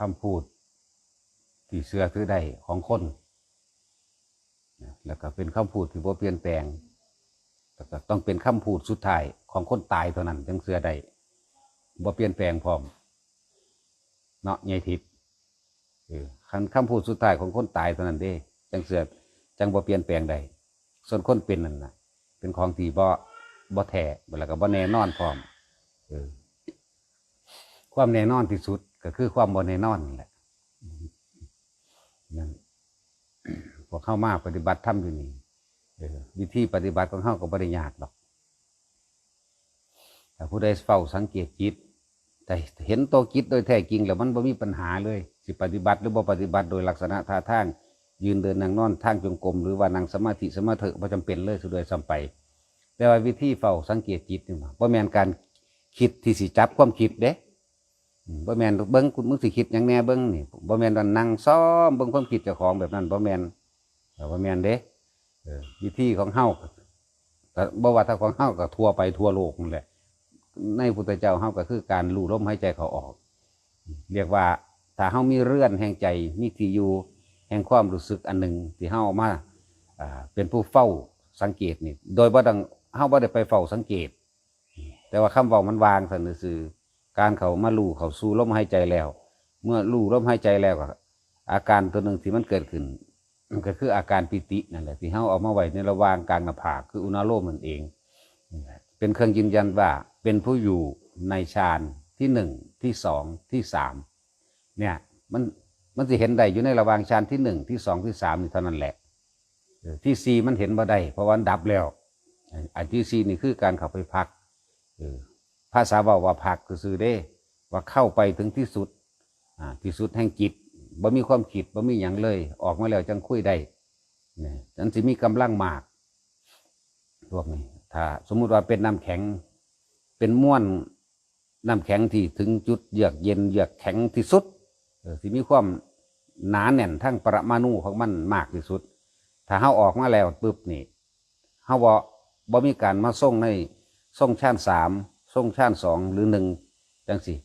ຄຳພູດທີ່ເຊື່ອຖືໄດ້ຂອງຄົນ ແລ້ວກໍເປັນຄຳພູດທີ່ບໍ່ປ່ຽນແປງ ແລ້ວກໍຕ້ອງເປັນຄຳພູດສຸດທ້າຍຂອງຄົນຕາຍເທົ່ານັ້ນຈຶ່ງເຊື່ອໄດ້ ບໍ່ປ່ຽນແປງພ້ອມ ເນາະ ຍາຍທິບ. ເອີ ຄັນຄຳພູດສຸດທ້າຍຂອງຄົນຕາຍເທົ່ານັ້ນເດ້ ຈັ່ງເຊື່ອ ຈັ່ງບໍ່ປ່ຽນແປງໄດ້. ສ່ວນຄົນເປັນນັ້ນນະ ເປັນຂອງທີ່ບໍ່ ບໍ່ແທ້ ແລ້ວກໍບໍ່ແນ່ນອນພ້ອມ. ເອີ ຄວາມແນ່ນອນທີ່ສຸດກໍຄືຄວາມບໍ່ແນ່ນອນນັ້ນແຫຼະ. ນັ້ນ ພວກເຮົາມາປະຕິບັດທຳຢູ່ນີ້ ເອີ ວິທີປະຕິບັດຂອງເຮົາກໍບໍ່ໄດ້ຍາກດອກ. ຖ້າຜູ້ໃດເຝົ້າສັງເກດຈິດ ແຕ່ເຫັນໂຕຈິດໂດຍແທ້ຈິງແລ້ວ ມັນບໍ່ມີບັນຫາເລີຍ ຊິປະຕິບັດ ຫຼື ບໍ່ປະຕິບັດ ໂດຍລັກສະນະທ່າທາງ ຢືນເດີນນັ່ງນອນ ທາງຈົງກົມ ຫຼືວ່ານັ່ງສະມາທິສະມາເຖະ ບໍ່ຈຳເປັນເລີຍຊະດ້ວຍຊ້ຳໄປ. ແຕ່ວ່າວິທີເຝົ້າສັງເກດຈິດນີ້ ບໍ່ແມ່ນການຄິດທີ່ຊິຈັບຄວາມຄິດເດ້. ອືມ ບໍ່ແມ່ນເບິ່ງ ມຶງຊິຄິດຫຍັງແດ່ເບິ່ງນີ້ ບໍ່ແມ່ນວ່ານັ່ງຊອມເບິ່ງຄວາມຄິດເຈົ້າຂອງແບບນັ້ນ ບໍ່ແມ່ນ ເອີ ບໍ່ແມ່ນເດ້. ເອີ ວິທີຂອງເຮົາ ກໍບໍ່ວ່າແຕ່ຂອງເຮົາ ກໍທົ່ວໄປທົ່ວໂລກນັ້ນແຫຼະ ໃນພຸດທະເຈົ້າເຮົາກໍຄືການຮູ້ລົມຫາຍໃຈເຂົ້າອອກ. ລຽກວ່າ ຖ້າເຮົາມີເຮືອນແຫ່ງໃຈ ມີທີ່ຢູ່ແຫ່ງຄວາມຮູ້ສຶກອັນໜຶ່ງ ທີ່ເຮົາເອົາມາ ອ່າ ເປັນຜູ້ເຝົ້າສັງເກດນີ້ ໂດຍບໍ່ຕ້ອງ ເຮົາບໍ່ໄດ້ໄປເຝົ້າສັງເກດ ແຕ່ວ່າຄຳເວົ້າມັນວ່າງຊັ້ນຊື່ໆ ການເຂົ້າມາຮູ້ເຂົ້າສູ່ລົມຫາຍໃຈແລ້ວ ເມື່ອຮູ້ລົມຫາຍໃຈແລ້ວ ກໍອາການຕົວໜຶ່ງທີ່ມັນເກີດຂຶ້ນ ກໍຄືອາການປີຕິນັ້ນແຫຼະ ທີ່ເຮົາເອົາມາໄວ້ໃນລະຫວ່າງກາງໜ້າຜາກ ຄືອຸນາໂລມນັ້ນເອງ ເປັນເຄື່ອງຢືນຢັນວ່າເປັນຜູ້ຢູ່ໃນฌານທີໜຶ່ງ ທີສອງ ທີສາມ ເນີ້ຍ ມັນ ມັນຊິເຫັນໄດ້ຢູ່ໃນລະຫວ່າງຊານທີໜຶ່ງ ທີສອງ ທີສາມນີ້ເທົ່ານັ້ນແຫຼະ ເອີ ທີສີ່ມັນເຫັນບໍ່ໄດ້ ເພາະວ່າມັນດັບແລ້ວ. ອັນທີສີ່ນີ້ຄືການເຂົ້າໄປພັກ ເອີ ພາສາເວົ້າວ່າພັກຊື່ໆເດ້ ວ່າເຂົ້າໄປເຖິງທີ່ສຸດ ອ່າ ທີ່ສຸດແຫ່ງຈິດ ບໍ່ມີຄວາມຄິດ ບໍ່ມີຫຍັງເລີຍ ອອກມາແລ້ວຈັ່ງຄຸຍໄດ້ ນີ້ ມັນຊິມີກຳລັງມາກ ພວກນີ້ ຖ້າສົມມຸດວ່າເປັນນ້ຳແຂງ ເປັນມວນ ນ້ຳແຂງທີ່ເຖິງຈຸດເຍືອກເຢັນເຍືອກແຂງທີ່ສຸດ ເອີ ທີ່ມີຄວາມໜາແໜ້ນທາງປະມານູຂອງມັນມາກທີ່ສຸດ ຖ້າເຮົາອອກມາແລ້ວປຶບນີ້ ເຮົາບໍ່ ບໍ່ມີການມາຊົງໃນຊົງຊານສາມ ຊົງຊານສອງ ຫຼື ໜຶ່ງ ຈັ່ງຊີ້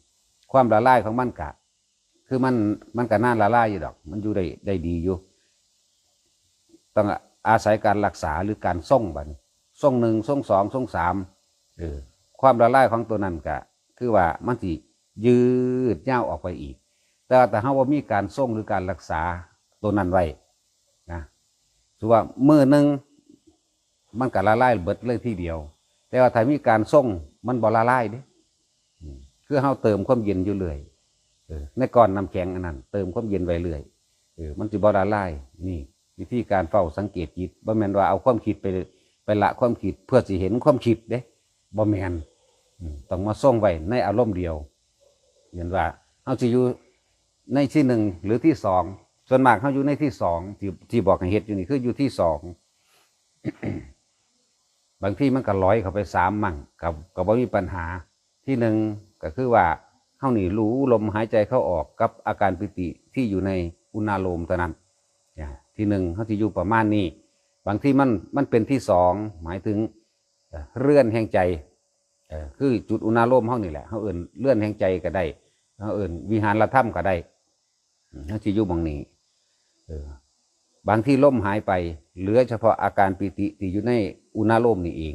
ຄວາມລະລາຍຂອງມັນກະ ຄືມັນ ມັນກະນານລະລາຍຢູ່ດອກ ມັນຢູ່ໄດ້ ໄດ້ດີຢູ່ ຕ້ອງອາໄສການຮັກສາ ຫຼື ການຊົງ ບາດນີ້ຊົງໜຶ່ງ ຊົງສອງ ຊົງສາມ ເອີ ຄວາມລະລາຍຂອງຕົວນັ້ນກະຄືວ່າມັນຊິຢືດຍາວອອກໄປອີກ ແຕ່ວ່າຖ້າເຮົາບໍ່ມີການຊົງ ຫຼື ການຮັກສາຕົວນັ້ນໄວ້ນະ ສົມມຸດວ່າມື້ໜຶ່ງມັນກະລະລາຍເບິດເລີຍທີດຽວ ແຕ່ວ່າຖ້າມີການຊົງ ມັນບໍ່ລະລາຍເດ້ ອືມ ຄືເຮົາເຕີມຄວາມເຢັນຢູ່ເລື້ອຍ ເອີ ໃນກ້ອນນ້ຳແຂງອັນນັ້ນ ເຕີມຄວາມເຢັນໄວ້ເລື້ອຍ ເອີ ມັນຊິບໍ່ລະລາຍ. ນີ້ວິທີການເຝົ້າສັງເກດຈິດ ບໍ່ແມ່ນວ່າເອົາຄວາມຄິດໄປ ໄປລະຄວາມຄິດເພື່ອຊິເຫັນຄວາມຄິດເດ້ ບໍ່ແມ່ນ ອືມ ຕ້ອງມາຊົງໄວ້ໃນອາລົມດຽວ ເຫັນວ່າເຮົາຊິຢູ່ໃນທີໜຶ່ງ ຫຼື ທີສອງ ສ່ວນມາກເຮົາຢູ່ໃນທີສອງ ທີ່ ທີ່ບອກໃຫ້ເຮັດຢູ່ນີ້ຄືຢູ່ທີສອງ ບາງທີມັນກໍຫຼອຍເຂົ້າໄປສາມໝັ້ງ ກໍ ກໍບໍ່ມີບັນຫາ. ທີໜຶ່ງກໍຄືວ່າເຮົານີ້ຮູ້ລົມຫາຍໃຈເຂົ້າອອກກັບອາການປີຕິທີ່ຢູ່ໃນອຸນາໂລມເທົ່ານັ້ນ. ທີໜຶ່ງເຮົາຊິຢູ່ປະມານນີ້ ບາງທີມັນ ມັນເປັນທີສອງ ໝາຍເຖິງເຮືອນແຫ່ງໃຈ ຄືຈຸດອຸນາໂລມເຮົານີ້ແຫຼະ ເຮົາເອີ້ນເຮືອນແຫ່ງໃຈກໍໄດ້ ເຮົາເອີ້ນວິຫານລະທຳກໍໄດ້. ເຮົາຊິຢູ່ໝ່ອງນີ້ ເອີ ບາງທີລົມຫາຍໄປ ເຫຼືອສະເພາະອາການປີຕິທີ່ຢູ່ໃນອຸນາໂລມນີ້ເອງ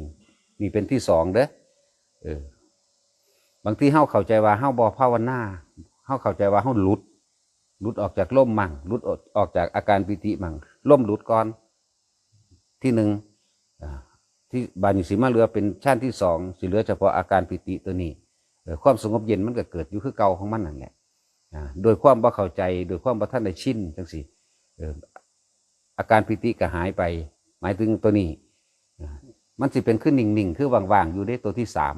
ນີ້ເປັນທີສອງເດີ. ເອີ ບາງທີເຮົາເຂົ້າໃຈວ່າເຮົາບໍ່ພາວະນາ ເຮົາເຂົ້າໃຈວ່າເຮົາຫຼຸດ ຫຼຸດອອກຈາກລົມໝັ້ງ ຫຼຸດອອກຈາກອາການປີຕິໝັ້ງ ລົມຫຼຸດກ່ອນ ທີໜຶ່ງ ອ່າ ທີ່ ບາດນີ້ຊິມາເຫຼືອເປັນຊານທີສອງ ຊິເຫຼືອສະເພາະອາການປີຕິຕົວນີ້ ເອີ ຄວາມສະຫງົບເຢັນມັນກໍເກີດຢູ່ຄືເກົ່າຂອງມັນນັ້ນແຫຼະ ອ່າ ໂດຍຄວາມບໍ່ເຂົ້າໃຈ ໂດຍຄວາມບໍ່ທັນໄດ້ຊິນຈັ່ງຊີ້ ເອີ ອາການປີຕິກໍຫາຍໄປ ໝາຍເຖິງຕົວນີ້ ອ່າ ມັນຊິເປັນຄືນິ່ງໆ ຄືວ່າງໆ ຢູ່ເດ້ ຕົວທີສາມ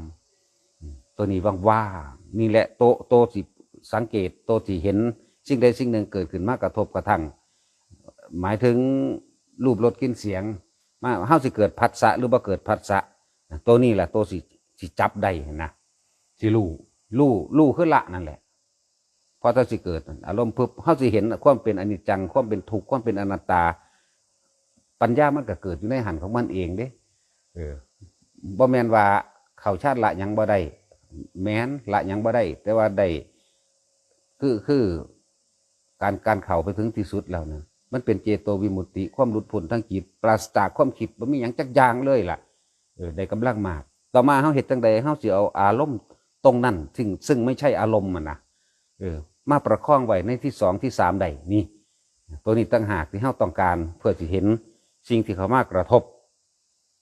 ຕົວນີ້ວ່າງໆ ນີ້ແຫຼະ ໂຕ ໂຕທີ່ສັງເກດ ໂຕທີ່ເຫັນສິ່ງໃດສິ່ງໜຶ່ງເກີດຂຶ້ນມາກະທົບກະທັ່ງ ໝາຍເຖິງຮູບ ລົດ ກິ່ນ ສຽງ ມາ ເຮົາຊິເກີດພັດສະ ຫຼື ບໍ່ເກີດພັດສະ ຕົວນີ້ແຫຼະ ຕົວຊິ ຊິຈັບໄດ້ຫັ້ນນະ ຊິຮູ້ ຮູ້ ຮູ້ຄືລະນັ້ນແຫຼະ ພໍເຮົາຊິເກີດອາລົມປຶບ ເຮົາຊິເຫັນຄວາມເປັນອະນິດຈັງ ຄວາມເປັນທຸກ ຄວາມເປັນອະນັດຕາ ປັນຍາມັນກໍເກີດຢູ່ໃນຫັ້ນຂອງມັນເອງເດ້. ເອີ ບໍ່ແມ່ນວ່າເຂົ້າຊານລະຫຍັງບໍ່ໄດ້ ແມ່ນລະຫຍັງບໍ່ໄດ້ ແຕ່ວ່າໄດ້ ຄື ຄື ການ ການເຂົ້າໄປເຖິງທີ່ສຸດແລ້ວນະ ມັນເປັນເຈໂຕວິມຸດຕິ ຄວາມຫຼຸດພົ້ນທາງຈິດ ປາສະຈາກຄວາມຄິດ ບໍ່ມີຫຍັງຈັກຢ່າງເລີຍລະ ເອີ ໄດ້ກຳລັງມາກ. ຕໍ່ມາເຮົາເຮັດຈັ່ງໃດ? ເຮົາຊິເອົາອາລົມຕົງນັ້ນ ຊຶ່ງ ຊຶ່ງໄມ່ໃຊ່ອາລົມຫັ້ນນະ ເອີ ມາປະຄອງໄວ້ໃນທີສອງ ທີສາມໄດ້ນີ້ ໂຕນີ້ຕ່າງຫາກທີ່ເຮົາຕ້ອງການ ເພື່ອຊິເຫັນສິ່ງທີ່ເຂົ້າມາກະທົບ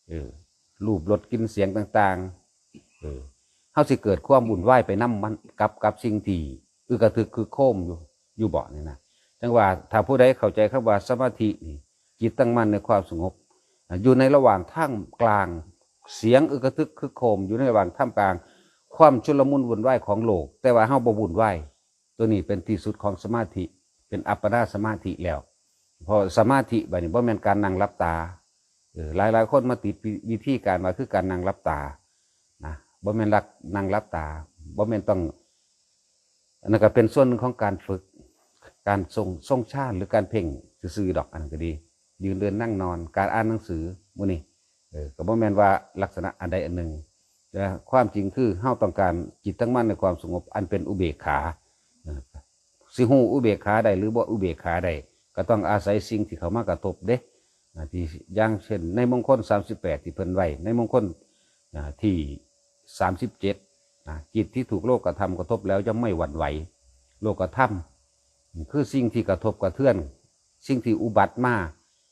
ເອີ ຮູບ ລົດ ກິ່ນ ສຽງຕ່າງໆ ເອີ ເຮົາຊິເກີດຄວາມວຸ່ນວາຍໄປນຳມັນ ກັບ ກັບສິ່ງທີ່ອຶກກະທຶກຄຶກໂຄມຢູ່ ຢູ່ບໍນີ້ນະ. ຈັ່ງວ່າຖ້າຜູ້ໃດເຂົ້າໃຈຄຳວ່າສະມາທິນີ້ ຈິດຕັ້ງໝັ້ນໃນຄວາມສະຫງົບ ຢູ່ໃນລະຫວ່າງທ່າມກາງສຽງອຶກກະທຶກຄຶກໂຄມ ຢູ່ໃນລະຫວ່າງທ່າມກາງຄວາມຊຸນລະມຸນວຸ່ນວາຍຂອງໂລກ ແຕ່ວ່າເຮົາບໍ່ວຸ່ນວາຍ ໂຕນີ້ເປັນທີ່ສຸດຂອງສະມາທິ ເປັນອັບປະນາສະມາທິແລ້ວ. ເພາະສະມາທິບາດນີ້ບໍ່ແມ່ນການນັ່ງຫຼັບຕາ ເອີ ຫຼາຍໆຄົນມາຕິດວິ ວິທີການວ່າຄືການນັ່ງຫຼັບຕານະ ບໍ່ແມ່ນຫຼັກ ນັ່ງຫຼັບຕາ ບໍ່ແມ່ນຕ້ອງ ອັນນັ້ນກະເປັນສ່ວນໜຶ່ງຂອງການຝຶກ ການຊົງ ຊົງຊານ ຫຼື ການເພັ່ງຊື່ໆດອກ ອັນນັ້ນກະດີ ຢືນເດີນນັ່ງນອນ ການອ່ານໜັງສືມື້ນີ້ ເອີ ກະບໍ່ແມ່ນວ່າລັກສະນະອັນໃດອັນໜຶ່ງ ແຕ່ຄວາມຈິງຄືເຮົາຕ້ອງການຈິດຕັ້ງໝັ້ນໃນຄວາມສະຫງົບອັນເປັນອຸເບກຂາ. ເອີ ຊິຮູ້ອຸເບກຂາໄດ້ ຫຼື ບໍ່ອຸເບກຂາໄດ້ ກະຕ້ອງອາໄສສິ່ງທີ່ເຂົ້າມາກະທົບເດ້ ອາ ທີ່ ຢ່າງເຊັ່ນໃນມົງຄົນສາມສິບແປດທີ່ເພິ່ນໄວ້ ໃນມົງຄົນ ອາ ທີສາມສິບເຈັດ ອາ ຈິດທີ່ຖືກໂລກະທຳກະທົບແລ້ວຍ່ອມໄມ່ຫວັ່ນໄຫວ. ໂລກະທຳຄືສິ່ງທີ່ກະທົບກະເທືອນ ສິ່ງທີ່ອຸບັດມາ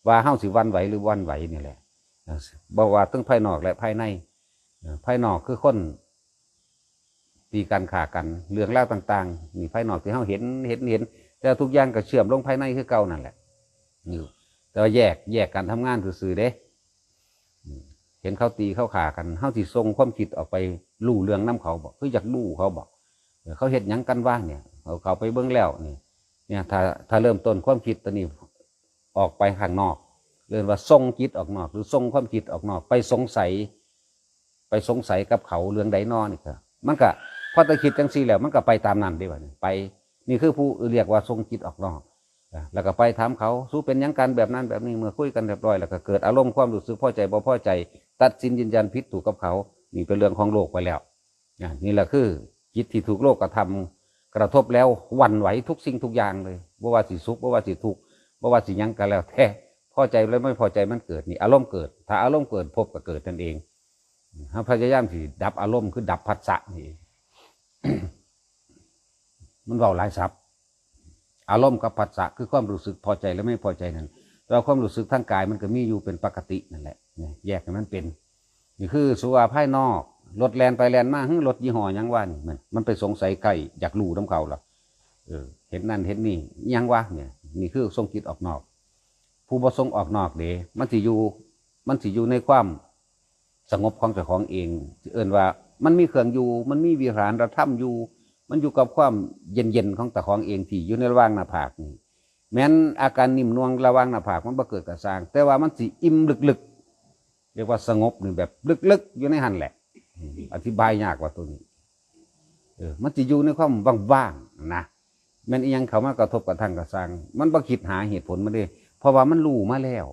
ວ່າເຮົາຊິຫວັ່ນໄຫວ ຫຼື ບໍ່ຫວັ່ນໄຫວນີ້ແຫຼະ ເອີ ບໍ່ວ່າທັງພາຍນອກ ແລະ ພາຍໃນ. ເອີ ພາຍນອກຄືຄົນຕີກັນຂ້າກັນ ເລື່ອງລາວຕ່າງໆ ນີ້ພາຍນອກທີ່ເຮົາເຫັນ ເຫັນ ເຫັນ ແຕ່ວ່າທຸກຢ່າງກະເຊື່ອມລົງພາຍໃນຄືເກົ່ານັ້ນແຫຼະ ຢູ່ ແຕ່ວ່າແຍກ ແຍກການທຳງານຊື່ໆເດ້. ເຫັນເຂົາຕີເຂົາຂ້າກັນ ເຮົາຊິສົ່ງຄວາມຄິດອອກໄປຮູ້ເລື່ອງນຳເຂົາບໍ? ຄືຢາກຮູ້ເຂົາບໍ? ເອີ ເຂົາເຮັດຫຍັງກັນວະນີ້? ເຮົາເຂົ້າໄປເບິ່ງແລ້ວນີ້ ນີ້ ຖ້າ ຖ້າເລີ່ມຕົ້ນຄວາມຄິດໂຕນີ້ອອກໄປຂ້າງນອກ ເອີ້ນວ່າສົ່ງຈິດອອກນອກ ຫຼື ສົ່ງຄວາມຄິດອອກນອກ ໄປສົງໄສ ໄປສົງໄສກັບເຂົາເລື່ອງໃດນໍ? ນີ້ກະ ມັນກະ ພໍແຕ່ຄິດຈັ່ງຊີ້ແລ້ວ ມັນກະໄປຕາມນັ້ນເດ້ບາດນີ້ ໄປ ນີ້ຄືຜູ້ ເອີ້ນ ລຽກວ່າສົ່ງຈິດອອກນອກ ແລ້ວກະໄປຖາມເຂົາ ສູເປັນຫຍັງກັນແບບນັ້ນແບບນີ້? ເມື່ອຄຸຍກັນຮຽບຮ້ອຍແລ້ວ ກະເກີດອາລົມຄວາມຮູ້ສຶກພໍໃຈບໍ່ພໍໃຈ ຕັດສິນຢືນຢັນຜິດຖືກກັບເຂົາ ນີ້ເປັນເລື່ອງຂອງໂລກໄປແລ້ວ. ອາ ນີ້ລະຄືຈິດທີ່ຖືກໂລກະທຳກະທົບແລ້ວຫວັ່ນໄຫວທຸກສິ່ງທຸກຢ່າງເລີຍ ບໍ່ວ່າຊິສຸກ ບໍ່ວ່າຊິທຸກ ບໍ່ວ່າຊິຫຍັງກະແລ້ວແຕ່ ພໍໃຈ ຫຼື ບໍ່ພໍໃຈມັນເກີດ ນີ້ອາລົມເກີດ ຖ້າອາລົມເກີດ ພົບກະເກີດນັ້ນເອງ. ເຮົາພະຍາຍາມຊິດັບອາລົມ ຄືດັບພັດສະນີ້ ມັນເວົ້າຫຼາຍສັບ ອາລົມກັບພັດສະ ຄືຄວາມຮູ້ສຶກພໍໃຈ ແລະ ໄມ່ພໍໃຈນັ້ນ ແຕ່ວ່າຄວາມຮູ້ສຶກທາງກາຍມັນກະມີຢູ່ເປັນປະກະຕິນັ້ນແຫຼະ ແຍກໃຫ້ມັນເປັນ. ນີ້ຄື ສົມມຸດວ່າພາຍນອກ ລົດແລ່ນໄປແລ່ນມາ ຫື ລົດຍີ່ຫໍ້ຫຍັງວະນີ້ ມັນ ມັນໄປສົງໄສໃກ້ຢາກຮູ້ນຳເຂົາລະ ເອີ ເຫັນນັ້ນເຫັນນີ້ ອີ່ຫຍັງວະນີ້ ນີ້ຄືສົ່ງຈິດອອກນອກ. ຜູ້ບໍ່ສົ່ງອອກນອກເດ ມັນຊິຢູ່ ມັນຊິຢູ່ໃນຄວາມສະຫງົບຂອງເຈົ້າຂອງເອງ ຊິເອີ້ນວ່າມັນມີເຄື່ອງຢູ່ ມັນມີວິຫານລະທຳຢູ່ ມັນຢູ່ກັບຄວາມເຢັນໆຂອງເຈົ້າຂອງເອງ ທີ່ຢູ່ໃນລະຫວ່າງໜ້າຜາກນີ້ ແມ່ນອາການໜິ່ມໜ່ວງລະຫວ່າງໜ້າຜາກມັນບໍ່ເກີດກະຊ່າງ ແຕ່ວ່າມັນຊິອີ່ມເລິກໆ ຮຽກວ່າສະຫງົບນີ້ແບບເລິກໆຢູ່ໃນຫັ້ນແຫຼະ ອະທິບາຍຍາກວ່າໂຕນີ້ ເອີ ມັນຊິຢູ່ໃນຄວາມວ່າງໆນະ ແມ່ນອີ່ຫຍັງເຂົ້າມາກະທົບກະທັ່ງກະຊ່າງ ມັນບໍ່ຄິດຫາເຫດຜົນມັນເດ້ ເພາະວ່າມັນຮູ້ມາແລ້ວ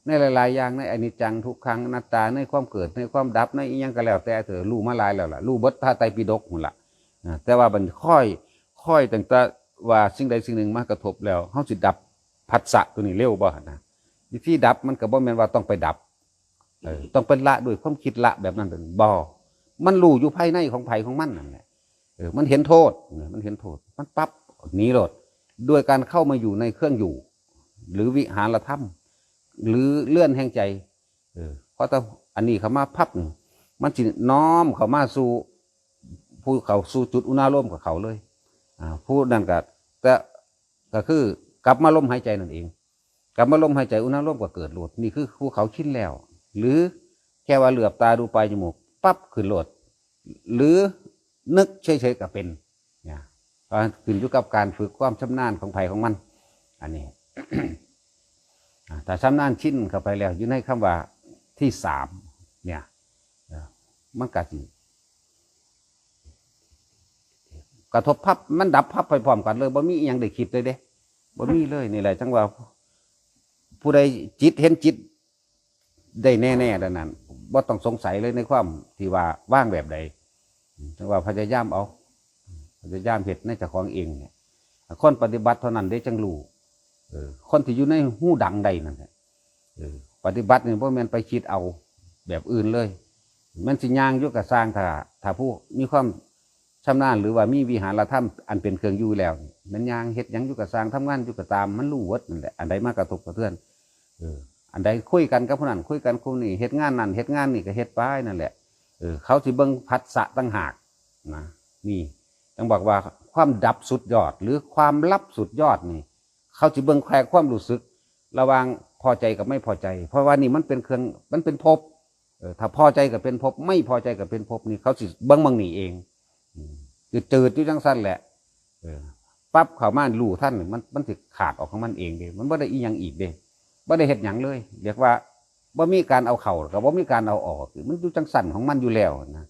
ໃນຫຼາຍໆຢ່າງ ໃນອະນິດຈັງ ທຸກຂັງ ອະນັດຕາ ໃນຄວາມເກີດ ໃນຄວາມດັບ ໃນອີ່ຫຍັງກະແລ້ວແຕ່ເທີ ຮູ້ມາຫຼາຍແລ້ວລະ ຮູ້ເບິດພະໄຕປິດົກພຸ້ນລະ ອາ ແຕ່ວ່າບັດນີ້ຄອຍ ຄອຍຕັ້ງແຕ່ວ່າສິ່ງໃດສິ່ງໜຶ່ງມາກະທົບແລ້ວ ເຮົາຊິດັບພັດສະໂຕນີ້ເລັວບໍ່ຫັ້ນນະ ວິທີດັບມັນກະບໍ່ແມ່ນວ່າຕ້ອງໄປດັບ ເອີ ຕ້ອງໄປລະດ້ວຍຄວາມຄິດລະແບບນັ້ນ ບໍ່ ມັນຮູ້ຢູ່ພາຍໃນຂອງໃຜຂອງມັນນັ້ນແຫຼະ ເອີ ມັນເຫັນໂທດ ມັນເຫັນໂທດ ມັນປັບໜີໂລດ ດ້ວຍການເຂົ້າມາຢູ່ໃນເຄື່ອງຢູ່ ຫຼື ວິຫານລະທຳ ຫຼື ເຮືອນແຫ່ງໃຈ ເອີ ພໍແຕ່ອັນນີ້ເຂົ້າມາພັບ ມັນຊິນ້ອມເຂົ້າມາສູ່ຜູ້ເຂົ້າສູ່ຈຸດອຸນາລົມກະເຂົ້າເລີຍ ອາ ຜູ້ນັ້ນກະ ກະ ກະຄືກັບມາລົມຫາຍໃຈນັ້ນເອງ ກັບມາລົມຫາຍໃຈ ອຸນາລົມກະເກີດໂລດ ນີ້ຄືຜູ້ເຂົາຊິນແລ້ວ ຫຼື ແຄ່ວ່າເຫຼືອບຕາດູປາຍຈະໝູກ ປັບຂຶ້ນໂລດ ຫຼື ນຶກເສີຍໆກະເປັນ ນະ ກໍຂຶ້ນຢູ່ກັບການຝຶກຄວາມຊຳນານຂອງໃຜຂອງມັນ ອັນນີ້ ອາ ຖ້າຊຳນານຊິນເຂົ້າໄປແລ້ວ ຢູ່ໃນຄຳວ່າທີສາມ ເອີ ມັນກະຊິ ກະທົບພັບ ມັນດັບພັບໄປພ້ອມກັນເລີຍ ບໍ່ມີອີ່ຫຍັງໄດ້ຄິດເລີຍເດ້ ບໍ່ມີເລີຍ ນີ້ແຫຼະ ຈັ່ງວ່າຜູ້ໃດຈິດເຫັນຈິດໄດ້ແນ່ໆແລ້ວນັ້ນ ບໍ່ຕ້ອງສົງໄສເລີຍໃນຄວາມທີ່ວ່າວາງແບບໃດ ຈັ່ງວ່າພະຍາຍາມເອົາ ພະຍາຍາມເຮັດໃນເຈົ້າຂອງເອງນີ້ ຄົນປະຕິບັດເທົ່ານັ້ນເດ້ຈັ່ງຮູ້. ເອີ ຄົນທີ່ຢູ່ໃນຮູດັງໃດນັ້ນແຫຼະ. ເອີ ປະຕິບັດນີ້ບໍ່ແມ່ນໄປຄິດເອົາແບບອື່ນເລີຍ. ແມ່ນຊິຍ່າງຢູ່ກໍຊ່າງ, ຖ້າ ຖ້າຜູ້ມີຄວາມຊຳນານ ຫຼືວ່າມີວິຫາລະທຳອັນເປັນເຄື່ອງຢູ່ແລ້ວ, ແມ່ນຍ່າງເຮັດຫຍັງຢູ່ກໍຊ່າງ, ທຳງານຢູ່ກໍຕາມ, ມັນຮູ້ເບິດນັ້ນແຫຼະ, ອັນໃດມາກະທົບກະເທືອນ. ເອີ ອັນໃດຄຸຍກັນກັບຜູ້ນັ້ນ, ຄຸຍກັນຜູ້ນີ້, ເຮັດງານນັ້ນເຮັດງານນີ້ ກໍເຮັດໄປນັ້ນແຫຼະ. ເອີ ເຂົາຊິເບິ່ງພັດສະຕ່າງຫາກນະ. ນີ້ ຈັ່ງບອກວ່າຄວາມດັບສຸດຍອດ ຫຼື ຄວາມລັບສຸດຍອດນີ້ ເຂົາຊິເບິ່ງແຄ່ຄວາມຮູ້ສຶກລະຫວ່າງພໍໃຈກັບໄມ່ພໍໃຈ, ເພາະວ່ານີ້ມັນເປັນເຄື່ອງ ມັນເປັນພົບ. ເອີ ຖ້າພໍໃຈກໍເປັນພົບ, ໄມ່ພໍໃຈກໍເປັນພົບ, ນີ້ເຂົາຊິເບິ່ງໝ່ອງນີ້ເອງ. ອືມ ຈືດໆຢູ່ຈັ່ງຊັ້ນແຫຼະ. ເອີ ປັບເຂົ້າມາຮູ້ທັນ ມັນ ມັນຊິຂາດອອກຂອງມັນເອງເດ້, ມັນບໍ່ໄດ້ອີ່ຫຍັງອີກເດ້, ບໍ່ໄດ້ເຮັດຫຍັງເລີຍ. ຮຽກວ່າບໍ່ມີການເອົາເຂົ້າ ແລ້ວກໍບໍ່ມີການເອົາອອກ, ມັນຢູ່ຈັ່ງຊັ້ນຂອງມັນຢູ່ແລ້ວນະ.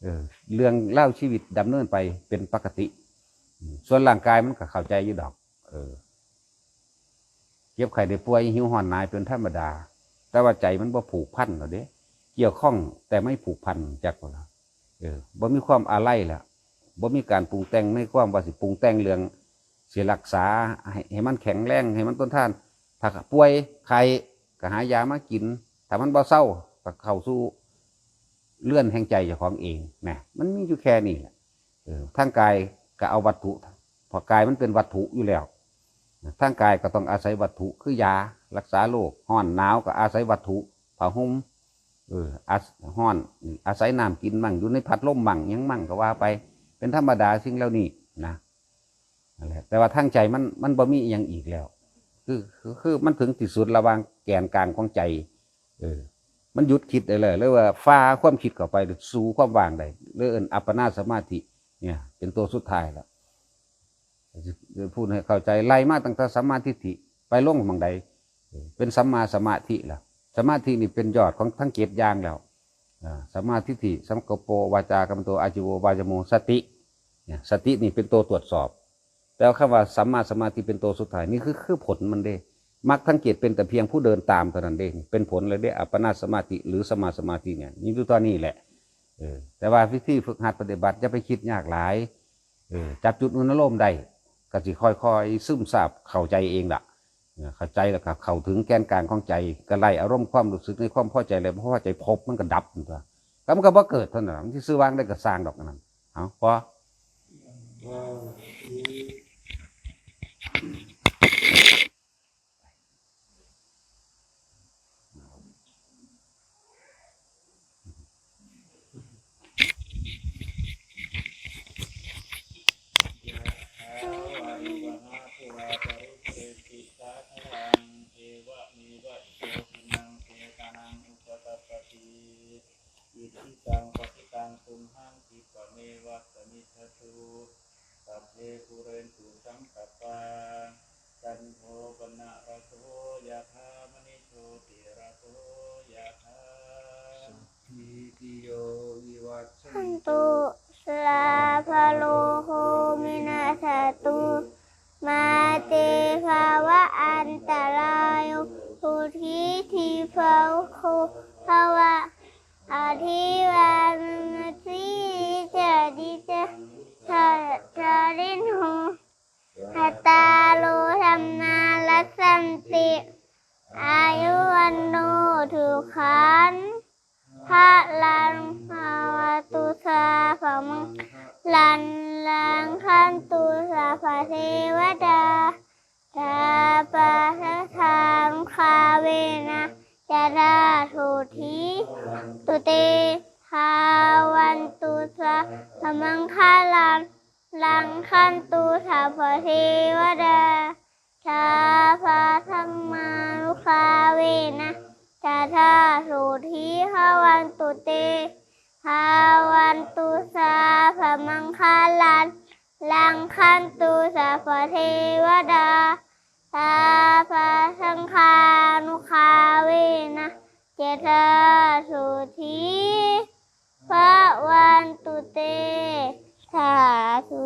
ເອີ ເລື່ອງລາວຊີວິດດຳເນີນໄປເປັນປົກກະຕິ. ອືມ ສ່ວນຮ່າງກາຍມັນກໍເຂົ້າໃຈຢູ່ດອກ. ເອີ ເຈັບໄຂ້ໄດ້ປ່ວຍ ຫິວຮ້ອນໜາວເປັນທຳມະດາ, ແຕ່ວ່າໃຈມັນບໍ່ຜູກພັນແລ້ວເດ້, ກ່ຽວຂ້ອງແຕ່ໄມ້ຜູກພັນ ຈັກບໍ່ລະ? ເອີ ບໍ່ມີຄວາມອາໄລລະ, ບໍ່ມີການປຸງແຕ່ງໃນຄວາມວ່າຊິປຸງແຕ່ງເລື່ອງຊິຮັກສາໃຫ້ ໃຫ້ມັນແຂງແຮງ ໃຫ້ມັນທົນທານ. ຖ້າປ່ວຍໄຂ້ກໍຫາຢາມາກິນ, ຖ້າມັນບໍ່ເຊົາກໍເຂົ້າສູ່ເຮືອນແຫ່ງໃຈເຈົ້າຂອງເອງນະ. ມັນມີຢູ່ແຄ່ນີ້ແຫຼະ. ເອີ ທາງກາຍກໍເອົາວັດຖຸ ເພາະກາຍມັນເປັນວັດຖຸຢູ່ແລ້ວ. ທາງກາຍກໍຕ້ອງອາໄສວັດຖຸຄືຢາລັກສາໂລກ, ຮ້ອນໜາວກໍອາໄສວັດຖຸ ຜ້າຫົ່ມ, ເອີ ອາ ຮ້ອນ ອາໄສນ້ຳກິນໝັ້ງ, ຢູ່ໃນພັດລົມໝັ້ງ ຫຍັງໝັ້ງກໍວ່າໄປ, ເປັນທຳມະດາສິ່ງເຫຼົ່ານີ້ນະ. ນັ້ນແຫຼະ ແຕ່ວ່າທາງໃຈມັນ ມັນບໍ່ມີອີ່ຫຍັງອີກແລ້ວ. ຄື ຄື ຄືມັນເຖິງທີ່ສຸດລະຫວ່າງແກນກາງຂອງໃຈ. ເອີ ມັນຢຸດຄິດໄດ້ເລີຍ ຫຼືວ່າຟາຄວາມຄິດເຂົ້າໄປສູ່ຄວາມວ່າງໄດ້ ເລີຍເອີ້ນອັບປະນາສະມາທິ. ເນີ້ຍເປັນຕົວສຸດທ້າຍລະ. ຈະ ຈະພູດໃຫ້ເຂົ້າໃຈ ໄລ່ມາຕັ້ງແຕ່ສຳມາທິດຖິໄປລົງໝ່ອງໃດ ເປັນສຳມາສະມາທິລະ. ສະມາທິນີ້ເປັນຍອດຂອງທັງເຈັດຢ່າງແລ້ວ. ອາ ສຳມາທິດຖິ ສັງກັບໂປ ວາຈາກັມມັນໂຕ ອາຊີໂວ ວາຍາໂມ ສະຕິ. ເນີ້ຍ ສະຕິນີ້ເປັນໂຕກວດສອບ. ແຕ່ວ່າຄຳວ່າສຳມາສະມາທິເປັນໂຕສຸດທ້າຍ ນີ້ຄື ຄືຜົນມັນເດ້. ມັກທັງເຈັດເປັນແຕ່ພຽງຜູ້ເດີນຕາມເທົ່ານັ້ນເດ້. ເປັນຜົນແລ້ວເດ້ ອັບປະນາສະມາທິ ຫຼື ສຳມາສະມາທິເນີ້ຍ ມີຢູ່ຕອນນີ້ແຫຼະ. ເອີ ແຕ່ວ່າວິທີຝຶກຫັດປະຕິບັດ ຢ່າໄປຄິດຍາກຫຼາຍ. ເອີ ຈັບຈຸດອະນຸໂລມໄດ້ ກໍຊິຄ່ອຍໆຊຶມຊາບເຂົ້າໃຈເອງລະ. ເອີ ເຂົ້າໃຈແລ້ວກໍເຂົ້າເຖິງແກນກາງຂອງໃຈ, ກໍໄລ່ອາລົມຄວາມຮູ້ສຶກໃນຄວາມພໍໃຈ ແລະ ບໍ່ພໍໃຈພົບ ມັນກໍດັບ. ມັນກໍ ກໍມັນກໍບໍ່ເກີດເທົ່ານັ້ນລະ. ມັນຊິຊື່ວ່າຈັ່ງໃດກໍຊ່າງດອກ ອັນນັ້ນ. ເອົາ ພໍ. ຍະຖາ ວາລິວະຫາ ປູລາ ปริปูรรณัง เอวะเมวะ อิโต ทินนัง เปตานัง อุปกัปปติ อิติ ตัง ปะติตัง ตุมหัง คิปะเมวะ สะมิชฌะตุ สัพเพ ปูเรนตุ สังกัปปา จันโท ปะนะระโส ยะถา มะณิ โชติระโส ยะถา สัพพีติโย วิวัชชันตุ สาพะโรโค วินัสสะตุ มาเต ภะวะ อันตะราโย สุขี ที พะโค ภะวะ อะภิวาเทนะ สีลิสสะ นิจจัง วุฑฒาปะจิตติ ยะถา สัพพะทาโต ธัมมารักขันติ อายุ วัณโณ สุขัง พะลัง ภะวะตุ สาพะมังคะลัง รักขันตุ สัพพะเทวะตา สัพพะสังฆานุภาเวนะ ยะถา โสตถี ภะวันตุ เต ภะวันตุ สาพะมังคะลัง รักขันตุ สัพพะเทวะตา สัพพะธัมมานุภาเวนะ ยะถา โสตถี ภะวันตุ เต ภะวันตุ สาพะมังคะลัง รักขันตุ สัพพะเทวะตา สัพพะสังฆานุภาเวนะ ยะถา โสตถี ภะวันตุ เต สาธุ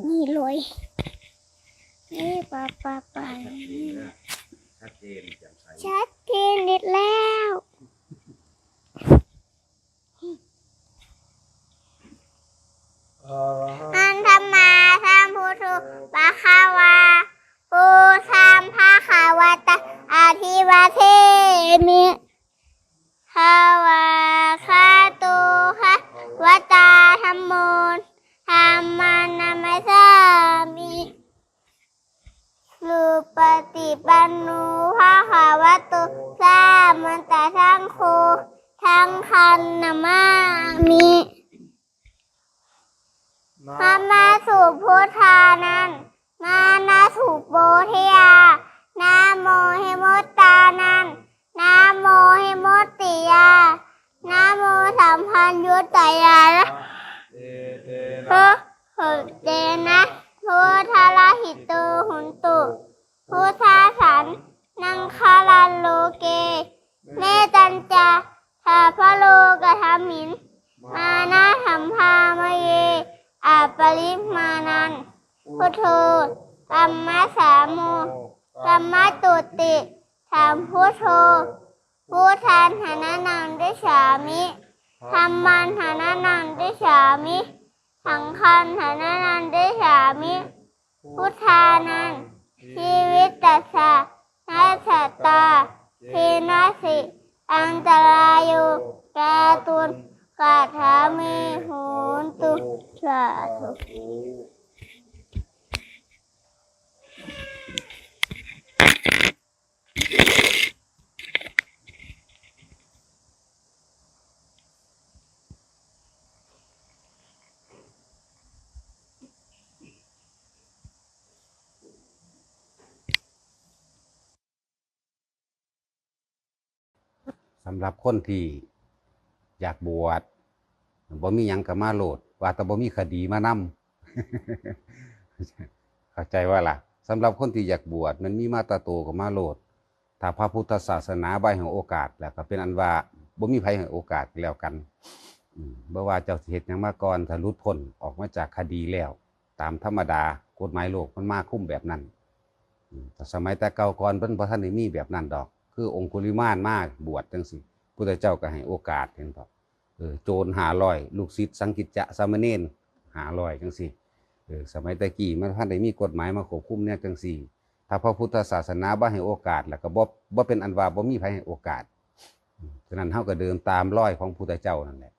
ນີ້ເລີຍ ເອີ ປະ ປະ ປະ ຊັດເຈນ ແຈ່ມໃສ ຊັດເຈນອີກແລ້ວ. ທຳມັງ ນະມັດສາມິ ສຸປະຕິປັນໂນ ພະຄະວະໂຕ ສາວັກຄະສັງໂຄ ສັງຄັງ ນະມາມິ. ມານະສຸພຸດທານັງ ມານະສຸໂປທິຍາ ນະໂມວິມຸດຕານັງ ນະໂມວິມຸດຕິຍາ ນະໂມສັມປະຍຸດຕະຍາ ໂພ ໂພເຕນະ ໂພທະລະຫິໂຕ ໂຫຕຸ ພຸດທະສັງ ນັງຄະລັງ ໂລເກ ເມຕັນຈາ ສັບພະໂລກະສະມິງ ມານະສັມພາວະເຍ ອະປະລິມານັງ ພຸດໂທ ທຳມັງ ສາໂມ ທຳມັງ ຕຸຕິ ສັງພຸດໂທ ພຸດທັງ ສະລະນັງ ຕິສາມິ ທຳມັງ ສະລະນັງ ຕິສາມິ ສັງຄັງ ສະລະນັງ ຕິສາມິ ພຸດທານັງ ຊີວິດຕະສະ ນັດສະຕາ ທີນະສິ ອັນຕະລາໂຍ ກາຕຸນ ກາຖາເມ ໂຫຕຸ ສາທຸ. ສຳລັບຄົນທີ່ຢາກບວດ ບໍ່ມີຫຍັງກໍມາໂລດ ວ່າແຕ່ບໍ່ມີຄະດີມານຳ ເຂົ້າໃຈບໍ່ລະ? ສຳລັບຄົນທີ່ຢາກບວດ ແມ່ນມີມາແຕ່ໂຕກໍມາໂລດ. ຖ້າພະພຸດທະສາສະໜາບໍ່ໃຫ້ໂອກາດ ແລ້ວກໍເປັນອັນວ່າບໍ່ມີໃຜໃຫ້ໂອກາດກໍແລ້ວກັນ. ອືມ ບໍ່ວ່າເຈົ້າຊິເຮັດຫຍັງມາກ່ອນ ຖ້າຫຼຸດພົ້ນອອກມາຈາກຄະດີແລ້ວ ຕາມທຳມະດາກົດໝາຍໂລກມັນມາຄຸມແບບນັ້ນ. ອືມ ແຕ່ສະໄໝແຕ່ເກົ່າກ່ອນເພິ່ນບໍ່ທັນໄດ້ມີແບບນັ້ນດອກ. ຄືອົງຄຸລິມານມາບວດຈັ່ງຊີ້ ພຸດທະເຈົ້າກໍໃຫ້ໂອກາດ ເຫັນບໍ່? ເອີ ໂຈນຫ້າຮ້ອຍ ລູກສິດສັງກິດຈະສາມະເນນຫ້າຮ້ອຍ ຈັ່ງຊີ້. ເອີ ສະໄໝແຕ່ກີ້ມັນບໍ່ທັນໄດ້ມີກົດໝາຍມາຄວບຄຸມແນວຈັ່ງຊີ້. ຖ້າພະພຸດທະສາສະໜາບໍ່ໃຫ້ໂອກາດ ແລ້ວກໍບໍ່ ບໍ່ເປັນອັນວ່າບໍ່ມີໃຜໃຫ້ໂອກາດ. ອືມ ສະນັ້ນເຮົາກໍເດີນຕາມລອຍຂອງພຸດທະເຈົ້ານັ້ນແຫຼະ.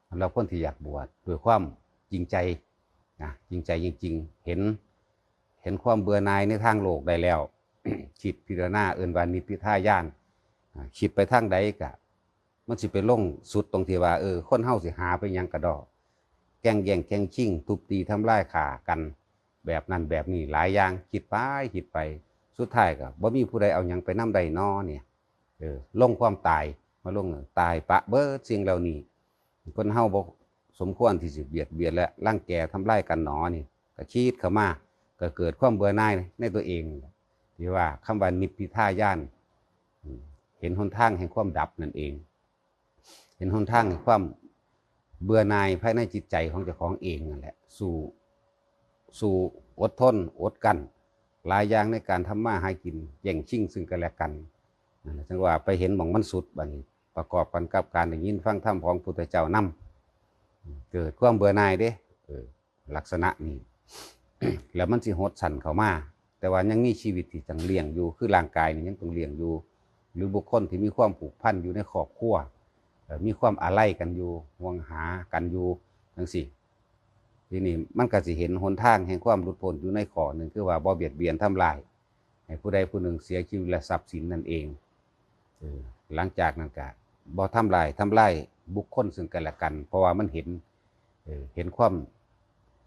ສຳລັບຄົນທີ່ຢາກບວດດ້ວຍຄວາມຈິງໃຈນະ ຈິງໃຈຈິງໆ ເຫັນ ເຫັນຄວາມເບື່ອໜ່າຍໃນທາງໂລກໄດ້ແລ້ວ ຄິດພິຈາລະນາ ເອີ້ນວ່ານິບພິທາຍານ. ອາ ຄິດໄປທາງໃດກະ ມັນຊິໄປລົງສຸດຕົງທີ່ວ່າ ເອີ ຄົນເຮົາຊິຫາໄປຫຍັງກະດໍ້ ແກ່ງແຍ່ງແຂ່ງຊິງ ທຸບຕີທຳລາຍຂ້າກັນ ແບບນັ້ນແບບນີ້ ຫຼາຍຢ່າງ ຄິດໄປຄິດໄປ ສຸດທ້າຍກໍບໍ່ມີຜູ້ໃດເອົາຫຍັງໄປນຳໄດ້ນໍເນຍ. ເອີ ລົງຄວາມຕາຍ ມາລົງຕາຍປະເບີດສິ່ງເຫຼົ່ານີ້. ຄົນເຮົາບໍ່ສົມຄວນທີ່ຊິບຽດບຽນ ແລະ ລັງແກທຳລາຍກັນໜໍນີ້ ກໍຄິດເຂົ້າມາ ກໍເກີດຄວາມເບື່ອໜ່າຍໃນຕົວເອງ ທີ່ວ່າຄຳວ່ານິບພິທາຍານ ເຫັນຫົນທາງແຫ່ງຄວາມດັບນັ້ນເອງ ເຫັນຫົນທາງແຫ່ງຄວາມເບື່ອໜ່າຍພາຍໃນຈິດໃຈຂອງເຈົ້າຂອງເອງນັ້ນແຫຼະ ສູ້ ສູ້ ອົດທົນ ອົດກັ້ນ ຫຼາຍຢ່າງໃນການທຳມາຫາກິນ ແຍ່ງຊິງຊຶ່ງກັນແລະກັນ. ນັ້ນແຫຼະ ຈັ່ງວ່າໄປເຫັນໝ່ອງມັນສຸດ ບາດນີ້ປະກອບກັນກັບການໄດ້ຍິນຟັງທຳຂອງພຸດທະເຈົ້ານຳ ເກີດຄວາມເບື່ອໜ່າຍເດ້ ເອີ ລັກສະນະນີ້ ແລ້ວມັນຊິຫົດສັ້ນເຂົ້າມາ ແຕ່ວ່າຍັງມີຊີວິດທີ່ຕ້ອງລ້ຽງຢູ່ ຄືຮ່າງກາຍນີ້ຍັງຕ້ອງລ້ຽງຢູ່ ຫຼືບຸກຄົນທີ່ມີຄວາມຜູກພັນຢູ່ໃນຄອບຄົວ ເອີ ມີຄວາມອາໄລກັນຢູ່ ຫ່ວງຫາກັນຢູ່ ຈັ່ງຊີ້. ທີນີ້ມັນກໍຊິເຫັນຫົນທາງແຫ່ງຄວາມຫຼຸດພົ້ນຢູ່ໃນຂໍ້ໜຶ່ງ ຄືວ່າບໍ່ບຽດບຽນທຳລາຍໃຫ້ຜູ້ໃດຜູ້ໜຶ່ງເສຍຊີວິດ ແລະ ຊັບສິນນັ້ນເອງ. ເອີ ຫຼັງຈາກນັ້ນກະບໍ່ທຳລາຍ ທຳລາຍບຸກຄົນຊຶ່ງກັນແລະກັນ ເພາະວ່າມັນເຫັນ ເອີ ເຫັນຄວາມ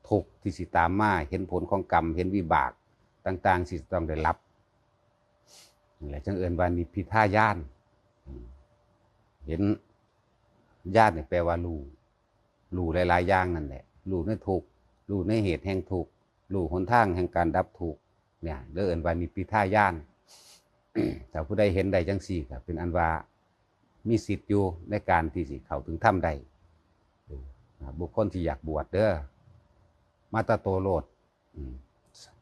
ທຸກທີ່ຊິຕາມມາ ເຫັນຜົນຂອງກຳ ເຫັນວິບາກຕ່າງໆ ທີ່ຈະຕ້ອງໄດ້ຮັບ. ນັ້ນແຫຼະ ຈຶ່ງເອີ້ນວ່ານິບພິທາຍານ. ເຫັນ ຍານນີ້ແປວ່າຮູ້ ຮູ້ຫຼາຍໆຢ່າງນັ້ນແຫຼະ ຮູ້ໃນທຸກ ຮູ້ໃນເຫດແຫ່ງທຸກ ຮູ້ຫົນທາງແຫ່ງການດັບທຸກ ເນຍ ເລີຍເອີ້ນວ່ານິບພິທາຍານ. ຖ້າຜູ້ໃດເຫັນໄດ້ຈັ່ງຊີ້ ກໍເປັນອັນວ່າມີສິດຢູ່ໃນການທີ່ຊິເຂົ້າເຖິງທຳໄດ້. ເອີ ບຸກຄົນທີ່ຢາກບວດເດີ ມາແຕ່ໂຕໂລດ. ອືມ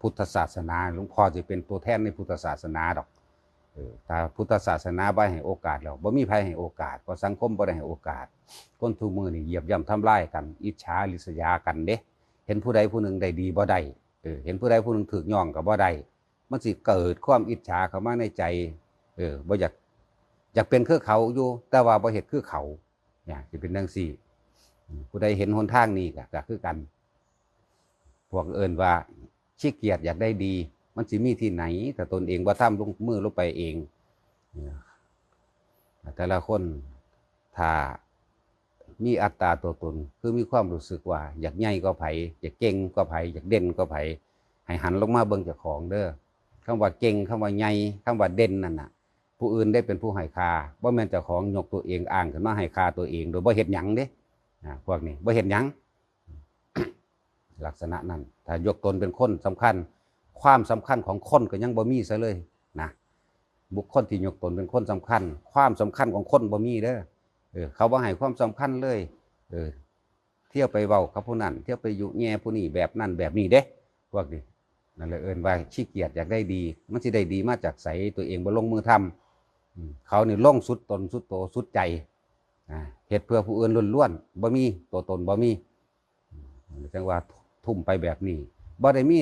ພຸດທະສາສະໜາ ຫຼວງພໍ່ຊິເປັນຕົວແທນໃນພຸດທະສາສະໜາດອກ. ເອີ ຖ້າພຸດທະສາສະໜາບໍ່ໃຫ້ໂອກາດແລ້ວ ບໍ່ມີໃຜໃຫ້ໂອກາດ ເພາະສັງຄົມບໍ່ໄດ້ໃຫ້ໂອກາດ. ຄົນທຸກມື້ນີ້ຢຽບຢ່ຳທຳລາຍກັນ ອິດສາລິດສະຍາກັນເດ້. ເຫັນຜູ້ໃດຜູ້ໜຶ່ງໄດ້ດີບໍ່ໄດ້ ເອີ ເຫັນຜູ້ໃດຜູ້ໜຶ່ງຖືກຍ້ອງກໍບໍ່ໄດ້ ມັນຊິເກີດຄວາມອິດສາເຂົ້າມາໃນໃຈ. ເອີ ບໍ່ຢາກ ຢາກເປັນຄືເຂົາຢູ່ ແຕ່ວ່າບໍ່ເຮັດຄືເຂົາ ນະ ຊິເປັນຈັ່ງຊີ້. ຜູ້ໃດເຫັນຫົນທາງນີ້ກໍ ກໍຄືກັນ. ພວກເອີ້ນວ່າຂີ້ກຽດຢາກໄດ້ດີ ມັນຊິມີທີ່ໃນ ຖ້າຕົນເອງບໍ່ທຳລົງມືລົງໄປເອງ. ແຕ່ລະຄົນ ຖ້າມີອັດຕາຕົວຕົນ ຄືມີຄວາມຮູ້ສຶກວ່າຢາກໃຫຍ່ກວ່າໃຜ, ຢາກເກັ່ງກວ່າໃຜ, ຢາກເດັ່ນກວ່າໃຜ, ໃຫ້ຫັນລົງມາເບິ່ງເຈົ້າຂອງເດີ້. ຄຳວ່າເກັ່ງ, ຄຳວ່າໃຫຍ່, ຄຳວ່າເດັ່ນນັ້ນນະ ຜູ້ອື່ນໄດ້ເປັນຜູ້ໃຫ້ຄ່າ, ບໍ່ແມ່ນເຈົ້າຂອງຍົກຕົວເອງອ້າງຂຶ້ນມາໃຫ້ຄ່າຕົວເອງໂດຍບໍ່ເຮັດຫຍັງເດ້. ອາ ພວກນີ້ບໍ່ເຮັດຫຍັງ ລັກສະນະນັ້ນ. ຖ້າຍົກຕົນເປັນຄົນສຳຄັນ, ຄວາມສຳຄັນຂອງຄົນກໍຍັງບໍ່ມີຊະເລີຍນະ. ບຸກຄົນທີ່ຍົກຕົນເປັນຄົນສຳຄັນ, ຄວາມສຳຄັນຂອງຄົນບໍ່ມີເດີ້. ເອີ ເຂົາບໍ່ໃຫ້ຄວາມສຳຄັນເລີຍ. ເອີ ທ່ຽວໄປເວົ້າກັບຜູ້ນັ້ນ, ທ່ຽວໄປຍຸແຍ່ຜູ້ນີ້ແບບນັ້ນແບບນີ້ເດ້ ພວກນີ້. ນັ້ນແຫຼະເອີ້ນວ່າຂີ້ກຽດຢາກໄດ້ດີ. ມັນຊິໄດ້ດີມາຈາກໃສ? ຕົວເອງບໍ່ລົງມືທຳ. ອືມ ເຂົານີ້ລົງສຸດຕົນ ສຸດໂຕ ສຸດໃຈ. ອາ ເຮັດເພື່ອຜູ້ອື່ນລ້ວນໆ ບໍ່ມີຕົວຕົນ ບໍ່ມີ. ອືມ ຈັ່ງວ່າທຸ່ມໄປແບບນີ້ ບໍ່ໄດ້ມີ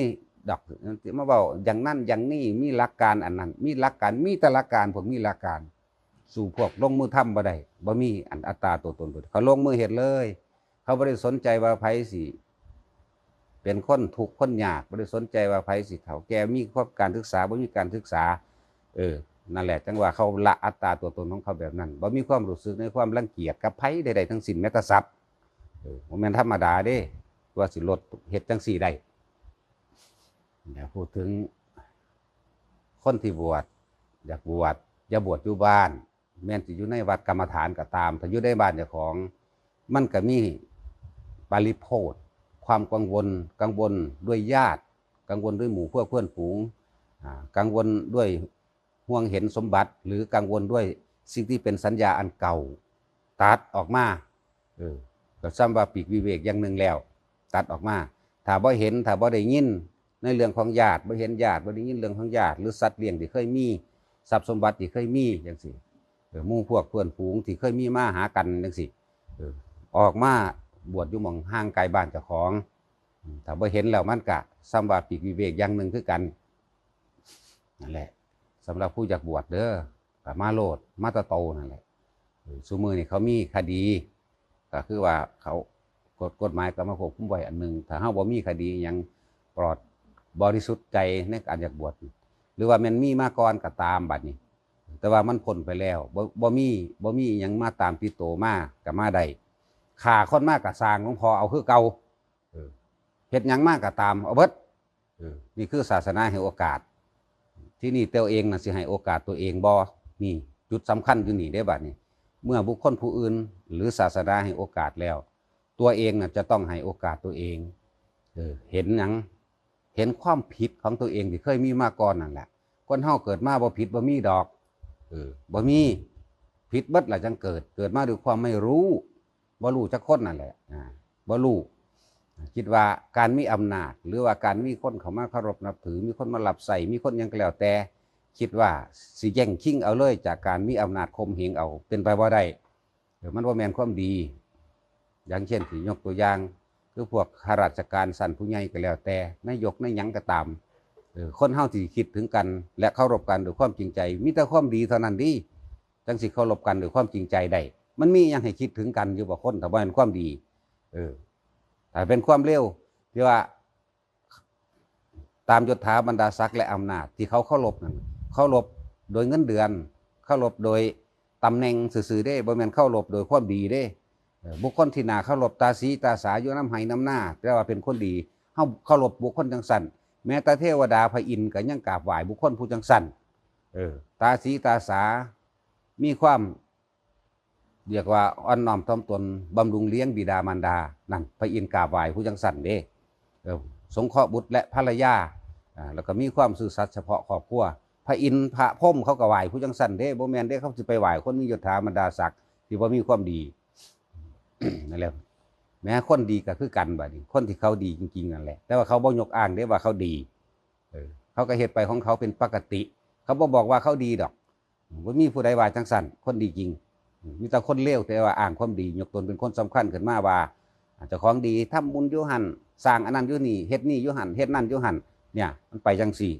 ດອກ ຊິມາເວົ້າຢ່າງນັ້ນຢ່າງນີ້ ມີຫຼັກການອັນນັ້ນ ມີຫຼັກການ ມີແຕ່ຫຼັກການ ພວກມີຫຼັກການ. ສູ້ພວກລົງມືທຳບໍ່ໄດ້ ບໍ່ມີອັນອັດຕາຕົວຕົນ. ເຂົາລົງມືເຮັດເລີຍ. ເຂົາບໍ່ໄດ້ສົນໃຈວ່າໃຜຊິເປັນຄົນທຸກຄົນຍາກ, ບໍ່ໄດ້ສົນໃຈວ່າໃຜຊິເຖົ້າແກ່, ມີຄວາມການສຶກສາ, ບໍ່ມີການສຶກສາ. ເອີ ນັ້ນແຫຼະ ຈັ່ງວ່າເຂົາລະອັດຕາຕົວຕົນຂອງເຂົາແບບນັ້ນ, ບໍ່ມີຄວາມຮູ້ສຶກໃນຄວາມລັງກຽດກັບໃຜໃດໆທັງສິ້ນ, ແມ້ແຕ່ສັດ. ເອີ ບໍ່ແມ່ນທຳມະດາເດ້ ວ່າຊິລົດເຮັດຈັ່ງຊີ້ໄດ້. ແລ້ວ ເຮົາເວົ້າເຖິງຄົນທີ່ບວດ ຢາກບວດ ຢ່າບວດຢູ່ບ້ານ, ແມ່ນຊິຢູ່ໃນວັດກຳມະຖານກໍຕາມ, ຖ້າຢູ່ໃນບ້ານເຈົ້າຂອງ ມັນກໍມີປະລິໂພດ ຄວາມກັງວົນ, ກັງວົນດ້ວຍຍາດ, ກັງວົນດ້ວຍໝູ່ພວກເພື່ອນຝູງ, ອາ ກັງວົນດ້ວຍຫ່ວງເຫັນສົມບັດ ຫຼື ກັງວົນດ້ວຍສິ່ງທີ່ເປັນສັນຍາອັນເກົ່າ. ຕັດອອກມາ. ເອີ ກໍຊ່ຳວ່າປີກວິເວກຢ່າງໜຶ່ງແລ້ວ. ຕັດອອກມາ. ຖ້າບໍ່ເຫັນ, ຖ້າບໍ່ໄດ້ຍິນໃນເລື່ອງຂອງຍາດ, ບໍ່ເຫັນຍາດ, ບໍ່ໄດ້ຍິນເລື່ອງຂອງຍາດ ຫຼື ສັດລ້ຽງທີ່ເຄີຍມີ, ຊັບສົມບັດທີ່ເຄີຍມີຈັ່ງຊີ້, ເອີ ໝູ່ພວກເພື່ອນຝູງທີ່ເຄີຍມີມາຫາກັນຈັ່ງຊີ້, ເອີ ອອກມາບວດຢູ່ໝ່ອງຫ່າງໄກບ້ານເຈົ້າຂອງ. ອາ ຖ້າບໍ່ເຫັນແລ້ວ ມັນກະຊ່ຳວ່າປີກວິເວກຢ່າງໜຶ່ງຄືກັນ. ນັ້ນແຫຼະ ສຳລັບຜູ້ຢາກບວດເດີ້ ກໍມາໂລດ ມາແຕ່ໂຕນັ້ນແຫຼະ. ເອີ ຊຸມື້ນີ້ເຂົາມີຄະດີ ກໍຄືວ່າເຂົາ ກົດ ກົດໝາຍກໍມາຄວບຄຸມໄວ້ອັນໜຶ່ງ. ຖ້າເຮົາບໍ່ມີຄະດີຫຍັງ ປອດ ບໍລິສຸດໃຈໃນການຢາກບວດ ຫຼືວ່າແມ່ນມີມາກ່ອນກໍຕາມບັດນີ້, ແຕ່ວ່າມັນພົ້ນໄປແລ້ວ ບໍ່ ບໍ່ມີ ບໍ່ມີອີ່ຫຍັງມາຕາມຕິດໂຕມາ ກໍມາໄດ້. ຂ້າຄົນມາກໍຊ່າງ ຫຼວງພໍ່ເອົາຄືເກົ່າ. ເອີ ເຮັດຫຍັງມາກໍຕາມ ເອົາເບິດ. ເອີ ນີ້ຄືສາສະໜາໃຫ້ໂອກາດ. ທີນີ້ຕົວເອງນະ ຊິໃຫ້ໂອກາດຕົວເອງບໍ່? ນີ້ຈຸດສຳຄັນຢູ່ນີ້ເດ້ບັດນີ້. ເມື່ອບຸກຄົນຜູ້ອື່ນ ຫຼື ສາສະໜາໃຫ້ໂອກາດແລ້ວ, ຕົວເອງນະຈະຕ້ອງໃຫ້ໂອກາດຕົວເອງ. ເອີ ເຫັນຫຍັງ? ເຫັນຄວາມຜິດຂອງຕົວເອງທີ່ເຄີຍມີມາກ່ອນນັ້ນແຫຼະ. ຄົນເຮົາເກີດມາບໍ່ຜິດບໍ່ມີດອກ. ເອີ ບໍ່ມີ. ຜິດເບິດລະຈັ່ງເກີດ. ເກີດມາດ້ວຍຄວາມໄມ່ຮູ້. ບໍ່ຮູ້ຈັກຄົນນັ້ນແຫຼະ ອາ ບໍ່ຮູ້. ຄິດວ່າການມີອຳນາດ ຫຼືວ່າການມີຄົນເຂົ້າມາເຄົາລົບນັບຖື, ມີຄົນມາຮັບໃຊ້, ມີຄົນຫຍັງກໍແລ້ວແຕ່, ຄິດວ່າຊິແຍ່ງຊິງເອົາເລີຍຈາກການມີອຳນາດຂົ່ມເຫງເອົາ, ເປັນໄປບໍ່ໄດ້. ເອີ ມັນບໍ່ແມ່ນຄວາມດີ. ຢ່າງເຊັ່ນ ທີ່ຍົກຕົວຢ່າງ ຄືພວກຂ້າລາຊະການຊັ້ນຜູ້ໃຫຍ່ກໍແລ້ວແຕ່, ນາຍົກນາຫຍັງກໍຕາມ, ເອີ ຄົນເຮົາທີ່ຄິດເຖິງກັນ ແລະ ເຄົາລົບກັນດ້ວຍຄວາມຈິງໃຈ, ມີແຕ່ຄວາມດີເທົ່ານັ້ນເດ້ ຈັ່ງຊິເຄົາລົບກັນດ້ວຍຄວາມຈິງໃຈໄດ້. ມັນມີຫຍັງໃຫ້ຄິດເຖິງກັນຢູ່ບໍ່ຄົນ ຖ້າບໍ່ແມ່ນຄວາມດີ? ເອີ ຖ້າເປັນຄວາມເລວ ທີ່ວ່າຕາມຍົດຖາບັນດາສັກ ແລະ ອຳນາດທີ່ເຂົາເຄົາລົບນັ້ນ, ເຄົາລົບໂດຍເງິນເດືອນ, ເຄົາລົບໂດຍຕຳແໜ່ງຊື່ໆເດ້, ບໍ່ແມ່ນເຄົາລົບໂດຍຄວາມດີເດ້. ເອີ ບຸກຄົນທີ່ໜ້າເຄົາລົບ ຕາສີຕາສາຢູ່ນຳໄຮ່ນຳນາ, ແປວ່າເປັນຄົນດີ. ເຮົາເຄົາລົບບຸກຄົນຈັ່ງຊັ້ນ. ແມ້ແຕ່ເທວະດາພະອິນກໍຍັງກາບໄຫວ້ບຸກຄົນຜູ້ຈັ່ງຊັ້ນ. ເອີ ຕາສີຕາສາ ມີຄວາມ ຮຽກວ່າອ່ອນນ້ອມຖ່ອມຕົນ ບຳລຸງລ້ຽງບິດາມານດາ. ນັ້ນ ພະອິນກາບໄຫວ້ຜູ້ຈັ່ງຊັ້ນເດ້. ເອີ ສົງເຄາະບຸດ ແລະ ພັນລະຍາ, ອາ ແລ້ວກໍມີຄວາມຊື່ສັດສະເພາະຄອບຄົວ. ພະອິນພະພົມເຂົາກໍໄຫວ້ຜູ້ຈັ່ງຊັ້ນເດ້. ບໍ່ແມ່ນເດ້ ເຂົາຊິໄປໄຫວ້ຄົນມີຍົດຖາບັນດາສັກທີ່ບໍ່ມີຄວາມດີ. ນັ້ນແຫຼະ ແມ້ຄົນດີກໍຄືກັນບັດນີ້, ຄົນທີ່ເຂົາດີຈິງໆນັ້ນແຫຼະ, ແຕ່ວ່າເຂົາບໍ່ຍົກອ້າງເດ້ວ່າເຂົາດີ. ເອີ ເຂົາກໍເຮັດໄປຂອງເຂົາເປັນປົກກະຕິ, ເຂົາບໍ່ບອກວ່າເຂົາດີດອກ. ບໍ່ມີຜູ້ໃດວ່າຈັ່ງຊັ້ນ, ຄົນດີຈິງ. ມີແຕ່ຄົນເລວ ແຕ່ວ່າອ້າງຄວາມດີ, ຍົກຕົນເປັນຄົນສຳຄັນຂຶ້ນມາວ່າ ເຈົ້າຂອງດີ, ທຳບຸນຢູ່ຫັ້ນ, ສ້າງອັນນັ້ນຢູ່ນີ້, ເຮັດນີ້ຢູ່ຫັ້ນ, ເຮັດນັ້ນຢູ່ຫັ້ນ, ເນ່ຍ ມັນໄປຈັ່ງຊີ້.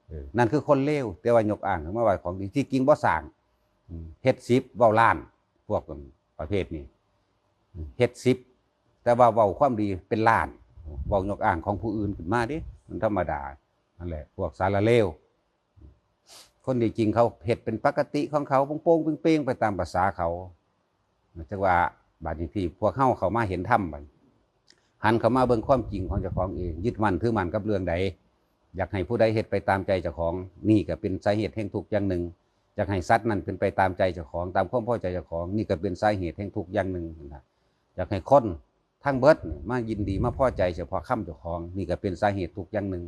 ເອີ ນັ້ນຄືຄົນເລວ, ແຕ່ວ່າຍົກອ້າງຂຶ້ນມາວ່າຂອງດີ, ທີ່ຈິງບໍ່ສ້າງ. ເຮັດສິບ ເວົ້າລ້ານ, ພວກປະເພດນີ້. ເຮັດສິບ ແຕ່ວ່າເວົ້າຄວາມດີເປັນລ້ານ ເວົ້າຍົກອ້າງຂອງຜູ້ອື່ນຂຶ້ນມາເດ້ ມັນທຳມະດາ. ນັ້ນແຫຼະ ພວກສາລະເລວ. ຄົນດີຈິງເຂົາເຮັດເປັນປະກະຕິຂອງເຂົາ ໂປ່ງໆເປ່ງໆໄປຕາມພາສາເຂົາ. ຈັກວ່າບາດນີ້ທີ່ພວກເຮົາເຂົ້າມາເຫັນທຳ ບັດ ຫັນເຂົ້າມາເບິ່ງຄວາມຈິງຂອງເຈົ້າຂອງເອງ, ຍຶດໝັ້ນຖືໝັ້ນກັບເລື່ອງໃດ, ຢາກໃຫ້ຜູ້ໃດເຮັດໄປຕາມໃຈເຈົ້າຂອງ, ນີ້ກໍເປັນສາເຫດແຫ່ງທຸກຢ່າງໜຶ່ງ. ຢາກໃຫ້ສັດນັ້ນເປັນໄປຕາມໃຈເຈົ້າຂອງ, ຕາມຄວາມພໍໃຈເຈົ້າຂອງ, ນີ້ກໍເປັນສາເຫດແຫ່ງທຸກຢ່າງໜຶ່ງນະ. ຢາກໃຫ້ຄົນທັງເບິດນີ້ມາຍິນດີມາພໍໃຈສະເພາະຄຳເຈົ້າຂອງ, ນີ້ກໍເປັນສາເຫດທຸກຢ່າງໜຶ່ງ.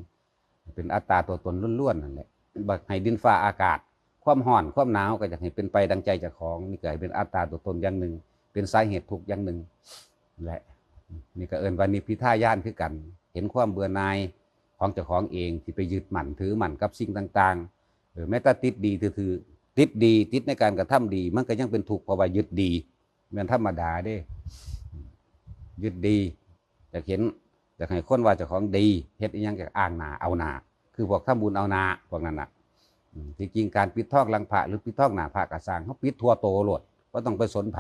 ເປັນອັດຕາຕົວຕົນລ້ວນໆນັ້ນແຫຼະ. ຢາກໃຫ້ດິນຟ້າອາກາດ, ຄວາມຮ້ອນຄວາມໜາວກໍຢາກໃຫ້ເປັນໄປດັ່ງໃຈເຈົ້າຂອງ, ນີ້ກໍໃຫ້ເປັນອັດຕາຕົວຕົນຢ່າງໜຶ່ງ, ເປັນສາເຫດທຸກຢ່າງໜຶ່ງແຫຼະ. ນີ້ກໍເອີ້ນວ່ານິບພິທາຍານຄືກັນ, ເຫັນຄວາມເບື່ອໜ່າຍຂອງເຈົ້າຂອງເອງ ທີ່ໄປຍຶດໝັ້ນຖືໝັ້ນກັບສິ່ງຕ່າງໆ. ເອີ ແມ້ແຕ່ຕິດດີຊື່ໆ, ຕິດດີ, ຕິດໃນການກະທຳດີ, ມັນກໍຍັງເປັນທຸກ ເພາະວ່າຍຶດດີ. ແມ່ນທຳມະດາເດ້ ຍຶດດີ. ຢາກເຫັນ, ຢາກໃຫ້ຄົນວ່າເຈົ້າຂອງດີ, ເຮັດອີ່ຫຍັງຢາກອ້າງໜ້າເອົາໜ້າ, ຄືພວກທຳບຸນເອົາໜ້າພວກນັ້ນນະ. ອືມ ທີ່ຈິງການປິດທອງຫຼັງພະ ຫຼື ປິດທອງໜ້າພະກໍຊ່າງ, ເຮົາປິດທົ່ວໂຕໂລດ, ບໍ່ຕ້ອງໄປສົນໃຜ,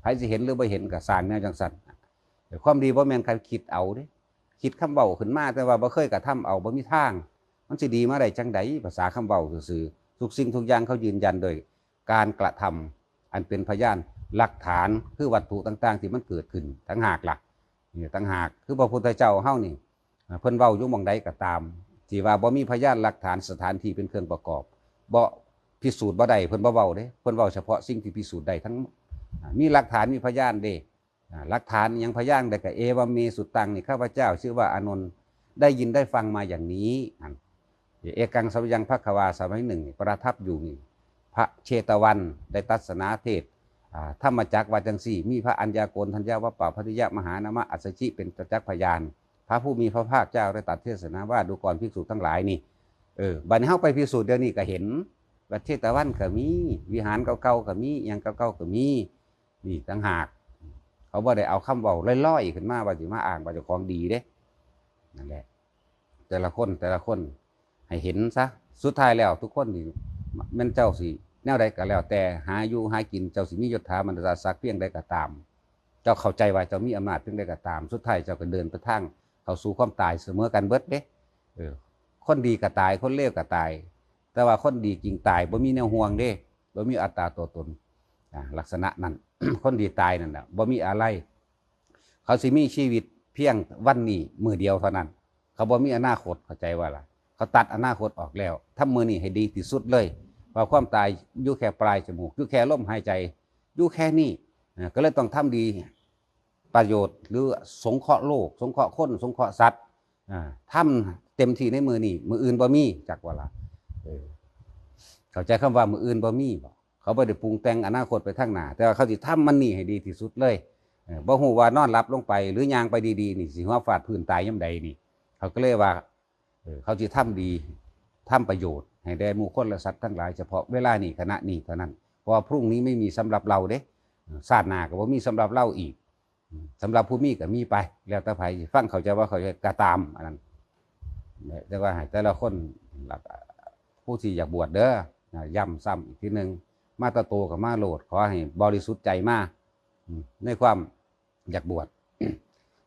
ໃຜຊິເຫັນ ຫຼື ບໍ່ເຫັນກໍຊ່າງແນວຈັ່ງຊັ້ນ. ແຕ່ຄວາມດີບໍ່ແມ່ນການຄິດເອົາເດ້, ຄິດຄຳເວົ້າຂຶ້ນມາ ແຕ່ວ່າບໍ່ເຄີຍກະທຳເອົາ, ບໍ່ມີທາງ. ມັນຊິດີມາໄດ້ຈັ່ງໃດ? ພາສາຄຳເວົ້າຊື່ໆ. ທຸກສິ່ງທຸກຢ່າງເຂົາຢືນຢັນໂດຍ ການກະທຳອັນເປັນພະຍານຫຼັກຖານ ຄືວັດຖຸຕ່າງໆທີ່ມັນເກີດຂຶ້ນຕ່າງຫາກລະ. ນີ້ຕ່າງຫາກ ຄືພະພຸດທະເຈົ້າເຮົານີ້ ເພິ່ນເວົ້າຢູ່ໝ່ອງໃດກໍຕາມ ທີ່ວ່າບໍ່ມີພະຍານຫຼັກຖານ ສະຖານທີ່ເປັນເຄື່ອງປະກອບ ບໍ່ພິສູດບໍ່ໄດ້ ເພິ່ນບໍ່ເວົ້າເດ້, ເພິ່ນເວົ້າສະເພາະສິ່ງທີ່ພິສູດໄດ້ທັງໝົດ. ມີຫຼັກຖານ ມີພະຍານເດ້. ອາ ຫຼັກຖານຫຍັງ ພະຍານໃດກໍ ເອວະເມ ສຸຕັງ ນີ້ ຂ້າພະເຈົ້າຊື່ວ່າອານົນ ໄດ້ຍິນໄດ້ຟັງມາຢ່າງນີ້. ອັນ ເອກັງສະວະຍັງ ພະຄະວາ ສະໄໝໜຶ່ງ ປະທັບຢູ່ນີ້ ພະເຊຕະວັນ ໄດ້ຕັດສະໜາເທດ ອາ ທຳມະຈັກວ່າຈັ່ງຊີ້, ມີພະອັນຍາໂກນທັນຍະ ວັບປະພັດຕິຍະ ມະຫານາມະ ອັດສະຈິ ເປັນປະຈັກພະຍານ, ພະຜູ້ມີພະພາກເຈົ້າໄດ້ຕັດເທດສະໜາວ່າ ດູກ່ອນ ພິກສຸທັງຫຼາຍນີ້. ເອີ ບັດນີ້ເຮົາໄປພິສູດດຽວນີ້ກໍເຫັນ ວັດເຊຕະວັນກໍມີ, ວິຫານເກົ່າໆກໍມີ, ຫຍັງເກົ່າໆກໍມີ. ນີ້ຕ່າງຫາກ ເຂົາບໍ່ໄດ້ເອົາຄຳເວົ້າລອຍໆຂຶ້ນມາວ່າຊິມາອ້າງວ່າເຈົ້າຂອງດີເດ້. ນັ້ນແຫຼະ ແຕ່ລະຄົນ ແຕ່ລະຄົນໃຫ້ເຫັນຊະ. ສຸດທ້າຍແລ້ວທຸກຄົນນີ້ ແມ່ນເຈົ້າຊິແນວໃດກໍແລ້ວແຕ່ ຫາຢູ່ຫາກິນ ເຈົ້າຊິມີຍົດຖາມານະຕະສັກພຽງໃດກໍຕາມ, ເຈົ້າເຂົ້າໃຈວ່າເຈົ້າມີອຳນາດພຽງໃດກໍຕາມ, ສຸດທ້າຍເຈົ້າກໍເດີນໄປທາງເຂົ້າສູ່ຄວາມຕາຍສະເໝີກັນເບິດເດ້. ເອີ ຄົນດີກໍຕາຍ ຄົນເລວກໍຕາຍ, ແຕ່ວ່າຄົນດີຈິງຕາຍ ບໍ່ມີແນວຫ່ວງເດ້, ບໍ່ມີອັດຕາຕົວຕົນ. ອາ ລັກສະນະນັ້ນ ຄົນດີຕາຍນັ້ນນະ ບໍ່ມີອາໄລ, ເຂົາຊິມີຊີວິດພຽງວັນນີ້ມື້ດຽວເທົ່ານັ້ນ, ເຂົາບໍ່ມີອະນາຄົດ, ເຂົ້າໃຈວ່າລະ? ເຂົາຕັດອະນາຄົດອອກແລ້ວ, ທຳມື້ນີ້ໃຫ້ດີທີ່ສຸດເລີຍ, ເພາະຄວາມຕາຍຢູ່ແຄ່ປາຍຈະມູກ, ຢູ່ແຄ່ລົມຫາຍໃຈ, ຢູ່ແຄ່ນີ້. ເອີ ກໍເລີຍຕ້ອງທຳດີ ປະໂຫຍດ ຫຼື ສົງເຄາະໂລກ, ສົງເຄາະຄົນ, ສົງເຄາະສັດ. ອາ ທຳເຕັມທີ່ໃນມື້ນີ້, ມື້ອື່ນບໍ່ມີ, ຈັກວ່າລະ? ເອີ ເຂົ້າໃຈຄຳວ່າມື້ອື່ນບໍ່ມີບໍ່? ເຂົາບໍ່ໄດ້ປຸງແຕ່ງອະນາຄົດໄປທາງໜ້າ, ແຕ່ວ່າເຂົາຊິທຳມັນນີ້ໃຫ້ດີທີ່ສຸດເລີຍ. ເອີ ບໍ່ຮູ້ວ່ານອນຫຼັບລົງໄປ ຫຼື ຍ່າງໄປດີໆນີ້ ຊິຫົວຟາດພື້ນຕາຍຍາມໃດນີ້. ເຂົາກໍເລີຍວ່າ ເອີ ເຂົາຊິທຳດີ, ທຳປະໂຫຍດໃຫ້ແດ່ໝູ່ຄົນ ແລະ ສັດທັງຫຼາຍ ສະເພາະເວລານີ້ ຂະນະນີ້ເທົ່ານັ້ນ, ເພາະວ່າພລຸ່ງນີ້ໄມ່ມີສຳລັບເຮົາເດ້, ຊາດໜ້າກໍບໍ່ມີສຳລັບເຮົາອີກ. ສຳລັບຜູ້ມີກໍມີໄປ ແລ້ວແຕ່ໃຜຊິຟັງເຂົ້າໃຈບໍ່ເຂົ້າໃຈກໍຕາມ ອັນນັ້ນ. ແຕ່ວ່າໃຫ້ແຕ່ລະຄົນ ຜູ້ທີ່ຢາກບວດເດີ, ຢ້ຳຊ້ຳອີກທີໜຶ່ງ, ມາແຕ່ໂຕກໍມາໂລດ, ຂໍໃຫ້ບໍລິສຸດໃຈມາ ໃນຄວາມຢາກບວດ.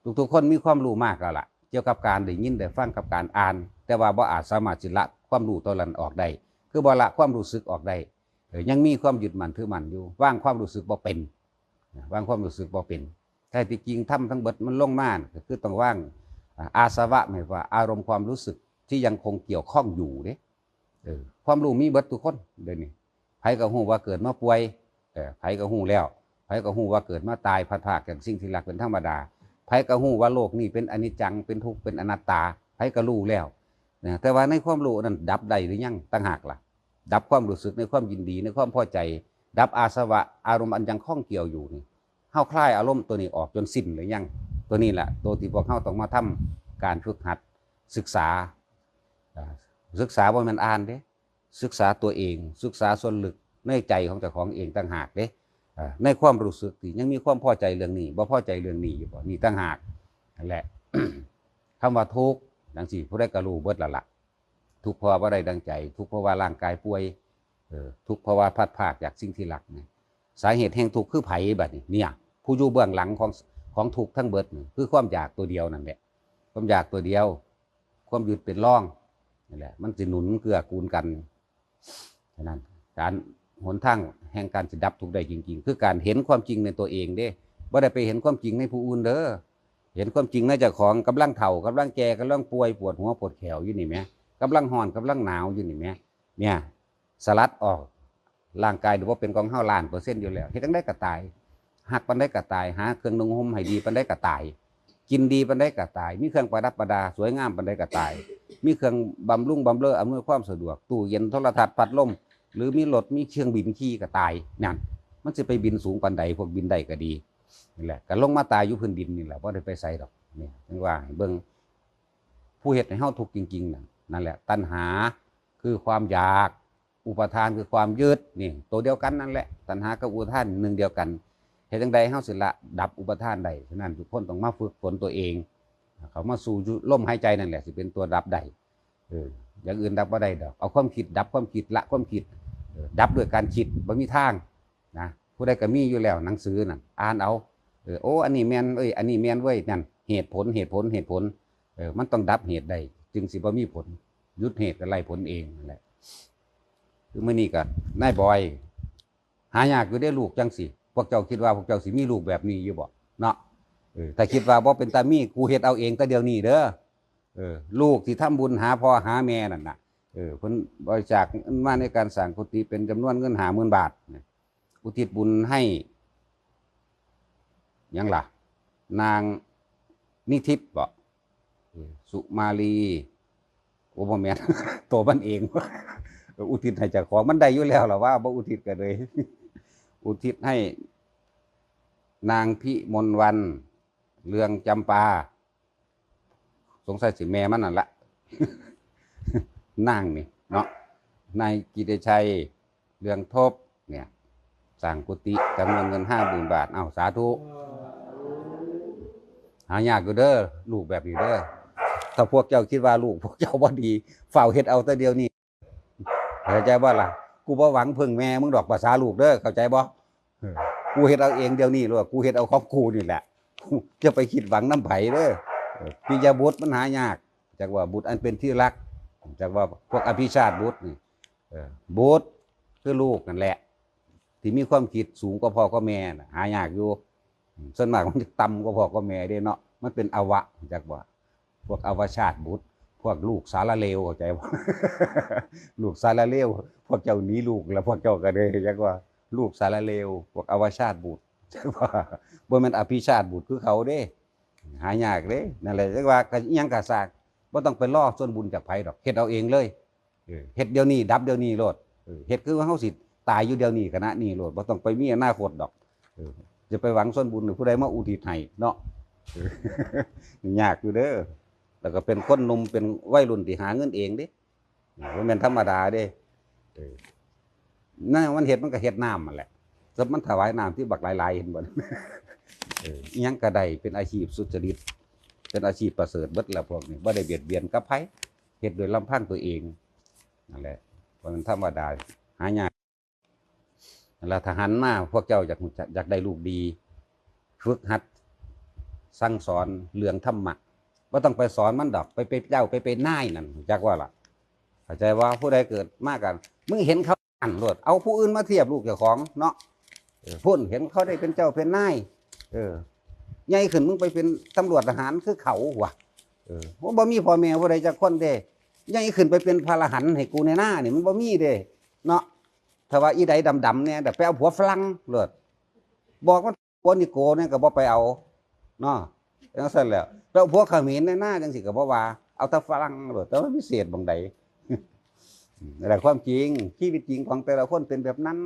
ທຸກໆຄົນມີຄວາມຮູ້ມາກແລ້ວລະ ກ່ຽວກັບການໄດ້ຍິນໄດ້ຟັງກັບການອ່ານ, ແຕ່ວ່າບໍ່ອາດສາມາດຊິລະຄວາມຮູ້ຕົວນັ້ນອອກໄດ້, ຄືບໍ່ລະຄວາມຮູ້ສຶກອອກໄດ້. ເອີ ຍັງມີຄວາມຍຶດໝັ້ນຖືໝັ້ນຢູ່, ວາງຄວາມຮູ້ສຶກບໍ່ເປັນ, ວາງຄວາມຮູ້ສຶກບໍ່ເປັນ. ແທ້ທີ່ຈິງທຳທັງເບິດມັນລົງມາ ກໍຄືຕ້ອງວາງ ອາ ອາສະວະ ໝາຍວ່າອາລົມຄວາມຮູ້ສຶກທີ່ຍັງຄົງກ່ຽວຂ້ອງຢູ່ເດ້. ເອີ ຄວາມຮູ້ມີເບິດທຸກຄົນດຽວນີ້, ໃຜກໍຮູ້ວ່າເກີດມາປ່ວຍ, ເອີ ໃຜກໍຮູ້ແລ້ວ, ໃຜກໍຮູ້ວ່າເກີດມາຕາຍ ພັດພາກຈາກສິ່ງທີ່ຮັກເປັນທຳມະດາ, ໃຜກໍຮູ້ວ່າໂລກນີ້ເປັນອະນິດຈັງ ເປັນທຸກ ເປັນອະນັດຕາ, ໃຜກໍຮູ້ແລ້ວນະ. ແຕ່ວ່າໃນຄວາມຮູ້ນັ້ນດັບໄດ້ຫຼືຍັງຕ່າງຫາກລະ? ດັບຄວາມຮູ້ສຶກໃນຄວາມຍິນດີ ໃນຄວາມພໍໃຈ, ດັບອາສະວະ ອາລົມອັນຍັງຂ້ອງກ່ຽວຢູ່ນີ້, ເຮົາຄາຍອາລົມຕົວນີ້ອອກຈົນສິ້ນຫຼືຍັງ? ຕົວນີ້ແຫຼະ ຕົວທີ່ພວກເຮົາຕ້ອງມາທຳການຝຶກຫັດສຶກສາ. ອາ ສຶກສາບໍ່ແມ່ນອ່ານເດ້, ສຶກສາຕົວເອງ, ສຶກສາສ່ວນເລິກໃນໃຈຂອງເຈົ້າຂອງເອງຕ່າງຫາກເດ້. ອາ ໃນຄວາມຮູ້ສຶກທີ່ຍັງມີຄວາມພໍໃຈເລື່ອງນີ້, ບໍ່ພໍໃຈເລື່ອງນີ້ຢູ່ບໍ່? ນີ້ຕ່າງຫາກ. ນັ້ນແຫຼະ ຄຳວ່າທຸກຈັ່ງຊີ້ ຜູ້ໃດກໍຮູ້ເບິດແລ້ວລະ. ທຸກເພາະວ່າບໍ່ໄດ້ດັ່ງໃຈ, ທຸກເພາະວ່າຮ່າງກາຍປ່ວຍ, ເອີ ທຸກເພາະວ່າພັດພາກຈາກສິ່ງທີ່ຮັກ. ສາເຫດແຫ່ງທຸກຄືໃຜບັດນີ້? ເນຍ ຜູ້ຢູ່ເບື້ອງຫຼັງຂອງ ຂອງທຸກທັງເບິດນີ້ ຄືຄວາມຢາກຕົວດຽວນັ້ນແຫຼະ. ຄວາມຢາກຕົວດຽວ ຄວາມຍຶດເປັນລອງ ນີ້ແຫຼະ ມັນຊິໜູນເກື້ອກູນກັນ. ສະນັ້ນ ການ ຫົນທາງແຫ່ງການຊິດັບທຸກໄດ້ຈິງໆ ຄືການເຫັນຄວາມຈິງໃນຕົວເອງເດ້. ບໍ່ໄດ້ໄປເຫັນຄວາມຈິງໃນຜູ້ອື່ນເດີ. ເຫັນຄວາມຈິງໃນເຈົ້າຂອງ. ກຳລັງເຖົ້າ, ກຳລັງແກ່, ກຳລັງປ່ວຍ, ປວດຫົວ, ປວດແຂ້ວຢູ່ນີ້ແໝ. ກຳລັງຮ້ອນ, ກຳລັງໜາວຢູ່ນີ້ແໝ. ເນຍ ສະຫຼັດອອກ. ຮ່າງກາຍນີ້ບໍ່ເປັນຂອງເຮົາລ້ານເປີເຊັນຢູ່ແລ້ວ. ເຮັດຈັ່ງໃດກໍຕາຍ. ຮັກປານໃດກໍຕາຍ. ຫາເຄື່ອງນຸ່ງຫົ່ມໃຫ້ດີປານໃດກໍຕາຍ. ກິນດີປານໃດກໍຕາຍ. ມີເຄື່ອງປະດັບປະດາສວຍງາມປານໃດກໍຕາຍ. ມີເຄື່ອງບຳລຸງບຳເລີອຳນວຍຄວາມສະດວກ, ຕູ້ເຢັນ, ໂທລະທັດ, ພັດລົມ ຫຼື ມີລົດ, ມີເຄື່ອງບິນຂີ່ກໍຕາຍ. ນັ້ນ ມັນຊິໄປບິນສູງປານໃດ? ພວກບິນໄດ້ກໍດີ. ນີ້ແຫຼະ ກໍລົງມາຕາຍຢູ່ພື້ນດິນນີ້ແຫຼະ. ບໍ່ໄດ້ໄປໃສດອກ. ນີ້ ຈັ່ງວ່າໃຫ້ເບິ່ງ ຜູ້ເຮັດໃຫ້ເຮົາທຸກຈິງໆ ນັ້ນ ນັ້ນແຫຼະ ຕັນຫາ ຄືຄວາມຢາກ, ອຸປາທານ ຄືຄວາມຍຶດ. ນີ້ ໂຕດຽວກັນນັ້ນແຫຼະ. ຕັນຫາກັບອຸປາທານໜຶ່ງດຽວກັນ. ເຮັດຈັ່ງໃດເຮົາຊິລະດັບອຸປາທານໄດ້? ສະນັ້ນ ທຸກຄົນຕ້ອງມາຝຶກຝົນຕົວເອງ ເຂົ້າມາສູ່ຢູ່ລົມຫາຍໃຈນັ້ນແຫຼະ ຊິເປັນຕົວດັບໄດ້. ເອີ ຢ່າງອື່ນດັບບໍ່ໄດ້ດອກ. ເອົາຄວາມຄິດດັບຄວາມຄິດ, ລະຄວາມຄິດ. ເອີ ດັບດ້ວຍການຄິດ ບໍ່ມີທາງນະ. ຜູ້ໃດກໍມີຢູ່ແລ້ວ ໜັງສືນັ້ນ ອ່ານເອົາ. ເອີ ໂອ້ ອັນນີ້ແມ່ນເວີ້ຍ ອັນນີ້ແມ່ນເວີ້ຍ. ນັ້ນ ເຫດຜົນ ເຫດຜົນ ເຫດຜົນ. ເອີ ມັນຕ້ອງດັບເຫດໄດ້ ຈຶ່ງຊິບໍ່ມີຜົນ. ຢຸດເຫດກໍໄລ່ຜົນເອງນັ້ນແຫຼະ. ຄືມື້ນີ້ກໍນາຍບອຍ ຫາຍາກຢູ່ເດ້ລູກຈັ່ງຊີ້. ພວກເຈົ້າຄິດວ່າພວກເຈົ້າຊິມີລູກແບບນີ້ຢູ່ບໍ່ເນາະ? ເອີ ຖ້າຄິດວ່າບໍ່ເປັນຕາມີ ກູເຮັດເອົາເອງແຕ່ດຽວນີ້ເດີ. ເອີ ລູກທີ່ທຳບຸນຫາພໍ່ຫາແມ່ນັ້ນນະ ເອີ ເພິ່ນບໍລິຈາກເງິນມາໃນການສ້າງກຸຕິເປັນຈຳນວນເງິນຫ້າໝື່ນບາດ ອຸທິດບຸນໃຫ້ ຫຍັງລະ ນາງນິທິດບໍ ເອີ ສຸມາລີ ໂອ້ ບໍ່ແມ່ນ ໂຕມັນເອງ ອຸທິດໃຫ້ເຈົ້າຂອງ. ມັນໄດ້ຢູ່ແລ້ວລະວ່າ ບໍ່ອຸທິດກໍເລີຍ ອຸທິດໃຫ້ນາງພິມົນວັນ ເລື່ອງຈຳປາ. ສົງໄສຊິແມ່ມັນນັ້ນລະ ນາງນີ້ເນາະ. ນາຍກິດຕິໄຊ ເລື່ອງທົບເນຍ ສ້າງກຸຕິຈຳນວນເງິນຫ້າໝື່ນບາດ. ເອົ້າ ສາທຸ. ຫາຍາກຢູ່ເດີ ລູກແບບນີ້ເດີ. ຖ້າພວກເຈົ້າຄິດວ່າລູກພວກເຈົ້າບໍ່ດີ ຟ້າວເຮັດເອົາແຕ່ດຽວນີ້. ເຂົ້າໃຈບໍ່ລະ? ກູບໍ່ຫວັງເພິ່ງແມ່ມຶງດອກ ພາສາລູກເດີ ເຂົ້າໃຈບໍ່? ເອີ ກູເຮັດເອົາເອງດຽວນີ້ໂລດ ກູເຮັດເອົາຂອງກູນີ້ແຫຼະ ຢ່າໄປຄິດຫວັງນຳໃຜເດີ. ເອີ ປິຍະບຸດມັນຫາຍາກ ຈັກວ່າບຸດອັນເປັນທີ່ຮັກ ຈັກວ່າພວກອະພິຊາດບຸດນີ້. ເອີ ບຸດຄືລູກນັ້ນແຫຼະ ທີ່ມີຄວາມຄິດສູງກວ່າພໍ່ກວ່າແມ່ນະ ຫາຍາກຢູ່. ສ່ວນມາກມັນຈະຕ່ຳກວ່າພໍ່ກວ່າແມ່ເດ້ເນາະ ມັນເປັນອະວະ ຮູ້ຈັກບໍ່? ພວກອະວະຊາດບຸດ ພວກລູກສາລະເລວ ເຂົ້າໃຈບໍ່? ລູກສາລະເລວ ພວກເຈົ້າໜີລູກ ແລ້ວພວກເຈົ້າກໍເລີຍ ເອີ້ນວ່າລູກສາລະເລວ ພວກອະວະຊາດບຸດ ເຈົ້າວ່າ ບໍ່ແມ່ນອະພິຊາດບຸດຄືເຂົາເດ້ ຫາຍາກເດ້. ນັ້ນແຫຼະ ເອີ້ນວ່າ ກະ ອີ່ຫຍັງກະຊ່າງ ບໍ່ຕ້ອງໄປລໍສ່ວນບຸນຈາກໃຜດອກ ເຮັດເອົາເອງເລີຍ. ເອີ ເຮັດດຽວນີ້ ດັບດຽວນີ້ໂລດ. ເອີ ເຮັດຄືວ່າເຮົາຊິຕາຍຢູ່ດຽວນີ້ ຂະນະນີ້ໂລດ ບໍ່ຕ້ອງໄປມີອະນາຄົດດອກ. ເອີ ຈະໄປຫວັງສ່ວນບຸນໃຫ້ຜູ້ໃດມາອຸທິດໃຫ້ເນາະ. ເອີ ຍາກຢູ່ເດີ. ແລ້ວກໍເປັນຄົນໜຸ່ມ ເປັນໄວລຸ້ນທີ່ຫາເງິນເອງເດ້ ບໍ່ແມ່ນທຳມະດາເດ້. ເອີ ນັ້ນມັນເຮັດ ມັນກໍເຮັດນ້ຳຫັ້ນແຫຼະ ແຕ່ມັນຖວາຍນ້ຳທີ່ບັກຫຼາຍໆ ເຫັນບໍ່? ເອີ ອີ່ຫຍັງກໍໄດ້ ເປັນອາຊີບສຸດຈະລິດ ເປັນອາຊີບປະເສີດເບິດລະພວກນີ້ ບໍ່ໄດ້ບຽດບຽນກັບໃຜ ເຮັດໂດຍລຳພັງຕົວເອງ. ນັ້ນແຫຼະ ບໍ່ແມ່ນທຳມະດາ ຫາຍາກ. ແລ້ວຖ້າຫັນມາ ພວກເຈົ້າຢາກຮູ້ຈັກ ຢາກໄດ້ລູກດີ ຝຶກຫັດສັ່ງສອນເລື່ອງທຳມະ ບໍ່ຕ້ອງໄປສອນມັນດອກ ໄປເປັນເຈົ້າ ໄປເປັນນາຍນັ້ນ ຮູ້ຈັກບໍ່ລະ? ເຂົ້າໃຈບໍ່? ຜູ້ໃດເກີດມາກໍ ມຶງເຫັນເຂົາອັນໂລດ ເອົາຜູ້ອື່ນມາທຽບລູກເຈົ້າຂອງເນາະ. ເອີ ພຸ້ນ ເຫັນເຂົາໄດ້ເປັນເຈົ້າເປັນນາຍ ເອີ ໃຫຍ່ຂຶ້ນມຶງໄປເປັນຕຳຫຼວດທະຫານຄືເຂົາຫວາ. ເອີ ບໍ່ມີພໍ່ແມ່ຜູ້ໃດຈັກຄົນເດ້ ໃຫຍ່ຂຶ້ນໄປເປັນພະລະຫັນໃຫ້ກູແດ່ນາ ນີ້ມັນບໍ່ມີເດ້ເນາະ. ຖ້າວ່າອີໃດດຳໆ ແດ່ ໄປເອົາຜົວຝຣັ່ງໂລດ ບອກມັນ ຜົວນິໂກນີ້ກໍບໍ່ໄປເອົາເນາະ. ຈັ່ງຊັ້ນແຫຼະ ໄປເອົາຜົວຂະເໝນແດ່ນາ ຈັ່ງຊີ້ກໍບໍ່ວ່າ ເອົາແຕ່ຝຣັ່ງໂລດ. ແຕ່ວ່າພິເສດໝ່ອງໃດ? ແຕ່ຄວາມຈິງ ຊີວິດຈິງຂອງແຕ່ລະຄົນເປັນແບບນັ້ນ.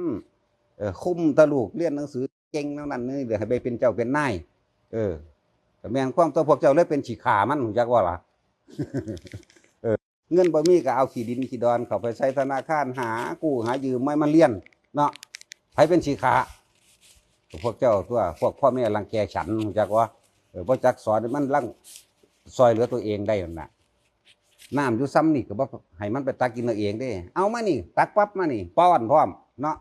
ເອີ ຄຸມແຕ່ລູກຮຽນໜັງສືເກັ່ງແນວນັ້ນແນວນີ້ ໃຫ້ໄປເປັນເຈົ້າເປັນນາຍ. ເອີ ກໍແມ່ນຄວາມຕົວພວກເຈົ້າເລີຍເປັນຂີ້ຂ້າມັນ ຮູ້ຈັກບໍ່ລະ? ເງິນບໍ່ມີກໍເອົາຂີ້ດິນຂີ້ດອນເຂົ້າໄປໃສ່ທະນາຄານ ຫາກູ້ຫາຢືມມາ ມາລຽນເນາະ. ໃຜເປັນຂີ້ຂ້າ? ກໍພວກເຈົ້າຕົວະ ພວກພໍ່ແມ່ລັງແກສັນ ຮູ້ຈັກບໍ່? ເອີ ບໍ່ຈັກສອນໃຫ້ມັນລັງ ຊ່ອຍເຫຼືອຕົວເອງໄດ້ນັ້ນນະ. ນ້ຳຢູ່ຊ່ຳນີ້ກໍບໍ່ໃຫ້ມັນໄປຕັກກິນເອົາເອງເດ້ ເອົາມານີ້ ຕັກປັບມານີ້ ປ້ອນພ້ອມເນາະ.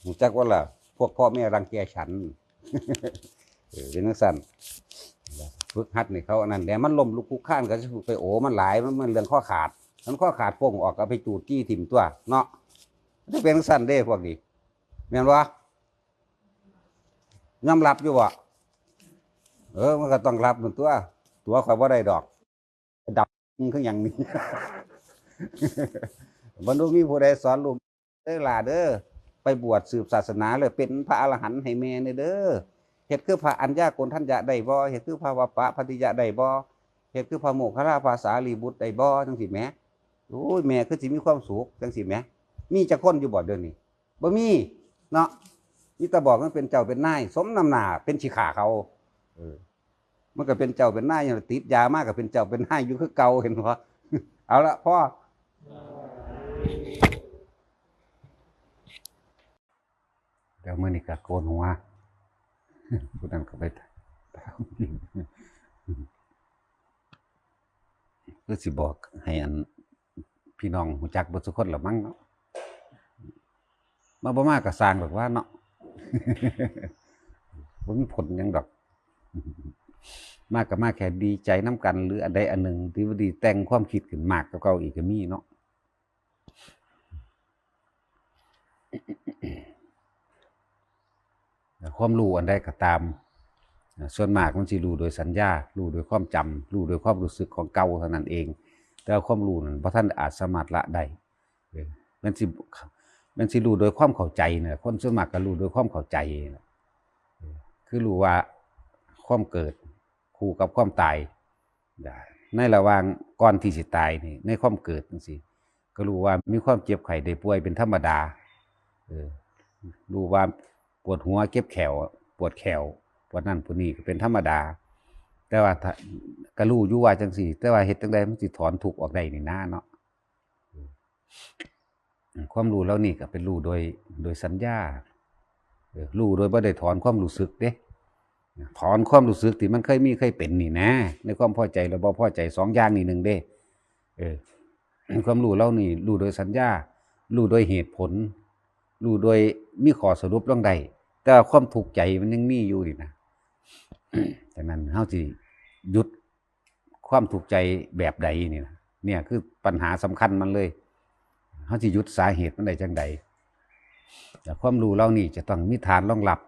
ຮູ້ຈັກບໍ່ລະ? ພວກພໍ່ແມ່ລັງແກສັນ. ເອີ ເປັນຈັ່ງຊັ້ນ. ຝຶກຫັດໃຫ້ເຂົາອັນນັ້ນແຫຼະ ມັນລົ້ມລຸກຄຸກຄານ ກໍຊິໄປໂອ້ມັນຫຼາຍ ມັນເໝືອນເລື່ອງຄໍຂາດ. ຄັນຄໍຂາດໂປ່ງອອກ ກໍເອົາໄປຈູດຈີ່ຖິ້ມຕົວະເນາະ. ມັນຈະເປັນຈັ່ງຊັ້ນເດ້ພວກນີ້ ແມ່ນບໍ່? ຍອມຮັບຢູ່ບໍ່? ເອີ ມັນກໍຕ້ອງຮັບມັນຕົວະ ຕົວະຂ້ອຍບໍ່ໄດ້ດອກ. ດຳຄືຫຍັງນີ້ ບໍ່ຮູ້ມີຜູ້ໃດສອນລູກເດີ້ຫຼ້າເດີ້. ໄປບວດສືບສາສະໜາແລ້ວເປັນພະອະລະຫັນໃຫ້ແມ່ແດ່ເດີ້. ເຮັດຄືພະອັນຍາໂກນທັນຍະໄດ້ບໍ່? ເຮັດຄືພະວັບປະພັດຕິຍະໄດ້ບໍ່? ເຮັດຄືພະໂມກຄະລາພະສາລີບຸດໄດ້ບໍ່? ຈັ່ງຊີ້ແໝ. ໂອ້ຍ ແມ່ຄືຊິມີຄວາມສຸກ ຈັ່ງຊີ້ແໝ. ມີຈັກຄົນຢູ່ບໍ່ດຽວນີ້? ບໍ່ມີເນາະ. ມີແຕ່ບອກມັນເປັນເຈົ້າເປັນນາຍ ສົມນ້ຳໜ້າເປັນຂີ້ຂ້າເຂົາ. ເອີ ມັນກໍເປັນເຈົ້າເປັນນາຍ ຕິດຢາມາກໍເປັນເຈົ້າເປັນນາຍຢູ່ຄືເກົ່າ ເຫັນບໍ່? ເອົາລະ ພໍ. ແລ້ວມື້ນີ້ກໍໂກນຫົວ ຜູ້ນັ້ນກໍໄປຖາມ ຄືຊິບອກໃຫ້ອັນ ພີ່ນ້ອງຮູ້ຈັກເບິດທຸກຄົນລະມັ້ງເນາະ. ມາບໍ່ມາກໍຊ່າງດອກວ່າເນາະ ບໍ່ມີຜົນຫຍັງດອກ. ມາກໍມາແຄ່ດີໃຈນຳກັນ ຫຼື ອັນໃດອັນໜຶ່ງທີ່ບໍ່ດີ ແຕ່ງຄວາມຄິດຂຶ້ນມາກກວ່າເກົ່າອີກກໍມີເນາະ. ຄວາມຮູ້ອັນໃດກໍຕາມ ສ່ວນມາກມັນຊິຮູ້ໂດຍສັນຍາ, ຮູ້ໂດຍຄວາມຈຳ, ຮູ້ໂດຍຄວາມຮູ້ສຶກຂອງເກົ່າເທົ່ານັ້ນເອງ. ແຕ່ວ່າຄວາມຮູ້ນັ້ນບໍ່ທັນອາດສາມາດລະໄດ້. ເອີ ແມ່ນຊິ ແມ່ນຊິຮູ້ໂດຍຄວາມເຂົ້າໃຈນະ. ຄົນສ່ວນມາກກໍຮູ້ໂດຍຄວາມເຂົ້າໃຈນະ. ເອີ ຄືຮູ້ວ່າຄວາມເກີດ ຄູ່ກັບຄວາມຕາຍ ໃນລະຫວ່າງກ່ອນທີ່ຊິຕາຍນີ້ ໃນຄວາມເກີດຈັ່ງຊີ້ ກໍຮູ້ວ່າມີຄວາມເຈັບໄຂ້ໄດ້ປ່ວຍເປັນທຳມະດາ. ເອີ ຮູ້ວ່າປວດຫົວ ເຈັບແຂ້ວ ປວດແຂ້ວ ປວດນັ້ນປວດນີ້ກໍເປັນທຳມະດາ. ແຕ່ວ່າຖ້າ ກໍຮູ້ຢູ່ວ່າຈັ່ງຊີ້ ແຕ່ວ່າເຮັດຈັ່ງໃດມັນຊິຖອນທຸກອອກໄດ້ນີ້ນາເນາະ. ຄວາມຮູ້ເຫຼົ່ານີ້ກໍເປັນຮູ້ໂດຍ ໂດຍສັນຍາ. ເອີ ຮູ້ໂດຍບໍ່ໄດ້ຖອນຄວາມຮູ້ສຶກເດ້. ຖອນຄວາມຮູ້ສຶກທີ່ມັນເຄີຍມີເຄີຍເປັນນີ້ນະ ໃນຄວາມພໍໃຈ ແລະ ບໍ່ພໍໃຈ ສອງຢ່າງນີ້ໜຶ່ງເດ້. ເອີ ຄວາມຮູ້ເຫຼົ່ານີ້ ຮູ້ໂດຍສັນຍາ ຮູ້ໂດຍເຫດຜົນ ຮູ້ໂດຍມີຂໍ້ສະຫຼຸບລົງໄດ້ ແຕ່ວ່າຄວາມທຸກໃຈມັນຍັງມີຢູ່ນີ້ນະ. ສະນັ້ນເຮົາຊິຢຸດ ຄວາມທຸກໃຈແບບໃດນີ້ນະ ເນີ້ຍຄືປັນຫາສຳຄັນມັນເລີຍ. ເຮົາຊິຢຸດສາເຫດມັນໄດ້ຈັ່ງໃດ? ແລະ ຄວາມຮູ້ເຫຼົ່ານີ້ຈະຕ້ອງມີຖານລອງຮັບ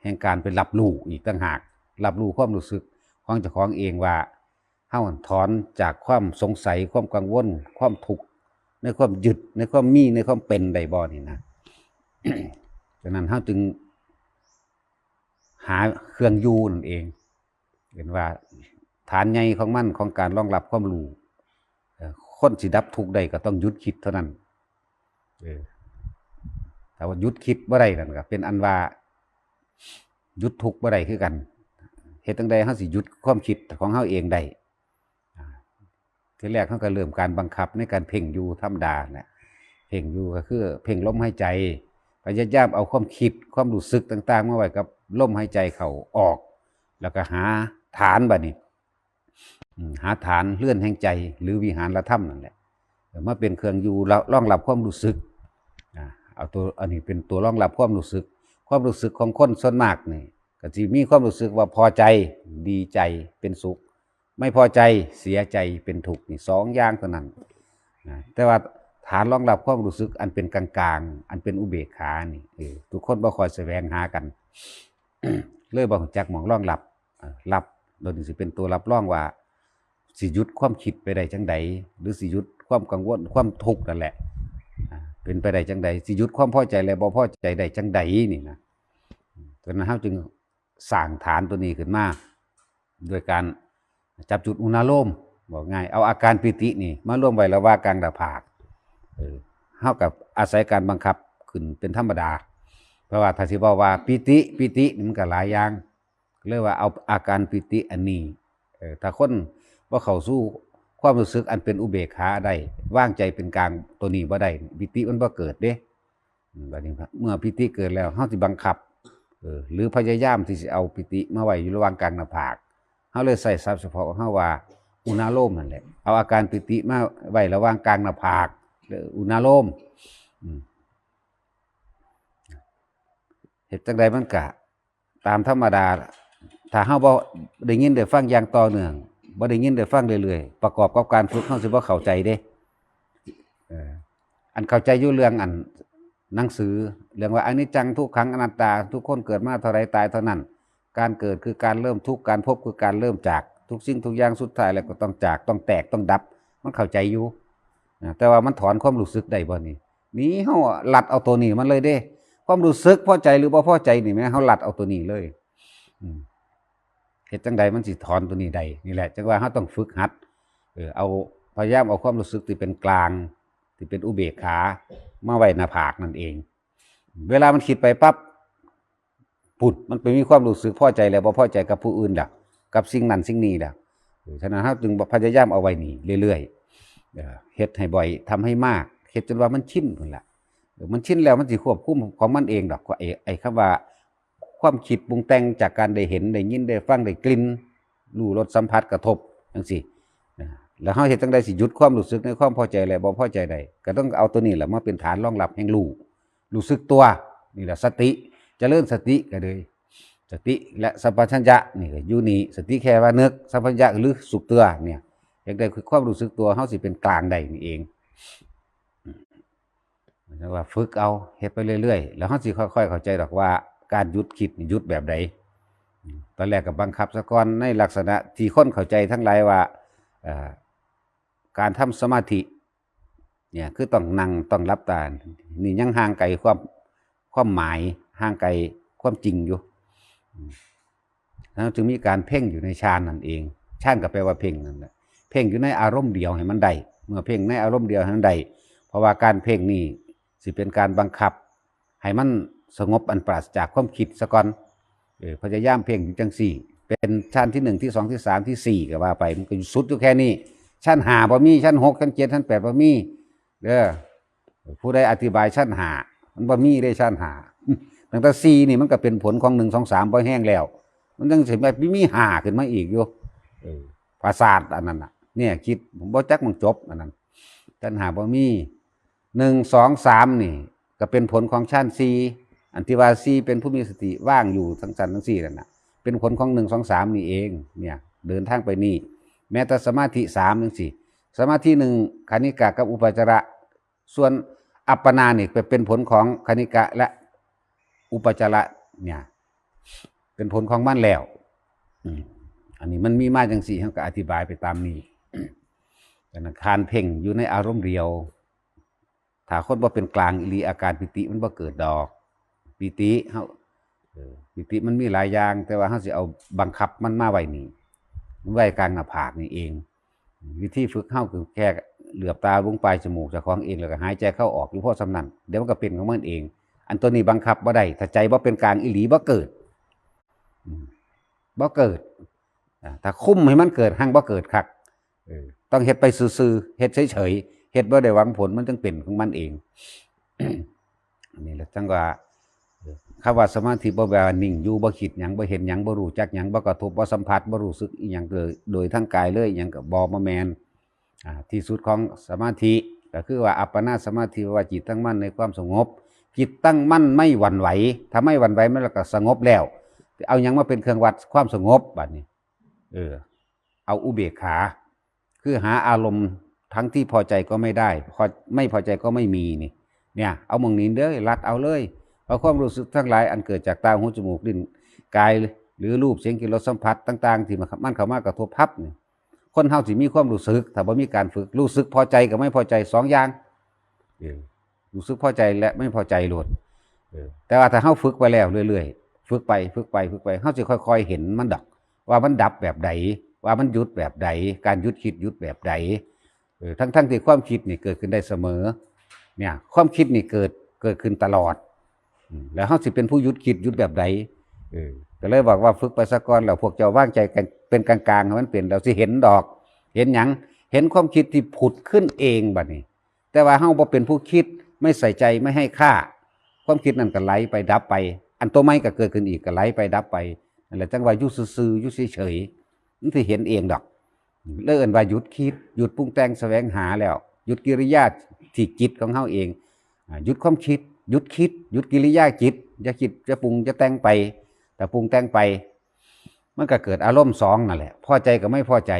ແຫ່ງການໄປຮັບຮູ້ອີກຕ່າງຫາກ, ຮັບຮູ້ຄວາມຮູ້ສຶກຂອງເຈົ້າຂອງເອງວ່າ ເຮົາຖອນຈາກຄວາມສົງໄສ, ຄວາມກັງວົນ, ຄວາມທຸກ ໃນຄວາມຍຶດ, ໃນຄວາມມີ, ໃນຄວາມເປັນໄດ້ບໍ່ນີ້ນະ. ສະນັ້ນເຮົາຈຶ່ງ ຫາເຄື່ອງຢູ່ນັ້ນເອງ. ເຫັນວ່າຖານໃຫຍ່ຂອງມັນ ຂອງການລອງຮັບຄວາມຮູ້ ເອີ ຄົນຊິດັບທຸກໄດ້ກໍຕ້ອງຢຸດຄິດເທົ່ານັ້ນ. ເອີ ຖ້າວ່າຢຸດຄິດບໍ່ໄດ້ນັ້ນ ກໍເປັນອັນວ່າຢຸດທຸກບໍ່ໄດ້ຄືກັນ. ເຮັດຈັ່ງໃດເຮົາຊິຢຸດຄວາມຄິດຂອງເຮົາເອງໄດ້? ທີແລກເຮົາກໍເລີ່ມການບັງຄັບໃນການເພັ່ງຢູ່ທຳມະດາແຫຼະ. ເພັ່ງຢູ່ກໍຄືເພັ່ງລົມຫາຍໃຈ, ພະຍາຍາມເອົາຄວາມຄິດ, ຄວາມຮູ້ສຶກຕ່າງໆມາໄວ້ກັບລົມຫາຍໃຈເຂົ້າອອກ, ແລ້ວກໍຫາຖານບາດນີ້, ອາ ຫາຖານເຮືອນແຫ່ງໃຈ ຫຼື ວິຫານລະທຳນັ້ນແຫຼະ ມາເປັນເຄື່ອງຢູ່ລະ ລອງຮັບຄວາມຮູ້ສຶກ. ອາ ເອົາຕົວ ອັນນີ້ເປັນຕົວລອງຮັບຄວາມຮູ້ສຶກ. ຄວາມຮູ້ສຶກຂອງຄົນສ່ວນມາກນີ້ ກໍຊິມີຄວາມຮູ້ສຶກວ່າພໍໃຈ, ດີໃຈ, ເປັນສຸກ, ໄມ່ພໍໃຈ, ເສຍໃຈ, ເປັນທຸກ, ນີ້ສອງຢ່າງເທົ່ານັ້ນນະ. ແຕ່ວ່າຖານລອງຮັບຄວາມຮູ້ສຶກອັນເປັນກາງໆ, ອັນເປັນອຸເບກຂານີ້ ເອີ ທຸກຄົນບໍ່ຄ່ອຍສະແຫວງຫາກັນ, ເລີຍບໍ່ຮູ້ຈັກໝ່ອງລອງຮັບ. ເອີ ຮັບໂດຍນີ້ຊິເປັນຕົວຮັບຮອງວ່າ ຊິຢຸດຄວາມຄິດໄປໄດ້ຈັ່ງໃດ ຫຼື ຊິຢຸດຄວາມກັງວົນ ຄວາມທຸກນັ້ນແຫຼະ ອາ ເປັນໄປໄດ້ຈັ່ງໃດ, ຊິຢຸດຄວາມພໍໃຈ ແລະ ບໍ່ພໍໃຈໄດ້ຈັ່ງໃດນີ້ນະ. ອາ ສະນັ້ນເຮົາຈຶ່ງ ສ້າງຖານຕົວນີ້ຂຶ້ນມາ ໂດຍການຈັບຈຸດອຸນາໂລມ, ບອກງ່າຍ ເອົາອາການປີຕິນີ້ມາລວມໄວ້ລະຫວ່າງກາງໜ້າຜາກ. ເອີ ເຮົາກໍອາໄສການບັງຄັບຂຶ້ນເປັນທຳມະດາ, ເພາະວ່າຖ້າຊິເວົ້າວ່າປີຕິ, ປີຕິນີ້ມັນກໍຫຼາຍຢ່າງ, ກໍເລີຍວ່າເອົາອາການປີຕິອັນນີ້. ເອີ ຖ້າຄົນບໍ່ເຂົ້າສູ່ຄວາມຮູ້ສຶກອັນເປັນອຸເບກຂາໄດ້, ວາງໃຈເປັນກາງຕົວນີ້ບໍ່ໄດ້, ປີຕິມັນບໍ່ເກີດເດ້. ອືມ ບາດນີ້ເມື່ອປີຕິເກີດແລ້ວ ເຮົາຊິບັງຄັບ ເອີ ຫຼື ພະຍາຍາມທີ່ຊິເອົາປີຕິມາໄວ້ຢູ່ລະຫວ່າງກາງໜ້າຜາກ, ເຮົາເລີຍໃຊ້ສັບສະເພາະຂອງເຮົາວ່າອຸນາໂລມນັ້ນແຫຼະ, ເອົາອາການປີຕິມາໄວ້ລະຫວ່າງກາງໜ້າຜາກ ຫຼື ອຸນາໂລມ. ອືມ ເຮັດຈັ່ງໃດມັນກະ ຕາມທຳມະດາ ຖ້າເຮົາບໍ່ໄດ້ຍິນໄດ້ຟັງຢ່າງຕໍ່ເນື່ອງ, ບໍ່ໄດ້ຍິນໄດ້ຟັງເລື້ອຍໆ, ປະກອບກັບການຝຶກ ເຮົາຊິບໍ່ເຂົ້າໃຈເດ້. ເອີ ອັນເຂົ້າໃຈຢູ່ເລື່ອງອັນໜັງສື ເລື່ອງວ່າອະນິດຈັງ ທຸກຂັງ ອະນັດຕາ, ທຸກຄົນເກີດມາເທົ່າໃດຕາຍເທົ່ານັ້ນ, ການເກີດຄືການເລີ່ມທຸກ, ການພົບຄືການເລີ່ມຈາກ, ທຸກສິ່ງທຸກຢ່າງສຸດທ້າຍແລ້ວກໍຕ້ອງຈາກ, ຕ້ອງແຕກ, ຕ້ອງດັບ, ມັນເຂົ້າໃຈຢູ່. ນະ ແຕ່ວ່າມັນຖອນຄວາມຮູ້ສຶກໄດ້ບໍ່ນີ້? ນີ້ເຮົາລັດເອົາໂຕນີ້ມັນເລີຍເດ້. ຄວາມຮູ້ສຶກພໍໃຈຫຼືບໍ່ພໍໃຈນີ້ແມ່ນເຮົາລັດເອົາໂຕນີ້ເລີຍ. ອືມ ເຮັດຈັ່ງໃດມັນຊິຖອນໂຕນີ້ໄດ້? ນີ້ແຫຼະ ຈັ່ງວ່າເຮົາຕ້ອງຝຶກຫັດ ເອີ ເອົາ ພະຍາຍາມເອົາຄວາມຮູ້ສຶກທີ່ເປັນກາງ ທີ່ເປັນອຸເບກຂາ ມາໄວ້ໜ້າຜາກນັ້ນເອງ. ເວລາມັນຄິດໄປປັບ ພຸ້ນ ມັນໄປມີຄວາມຮູ້ສຶກພໍໃຈແລ້ວ ບໍ່ພໍໃຈກັບຜູ້ອື່ນແລ້ວ ກັບສິ່ງນັ້ນສິ່ງນີ້ແລ້ວ. ເອີ ສະນັ້ນເຮົາຈຶ່ງພະຍາຍາມເອົາໄວ້ນີ້ເລື້ອຍໆ ເອີ ເຮັດໃຫ້ບ່ອຍ ທຳໃຫ້ມາກ ເຮັດຈົນວ່າມັນຊິນພຸ້ນລະ. ເອີ ມັນຊິນແລ້ວມັນຊິຄວບຄຸມຂອງມັນເອງດອກ. ໄອ້ ໄອ້ຄຳວ່າຄວາມຄິດປຸງແຕ່ງຈາກການໄດ້ເຫັນ ໄດ້ຍິນ ໄດ້ຟັງ ໄດ້ກິ່ນ ຮູ້ລົດສຳຜັດກະທົບຈັ່ງຊີ້ ແລ້ວເຮົາເຮັດຈັ່ງໃດຊິຢຸດຄວາມຮູ້ສຶກໃນຄວາມພໍໃຈ ແລະ ບໍ່ພໍໃຈໄດ້? ກໍຕ້ອງເອົາໂຕນີ້ແຫຼະມາເປັນຖານລອງຮັບແຫ່ງຮູ້ ຮູ້ສຶກຕົວ ນີ້ແຫຼະສະຕິ ຈະເລີນສະຕິກໍເລີຍ ສະຕິ ແລະ ສຳປະຊັນຍະ ນີ້ກໍຢູ່ນີ້ ສະຕິແຄ່ວ່ານຶກ ສຳປະຊັນຍະ ຫຼື ຮູ້ສຶກຕົວເນຍ ຢາກໄດ້ຄືຄວາມຮູ້ສຶກຕົວ ເຮົາຊິເປັນກາງໄດ້ນີ້ເອງ. ເອີ້ນວ່າຝຶກເອົາ ເຮັດໄປເລື້ອຍໆ ແລ້ວເຮົາຊິຄ່ອຍໆເຂົ້າໃຈດອກວ່າ ການຢຸດຄິດນີ້ຢຸດແບບໃດ. ຕອນແລກກໍບັງຄັບສາກ່ອນ ໃນລັກສະນະທີ່ຄົນເຂົ້າໃຈທັງຫຼາຍວ່າ ເອີ ການທຳສະມາທິ ເນຍ ຄືຕ້ອງນັ່ງ ຕ້ອງຫຼັບຕາ ນີ້ຍັງຫ່າງໄກຄວາມ ຄວາມໝາຍ ຫ່າງໄກຄວາມຈິງຢູ່. ເຮົາຈຶ່ງມີການເພັ່ງຢູ່ໃນฌານນັ້ນເອງ. ฌານກໍແປວ່າເພັ່ງນັ້ນແຫຼະ ເພັ່ງຢູ່ໃນອາລົມດຽວໃຫ້ມັນໄດ້. ເມື່ອເພັ່ງໃນອາລົມດຽວໃຫ້ມັນໄດ້ ເພາະວ່າການເພັ່ງນີ້ຊິເປັນການບັງຄັບ ໃຫ້ມັນສະຫງົບອັນປາສຈາກຄວາມຄິດສາກ່ອນ. ເອີ ພະຍາຍາມເພັ່ງຢູ່ຈັ່ງຊີ້ ເປັນຊັ້ນທີໜຶ່ງ ທີສອງ ທີສາມ ທີສີ່ ກໍວ່າໄປ ມັນກໍຢູ່ສຸດຢູ່ແຄ່ນີ້. ຊັ້ນຫ້າບໍ່ມີ ຊັ້ນຫົກ ຊັ້ນເຈັດ ຊັ້ນແປດບໍ່ມີເດີ. ຜູ້ໃດອະທິບາຍຊັ້ນຫ້າ ມັນບໍ່ມີເດ້ຊັ້ນຫ້າ. ຕັ້ງແຕ່ສີ່ນີ້ມັນກໍເປັນຜົນຂອງໜຶ່ງ ສອງ ສາມ ພໍແຮງແລ້ວ ມັນຍັງຊິມາມີຫ້າຂຶ້ນມາອີກຢູ່. ເອີ ປະສາດອັນນັ້ນນະ ແນວຄິດບໍ່ຈັກໝ່ອງຈົບອັນນັ້ນ. ຊັ້ນຫ້າບໍ່ມີ ໜຶ່ງ ສອງ ສາມ ນີ້ກໍເປັນຜົນຂອງຊັ້ນສີ່ ອັນທີ່ວ່າສີ່ເປັນຜູ້ມີສະຕິວ່າງຢູ່ທັງຊັ້ນທັງສີ່ນັ້ນນະ ເປັນຜົນຂອງໜຶ່ງ ສອງ ສາມ ນີ້ເອງ. ເນຍ ເດີນທາງໄປນີ້ ແມ້ແຕ່ສະມາທິສາມຈັ່ງຊີ້ ສະມາທິໜຶ່ງ ຄະນິກະກັບອຸປະຈາລະ ສ່ວນອັບປະນານີ້ໄປເປັນຜົນຂອງຄະນິກະ ແລະ ອຸປະຈາລະເນຍ ເປັນຜົນຂອງມັນແລ້ວ. ອືມ ອັນນີ້ມັນມີມາຈັ່ງຊີ້ ເຮົາກໍອະທິບາຍໄປຕາມນີ້. ອັນນັ້ນ ການເພັ່ງຢູ່ໃນອາລົມດຽວ ຖ້າຄົນບໍ່ເປັນກາງອີ່ຫຼີ ອາການປີຕິມັນບໍ່ເກີດດອກ. ປີຕິເຮົາ ເອີ ປີຕິມັນມີຫຼາຍຢ່າງ ແຕ່ວ່າເຮົາຊິເອົາບັງຄັບມັນມາໄວ້ນີ້ ໄວ້ກາງໜ້າຜາກນີ້ເອງ. ວິທີຝຶກເຮົາຄືແຄ່ເຫຼືອບຕາເບິ່ງປາຍຈະມູກເຈົ້າຂອງເອງ ແລ້ວກໍຫາຍໃຈເຂົ້າອອກຢູ່ພໍສ່ຳນັ້ນ ດຽວມັນກໍເປັນຂອງມັນເອງ. ອັນໂຕນີ້ບັງຄັບບໍ່ໄດ້ ຖ້າໃຈບໍ່ເປັນກາງອີ່ຫຼີບໍ່ເກີດ ອືມ ບໍ່ເກີດ. ອາ ຖ້າຄຸມໃຫ້ມັນເກີດ ຮັ່ງບໍ່ເກີດຄັກ. ເອີ ຕ້ອງເຮັດໄປຊື່ໆ ເຮັດເສີຍໆ ເຮັດບໍ່ໄດ້ຫວັງຜົນ ມັນຈຶ່ງເປັນຂອງມັນເອງ. ອັນນີ້ແຫຼະ ຈັ່ງວ່າ ເອີ ຄຳວ່າສະມາທິບໍ່ແປວ່ານິ່ງຢູ່ ບໍ່ຄິດຫຍັງ ບໍ່ເຫັນຫຍັງ ບໍ່ຮູ້ຈັກຫຍັງ ບໍ່ກະທົບ ບໍ່ສຳຜັດ ບໍ່ຮູ້ສຶກອີ່ຫຍັງເລີຍ ໂດຍທາງກາຍເລີຍ ອີ່ຫຍັງກໍບໍ່ ບໍ່ແມ່ນ. ອາ ທີ່ສຸດຂອງສະມາທິກໍຄືວ່າອັບປະນາສະມາທິ ແປວ່າຈິດຕັ້ງໝັ້ນໃນຄວາມສະຫງົບ ຈິດຕັ້ງໝັ້ນໄມ່ຫວັ່ນໄຫວ. ຖ້າໄມ່ຫວັ່ນໄຫວ ມັນກໍສະຫງົບແລ້ວ. ເອົາຫຍັງມາເປັນເຄື່ອງວັດຄວາມສະຫງົບບາດນີ້? ເອີ ເອົາອຸເບກຂາ ຄືຫາອາລົມທັງທີ່ພໍໃຈກໍໄມ່ໄດ້ ພໍ ໄມ່ພໍໃຈກໍໄມ່ມີນີ້ ເນຍ ເອົາໝ່ອງນີ້ເດີ ລັດເອົາເລີຍ. ເພາະຄວາມຮູ້ສຶກທັງຫຼາຍອັນເກີດຈາກຕາ ຫູ ຈະມູກ ລີ້ນ ກາຍ ຫຼື ຮູບ ສຽງ ກິ່ນ ລົດ ສຳຜັດຕ່າງໆ ທີ່ມັນ ມັນເຂົ້າມາກະທົບພັບນີ້ ຄົນເຮົາຊິມີຄວາມຮູ້ສຶກ ຖ້າບໍ່ມີການຝຶກ ຮູ້ສຶກພໍໃຈກັບໄມ່ພໍໃຈສອງຢ່າງ ເອີ ຮູ້ສຶກພໍໃຈ ແລະ ໄມ່ພໍໃຈໂລດ. ເອີ ແຕ່ວ່າຖ້າເຮົາຝຶກໄປແລ້ວເລື້ອຍໆ ຝຶກໄປ ຝຶກໄປ ຝຶກໄປ ເຮົາຊິຄ່ອຍໆເຫັນມັນດອກ ວ່າມັນດັບແບບໃດ ວ່າມັນຢຸດແບບໃດ ການຢຸດຄິດຢຸດແບບໃດ. ເອີ ທັງໆທີ່ຄວາມຄິດນີ້ເກີດຂຶ້ນໄດ້ສະເໝີ ເນຍ ຄວາມຄິດນີ້ເກີດ ເກີດຂຶ້ນຕະຫຼອດ. ອືມ ແລ້ວເຮົາຊິເປັນຜູ້ຢຸດຄິດຢຸດແບບໃດ? ເອີ ກໍເລີຍບອກວ່າຝຶກໄປສາກ່ອນ ແລ້ວພວກເຈົ້າວາງໃຈກັນເປັນກາງໆ ໃຫ້ມັນເປັນ ແລ້ວຊິເຫັນດອກ. ເຫັນຫຍັງ? ເຫັນຄວາມຄິດທີ່ຜຸດຂຶ້ນເອງບັດນີ້. ແຕ່ວ່າເຮົາບໍ່ເປັນຜູ້ຄິດ ໄມ່ໃສ່ໃຈ ໄມ່ໃຫ້ຄ່າ ຄວາມຄິດນັ້ນກໍໄຫຼໄປ ດັບໄປ ອັນໂຕໃໝ່ກໍເກີດຂຶ້ນອີກ ກໍໄຫຼໄປ ດັບໄປ. ນັ້ນແຫຼະ ຈັ່ງວ່າຢູ່ຊື່ໆ ຢູ່ເສີຍໆ ມັນຊິເຫັນເອງດອກ. ເລີຍເອີ້ນວ່າຢຸດຄິດ ຢຸດປຸງແຕ່ງສະແຫວງຫາແລ້ວ ຢຸດກິລິຍາທີ່ຈິດຂອງເຮົາເອງ. ອາ ຢຸດຄວາມຄິດ ຢຸດຄິດ ຢຸດກິລິຍາຈິດ ຢ່າຄິດ ຢ່າປຸງ ຢ່າແຕ່ງໄປ. ຖ້າປຸງແຕ່ງໄປ ມັນກໍເກີດອາລົມສອງນັ້ນແຫຼະ ພໍໃຈກັບໄມ່ພໍໃຈ.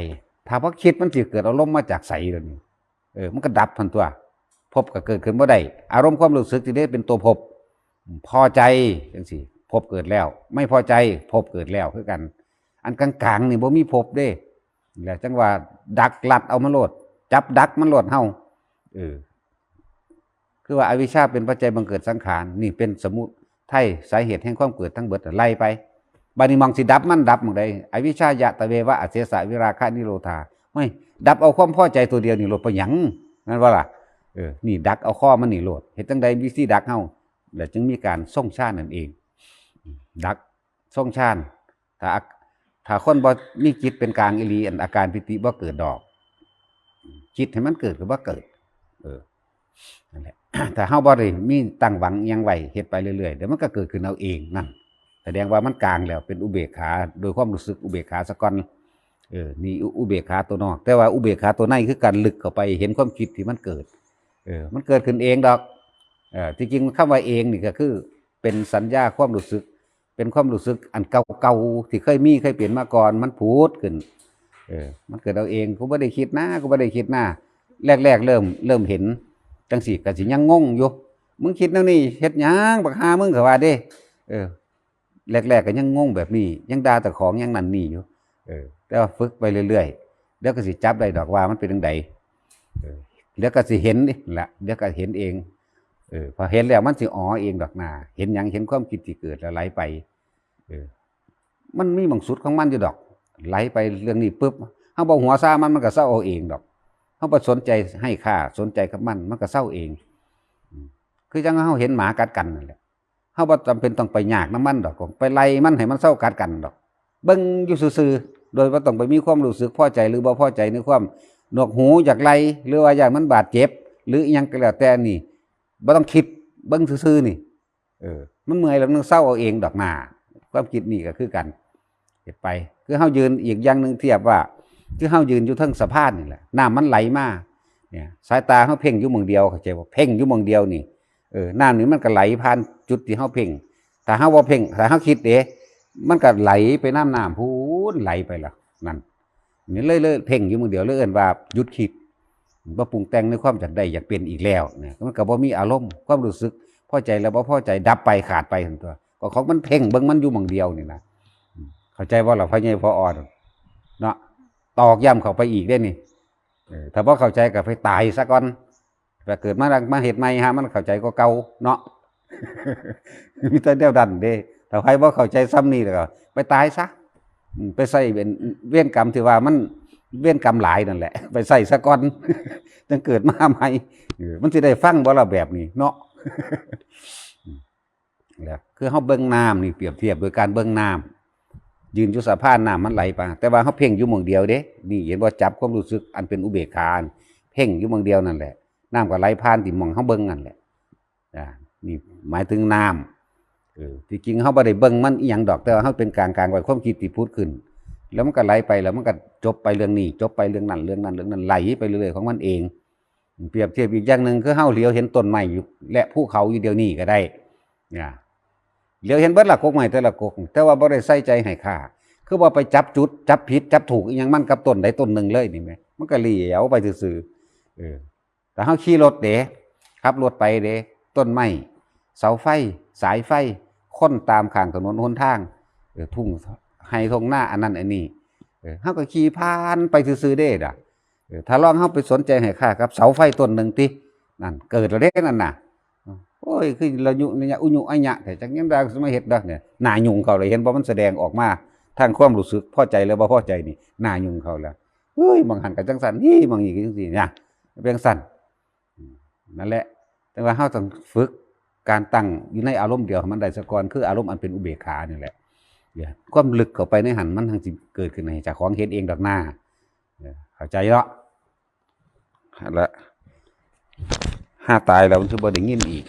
ຖ້າບໍ່ຄິດ ມັນຊິເກີດອາລົມມາຈາກໃສລະນີ້? ເອີ ມັນກໍດັບຫັ້ນຕົວະ ພົບກໍເກີດຂຶ້ນບໍ່ໄດ້. ອາລົມຄວາມຮູ້ສຶກທີ່ໄດ້ເປັນຕົວພົບ ພໍໃຈຈັ່ງຊີ້ ພົບເກີດແລ້ວ, ໄມ່ພໍໃຈ ພົບເກີດແລ້ວຄືກັນ. ອັນກາງໆນີ້ບໍ່ມີພົບເດ້. ແລ້ວຈັ່ງວ່າດັກລັດເອົາມາໂລດ, ຈັບດັກມັນໂລດເຮົາ. ເອີ ຄືວ່າອະວິຊຊາເປັນປັດໄຈບັງເກີດສັງຂານ, ນີ້ເປັນສະມຸໄທ ສາເຫດແຫ່ງຄວາມເກີດທັງເບິດ. ໄລ່ໄປ ບາດນີ້ໝ່ອງຊິດັບມັນດັບໝ່ອງໃດ? ອະວິຊຊາຍະຕະເວວະອະເສສະວິລາຄະນິໂຣທາ. ໂອ້ຍ ດັບເອົາຄວາມພໍໃຈຕົວດຽວນີ້ໂລດ ເປັນຫຍັງ? ແມ່ນບໍ່ລະ? ເອີ ນີ້ດັກເອົາຄໍມັນນີ້ໂລດ. ເຮັດຈັ່ງໃດ? ວິທີດັກເຮົາ ແລ້ວຈຶ່ງມີການຊົງຊານນັ້ນເອງ. ດັກຊົງຊານ ຖ້າ ຖ້າຄົນບໍ່ມີຈິດເປັນກາງອີ່ຫຼີ ອັນອາການປີຕິບໍ່ເກີດດອກ. ຈິດໃຫ້ມັນເກີດກໍບໍ່ເກີດ. ເອີ ນັ້ນແຫຼະ ຖ້າເຮົາບໍ່ໄດ້ມີຕັ້ງຫວັງອີ່ຫຍັງໄວ້ ເຮັດໄປເລື້ອຍໆ ດຽວມັນກໍເກີດຂຶ້ນເອົາເອງ. ນັ້ນສະແດງວ່າມັນກາງແລ້ວ ເປັນອຸເບກຂາ ໂດຍຄວາມຮູ້ສຶກອຸເບກຂາສາກ່ອນ. ເອີ ນີ້ອຸ ອຸເບກຂາຕົວນອກ, ແຕ່ວ່າອຸເບກຂາຕົວໃນຄືການລຶກເຂົ້າໄປເຫັນຄວາມຄິດທີ່ມັນເກີດ. ເອີ ມັນເກີດຂຶ້ນເອງດອກ. ເອີ ທີ່ຈິງຄຳວ່າເອງນີ້ກໍຄືເປັນສັນຍາຄວາມຮູ້ສຶກ ເປັນຄວາມຮູ້ສຶກອັນເກົ່າໆ ທີ່ເຄີຍມີເຄີຍເປັນມາກ່ອນ ມັນຜຸດຂຶ້ນ. ເອີ ມັນເກີດເອົາເອງ. ກູບໍ່ໄດ້ຄິດນາ ກູບໍ່ໄດ້ຄິດນາ. ແລກໆເລີ່ມ ເລີ່ມເຫັນຈັ່ງຊີ້ ກໍຊິຍັງງົງຢູ່. ມຶງຄິດແນວນີ້ເຮັດຫຍັງ ບັກຫ່າມຶງ ເຂົາວ່າເດ້. ເອີ ແລກໆກໍຍັງງົງແບບນີ້ ຍັງດ່າເຈົ້າຂອງ ຍັງນັ້ນນີ້ຢູ່. ເອີ ແຕ່ວ່າຝຶກໄປເລື້ອຍໆ ດຽວກໍຊິຈັບໄດ້ດອກວ່າມັນເປັນຈັ່ງໃດ. ເອີ ດຽວກໍຊິເຫັນນີ້ລະ ດຽວກໍເຫັນເອງ. ເອີ ພໍເຫັນແລ້ວມັນຊິອໍເອງດອກນາ. ເຫັນຫຍັງ? ເຫັນຄວາມຄິດທີ່ເກີດແລ້ວໄຫຼໄປ. ເອີ ມັນມີໝ່ອງສຸດຂອງມັນຢູ່ດອກ. ໄຫຼໄປເລື່ອງນີ້ປຶບ ເຮົາບໍ່ຫົວຊາມັນ ມັນກໍເຊົາເອົາເອງດອກ. ເຮົາບໍ່ສົນໃຈໃຫ້ຄ່າສົນໃຈກັບມັນ ມັນກໍເຊົາເອງ. ອືມ ຄືຈັ່ງເຮົາເຫັນໝາກັດກັນນັ້ນແຫຼະ. ເຮົາບໍ່ຈຳເປັນຕ້ອງໄປຍາກນຳມັນດອກ ໄປໄລ່ມັນໃຫ້ມັນເຊົາກັດກັນດອກ. ເບິ່ງຢູ່ຊື່ໆ ໂດຍບໍ່ຕ້ອງໄປມີຄວາມຮູ້ສຶກພໍໃຈ ຫຼື ບໍ່ພໍໃຈໃນຄວາມໜວກຫູຢາກໄລ່ ຫຼືວ່າຢ້ານມັນບາດເຈັບ ຫຼືອີ່ຫຍັງກໍແລ້ວແຕ່ນີ້ ບໍ່ຕ້ອງຄິດ ເບິ່ງຊື່ໆນີ້. ເອີ ມັນເມື່ອຍແລ້ວມັນເຊົາເອົາເອງດອກນາ. ຄວາມຄິດນີ້ກໍຄືກັນ ເຮັດໄປ ຄືເຮົາຢືນ ອີກຢ່າງໜຶ່ງທຽບວ່າ ຄືເຮົາຢືນຢູ່ເທິງສະພານນີ້ແຫຼະ ນ້ຳມັນໄຫຼມາ ເນຍ ສາຍຕາເຮົາເພັ່ງຢູ່ໝ່ອງດຽວ ເຂົ້າໃຈບໍ່? ເພັ່ງຢູ່ໝ່ອງດຽວນີ້ ເອີ ນ້ຳນີ້ມັນກໍໄຫຼຜ່ານຈຸດທີ່ເຮົາເພັ່ງ. ຖ້າເຮົາບໍ່ເພັ່ງ ຖ້າເຮົາຄິດເດ້ ມັນກໍໄຫຼໄປນຳນ້ຳພຸ້ນ ໄຫຼໄປລະ. ນັ້ນ ນີ້ເລີຍ ເລີຍເພັ່ງຢູ່ໝ່ອງດຽວ ເລີຍເອີ້ນວ່າຢຸດຄິດ ບໍ່ປຸງແຕ່ງໃນຄວາມຢາກໄດ້ຢາກເປັນອີກແລ້ວນະ. ມັນກໍບໍ່ມີອາລົມຄວາມຮູ້ສຶກພໍໃຈ ແລະ ບໍ່ພໍໃຈ ດັບໄປຂາດໄປຫັ້ນຕົວະ ກໍຂອງມັນເພັ່ງເບິ່ງມັນຢູ່ໝ່ອງດຽວນີ້ນະ. ເຂົ້າໃຈບໍ່ລະ ພໍ່ໃຫຍ່ພໍ່ອ່ອນເນາະ? ຕອກຢ້ຳເຂົ້າໄປອີກເດ້ນີ້. ເອີ ຖ້າບໍ່ເຂົ້າໃຈກໍໄປຕາຍຊະກ່ອນ ແຕ່ເກີດມາ ມາເຮັດໃໝ່ ຫາມັນເຂົ້າໃຈກວ່າເກົ່າເນາະ. ມີແຕ່ແນວນັ້ນເດ້. ຖ້າໃຜບໍ່ເຂົ້າໃຈສ່ຳນີ້ແລ້ວກໍໄປຕາຍຊະ. ອືມ ໄປໃຊ້ເວນ ເວນກຳທີ່ວ່າມັນເວນກຳຫຼາຍນັ້ນແຫຼະ ໄປໃຊ້ຊະກ່ອນ ຈັ່ງເກີດມາໃໝ່. ເອີ ມັນຊິໄດ້ຟັງບໍ່ລະແບບນີ້ເນາະ? ແລ້ວຄືເຮົາເບິ່ງນ້ຳນີ້ ປຽບທຽບໂດຍການເບິ່ງນ້ຳ ຢືນຢູ່ສະພານ ນ້ຳມັນໄຫຼໄປ ແຕ່ວ່າເຮົາເພັ່ງຢູ່ໝ່ອງດຽວເດ້. ນີ້ເຫັນບໍ່? ຈັບຄວາມຮູ້ສຶກອັນເປັນອຸເບກຂາ ເພັ່ງຢູ່ໝ່ອງດຽວນັ້ນແຫຼະ ນ້ຳກໍໄຫຼຜ່ານທີ່ໝ່ອງເຮົາເບິ່ງນັ້ນແຫຼະ. ອ່າ ນີ້ໝາຍເຖິງນ້ຳ. ເອີ ທີ່ຈິງເຮົາບໍ່ໄດ້ເບິ່ງມັນອີ່ຫຍັງດອກ ແຕ່ວ່າເຮົາເປັນກາງໆໄວ້ ຄວາມຄິດທີ່ຜຸດຂຶ້ນ ແລ້ວມັນກໍໄຫຼໄປ ແລ້ວມັນກໍຈົບໄປເລື່ອງນີ້ ຈົບໄປເລື່ອງນັ້ນ ເລື່ອງນັ້ນ ເລື່ອງນັ້ນ ໄຫຼໄປເລື້ອຍໆຂອງມັນເອງ. ປຽບທຽບອີກຢ່າງໜຶ່ງ ຄືເຮົາຫຼຽວເຫັນຕົ້ນໄມ້ຢູ່ ແລະ ພູເຂົາຢູ່ດຽວນີ້ກໍໄດ້ນະ. ຫຼຽວເຫັນເບິດລະ ກົກໄມ້ແຕ່ລະກົກ ແຕ່ວ່າບໍ່ໄດ້ໃສ່ໃຈໃຫ້ຄ່າ. ຄືວ່າໄປຈັບຈຸດ ຈັບຜິດ ຈັບຖືກອີ່ຫຍັງມັນກັບຕົ້ນໃດຕົ້ນໜຶ່ງເລີຍນີ້ແໝ່ ມັນກໍຫຼຽວໄປຊື່ໆ. ເອີ ຖ້າເຮົາຂີ່ລົດເດ້ ຂັບລົດໄປເດ້ ຕົ້ນໄມ້ ເສົາໄຟ ສາຍໄຟ ຄົນຕາມຂ້າງຖະໜົນຫົນທາງ ເອີ ທົ່ງໄຮ່ທົ່ງນາ ອັນນັ້ນອັນນີ້ ເອີ ເຮົາກໍຂີ່ຜ່ານໄປຊື່ໆເດ້ດະ. ເອີ ຖ້າລອງເຮົາໄປສົນໃຈໃຫ້ຄ່າກັບເສົາໄຟຕົ້ນໜຶ່ງຕິ ນັ້ນເກີດແລ້ວເດ້ນັ້ນນະ. ໂອ້ຍ ຄືລະຍຸ ລະຍະ ອຸຍຸ ອະຍະແທ້ ຈັກຍາມໃດຊິມາເຮັດດອກນີ້ ໜ້າຫຍຸ້ງເຂົາແລ້ວ. ເຫັນບໍ່? ມັນສະແດງອອກມາທາງຄວາມຮູ້ສຶກ ພໍໃຈ ຫຼື ບໍ່ພໍໃຈນີ້ ໜ້າຫຍຸ້ງເຂົາແລ້ວ. ເອີຍ ໝ່ອງຫັ້ນກໍຈັ່ງຊັ້ນ ອີ ໝ່ອງນີ້ກໍຈັ່ງຊີ້ນະ ເປັນຈັ່ງຊັ້ນ. ອືມ ນັ້ນແຫຼະ ແຕ່ວ່າເຮົາຕ້ອງຝຶກການຕັ້ງຢູ່ໃນອາລົມດຽວໃຫ້ມັນໄດ້ຊະກ່ອນ ຄືອາລົມອັນເປັນອຸເບກຂານີ້ແຫຼະ. ຄວາມເລິກເຂົ້າໄປໃນຫັ້ນ ມັນຈັ່ງຊິເກີດຂຶ້ນໃຫ້ເຈົ້າຂອງເຫັນເອງດອກນາ. ເອີ ເຂົ້າໃຈເນາະ? ຫັ້ນລະ ຫາຕາຍແລ້ວມັນຊິບໍ່ໄດ້ຍິນອີກ.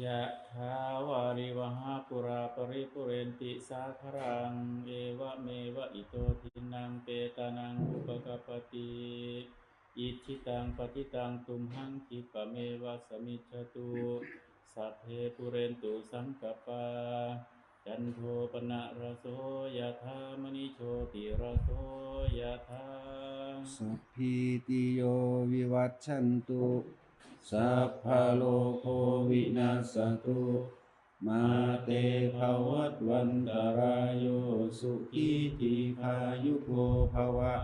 ຍະຖາວາລິວະຫາປູລາປະລິປູເຣນຕິສາຄະລັງ ເອວະເມວະອິໂຕທິນນັງເປຕານັງອຸປະກັບປະຕິ ອິດຖິຕັງປັດຖິຕັງຕຸມຫັງ ທິບປະເມວະສະມິດຊະຕຸ ສັບເພປູເຣນຕຸສັງກັບປາ ຈັນໂທປະນະລະໂສຍະຖາ ມະນິໂຊຕິລະໂສຍະຖາ ສັບພີຕິໂຍວິວັດຊັນຕຸ ສັບພະໂລໂຄວິນັດສະຕຸ ມາເຕພະວັດວັນຕະລາໂຍ ສຸຂີດີຄາຍຸໂກພະວະ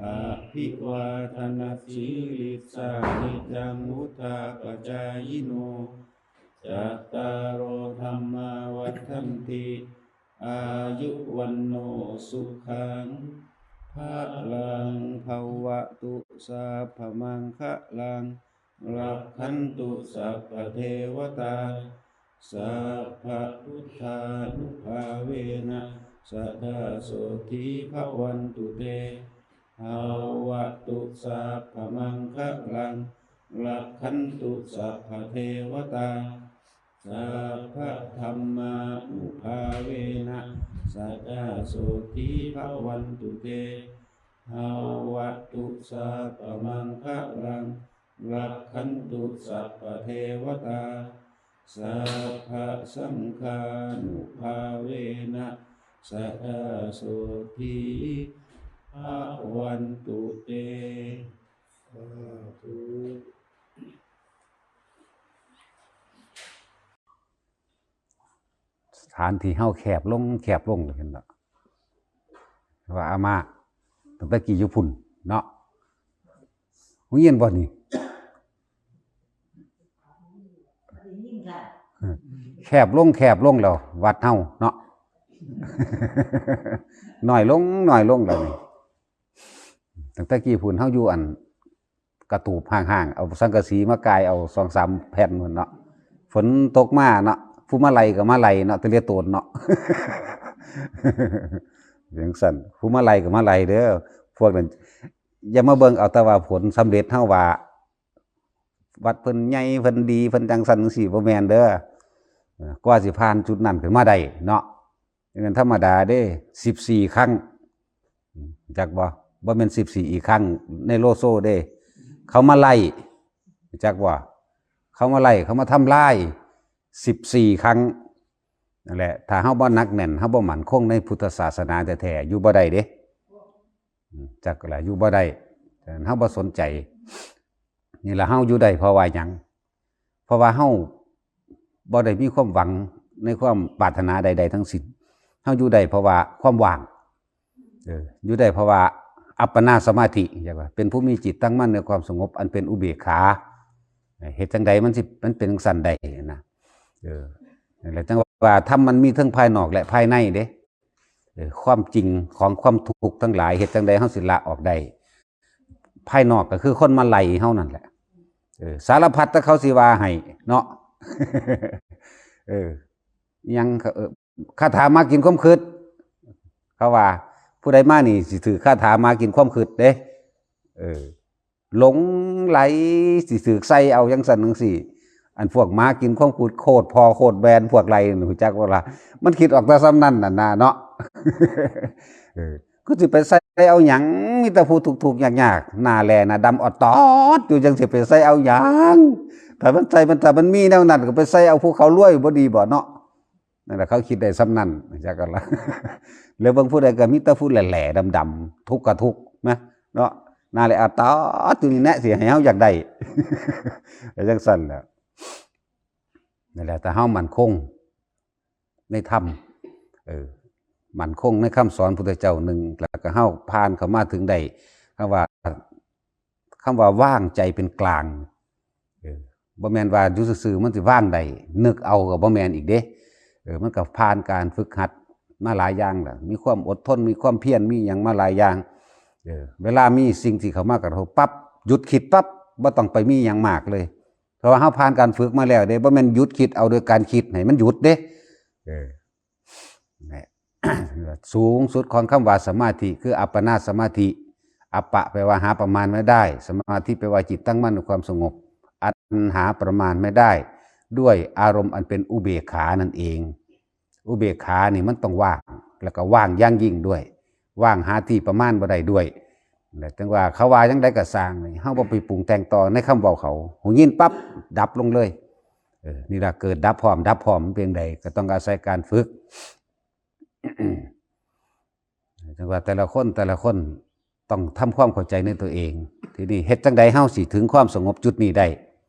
ອະພິວາທະນະສີລິດສະນິຈຈັງວຸດທາປະຈາຍິໂນ ຈັດຕາໂລທຳມາວັດທັນຕິ ອາຍຸວັນໂນສຸຂັງພະລັງ ພະວະຕຸ ສັບພະມັງຄະລັງ ລັກຂັນຕຸ ສັບພະເທວະຕາ ສັບພະພຸດທານຸພາເວນະ ສະດາໂສທີພະວັນຕຸເຕ ພະວະຕຸ ສັບພະມັງຄະລັງ ລັກຂັນຕຸ ສັບພະເທວະຕາ ສັບພະທຳມານຸພາເວນະ ສະດາໂສທີພະວັນຕຸເຕ ພະວະຕຸ ສັບພະມັງຄະລັງ ລັກຂັນຕຸ ສັບພະເທວະຕາ ສັບພະສັງຄານຸພາເວນະ ສະດາໂສທີພະວັນຕຸເຕ ສາທຸ ສະຖານທີ່ເຮົາແຄບລົງ ແຄບລົງ ເຫັນເນາະ ວ່າອາມາ ຕັ້ງແຕ່ກີ້ຢູ່ພຸ້ນເນາະ ຮູ້ຍິນບໍ່ນີ້? ແຄບລົງ ແຄບລົງແລ້ວ ວັດເຮົາເນາະ ນ້ອຍລົງ ນ້ອຍລົງແລ້ວນີ້ ຕັ້ງແຕ່ກີ້ພຸ້ນເຮົາຢູ່ອັນ ກະຕູບຫ້າງໆ ເອົາສັງກະສີມາກ່າຍເອົາສອງສາມແຜ່ນພຸ້ນເນາະ ຝົນຕົກມາເນາະ ຜູ້ມາໄລ່ກໍມາໄລ່ເນາະ ແຕ່ລະໂຕນເນາະ ຈັ່ງຊັ້ນ ຜູ້ມາໄລ່ກໍມາໄລ່ເດີ ພວກນັ້ນ ຢ່າມາເບິ່ງເອົາແຕ່ວ່າຜົນສຳເລັດ ເຮົາວ່າວັດເພິ່ນໃຫຍ່ ເພິ່ນດີ ເພິ່ນຈັ່ງຊັ້ນຈັ່ງຊີ້ ບໍ່ແມ່ນເດີ ກວ່າຊິຜ່ານຈຸດນັ້ນຂຶ້ນມາໄດ້ເນາະ ບໍ່ແມ່ນທຳມະດາເດ້ ສິບສີ່ຄັ້ງ ຮູ້ຈັກບໍ່? ບໍ່ແມ່ນສິບສີ່ອີກຄັ້ງໃນໂລໂຊເດ້ ເຂົາມາໄລ່ ຮູ້ຈັກບໍ່? ເຂົາມາໄລ່ ເຂົາມາທຳລາຍສິບສີ່ຄັ້ງ ນັ້ນແຫຼະ ຖ້າເຮົາບໍ່ໜັກແໜ້ນ ເຮົາບໍ່ໝັ້ນຄົງໃນພຸດທະສາສະໜາແທ້ໆ ຢູ່ບໍ່ໄດ້ເດ້ ຈັກລະ ຢູ່ບໍ່ໄດ້ ເຮົາບໍ່ສົນໃຈ ນີ້ລະ ເຮົາຢູ່ໄດ້ເພາະວ່າຫຍັງ? ເພາະວ່າເຮົາບໍ່ໄດ້ມີຄວາມຫວັງໃນຄວາມປາດຖະໜາໃດໆທັງສິ້ນ ເຮົາຢູ່ໄດ້ເພາະວ່າຄວາມວ່າງ ເອີ ຢູ່ໄດ້ເພາະວ່າອັບປະນາສະມາທິ ເປັນຜູ້ມີຈິດຕັ້ງໝັ້ນໃນຄວາມສະຫງົບອັນເປັນອຸເບກຂາ ເຮັດຈັ່ງໃດມັນຊິ ມັນເປັນຈັ່ງຊັ້ນໄດ້ນະ ເອີ ນັ້ນແຫຼະ ຈັ່ງວ່າທຳມັນມີເທິງພາຍນອກ ແລະ ພາຍໃນເດ້ ເອີ ຄວາມຈິງຂອງຄວາມທຸກທັງຫຼາຍ ເຮັດຈັ່ງໃດເຮົາຊິລະອອກໄດ້? ພາຍນອກກໍຄືຄົນມາໄລ່ເຮົານັ້ນແຫຼະ ເອີ ສາລະພັດແຕ່ເຂົາຊິວ່າໃຫ້ເນາະ ເອີ ອີ່ຫຍັງ ເອີ ຄາຖາໝາກກິນຄວາມຄຶດ ເຂົາວ່າ ຜູ້ໃດມານີ້ຊິຖືກຄາຖາໝາກກິນຄວາມຄຶດເດ້ ເອີ ຫຼົງໄຫຼ ຊິຖືກໃສ່ເອົາຈັ່ງຊັ້ນຈັ່ງຊີ້ ອັນພວກໝາກິນຄວາມຄຶດ ໂຄດພໍ່ໂຄດແບນ ພວກໄລ່ນັ້ນ ຮູ້ຈັກບໍ່ລະ? ມັນຄິດອອກແຕ່ສ່ຳນັ້ນນະເນາະ ເອີ ຄືຊິໄປໃສ່ເອົາຫຍັງ? ມີແຕ່ຜູ້ທຸກໆຍາກໆ ໜ້າແຫຼ້ໜ້າດຳອອດຕອດຢູ່ ຈັ່ງຊິໄປໃສ່ເອົາຫຍັງ? ຖ້າມັນໃສ່ ມັນ ຖ້າມັນມີແນວນັ້ນ ກໍໄປໃສ່ເອົາຜູ້ເຂົາລວຍ ບໍ່ດີບໍ່ເນາະ? ນັ້ນລະ ເຂົາຄິດໄດ້ສ່ຳນັ້ນ ຈັກກັນລະ ແລ້ວເບິ່ງຜູ້ໃດກໍມີແຕ່ຜູ້ແຫຼ້ໆດຳໆ ທຸກກໍທຸກນະເນາະ ໜ້າແຫຼ້ອາດຕອດຢູ່ນີ້ແນະ ຊິໃຫ້ເຮົາຢາກໄດ້ ກໍຈັ່ງຊັ້ນແຫຼະ ນັ້ນແຫຼະ ຖ້າເຮົາໝັ້ນຄົງໃນທຳ ເອີ ໝັ້ນຄົງໃນຄຳສອນພຸດທະເຈົ້າ ໜຶ່ງ ແລ້ວກໍເຮົາຜ່ານເຂົ້າມາເຖິງໄດ້ ຄຳວ່າ ຄຳວ່າວາງໃຈເປັນກາງ ເອີ ບໍ່ແມ່ນວ່າຢູ່ຊື່ໆມັນຊິວາງໄດ້ ນຶກເອົາກໍບໍ່ແມ່ນອີກເດ້ ເອີ ມັນກໍຜ່ານການຝຶກຫັດມາຫຼາຍຢ່າງລະ ມີຄວາມອົດທົນ ມີຄວາມພຽນ ມີຫຍັງມາຫຼາຍຢ່າງ ເອີ ເວລາມີສິ່ງທີ່ເຂົ້າມາກະທົບປັບ ຢຸດຄິດປັບ ບໍ່ຕ້ອງໄປມີຫຍັງມາກເລີຍ ເພາະວ່າເຮົາຜ່ານການຝຶກມາແລ້ວເດ້ ບໍ່ແມ່ນຢຸດຄິດເອົາໂດຍການຄິດໃຫ້ມັນຢຸດເດ້ ເອີ ແຫຼະ ສູງສຸດຂອງຄຳວ່າສະມາທິ ຄືອັບປະນາສະມາທິ ອັບປະແປວ່າຫາປະມານໄມ່ໄດ້ ສະມາທິແປວ່າຈິດຕັ້ງໝັ້ນໃນຄວາມສະຫງົບ ອັນຫາປະມານໄມ່ໄດ້ ດ້ວຍອາລົມອັນເປັນອຸເບກຂານັ້ນເອງ. ອຸເບກຂານີ້ມັນຕ້ອງວ່າງ ແລ້ວກໍວ່າງຢ່າງຍິ່ງດ້ວຍ ວ່າງຫາທີ່ປະມານບໍ່ໄດ້ດ້ວຍ. ແລ້ວຈັ່ງວ່າເຂົາວ່າຈັ່ງໃດກໍຊ່າງນີ້ ເຮົາບໍ່ໄປປຸງແຕ່ງຕໍ່ໃນຄຳເວົ້າເຂົາ ຫູຍິນປັບ ດັບລົງເລີຍ. ເອີ ນີ້ລະ ເກີດດັບພ້ອມ ດັບພ້ອມ ມັນເປັນຈັ່ງໃດ ກໍຕ້ອງອາໄສການຝຶກ. ຈັ່ງວ່າແຕ່ລະຄົນ ແຕ່ລະຄົນຕ້ອງທຳຄວາມເຂົ້າໃຈໃນຕົວເອງ. ທີນີ້ເຮັດຈັ່ງໃດເຮົາຊິເຖິງຄວາມສະຫງົບຈຸດນີ້ໄດ້?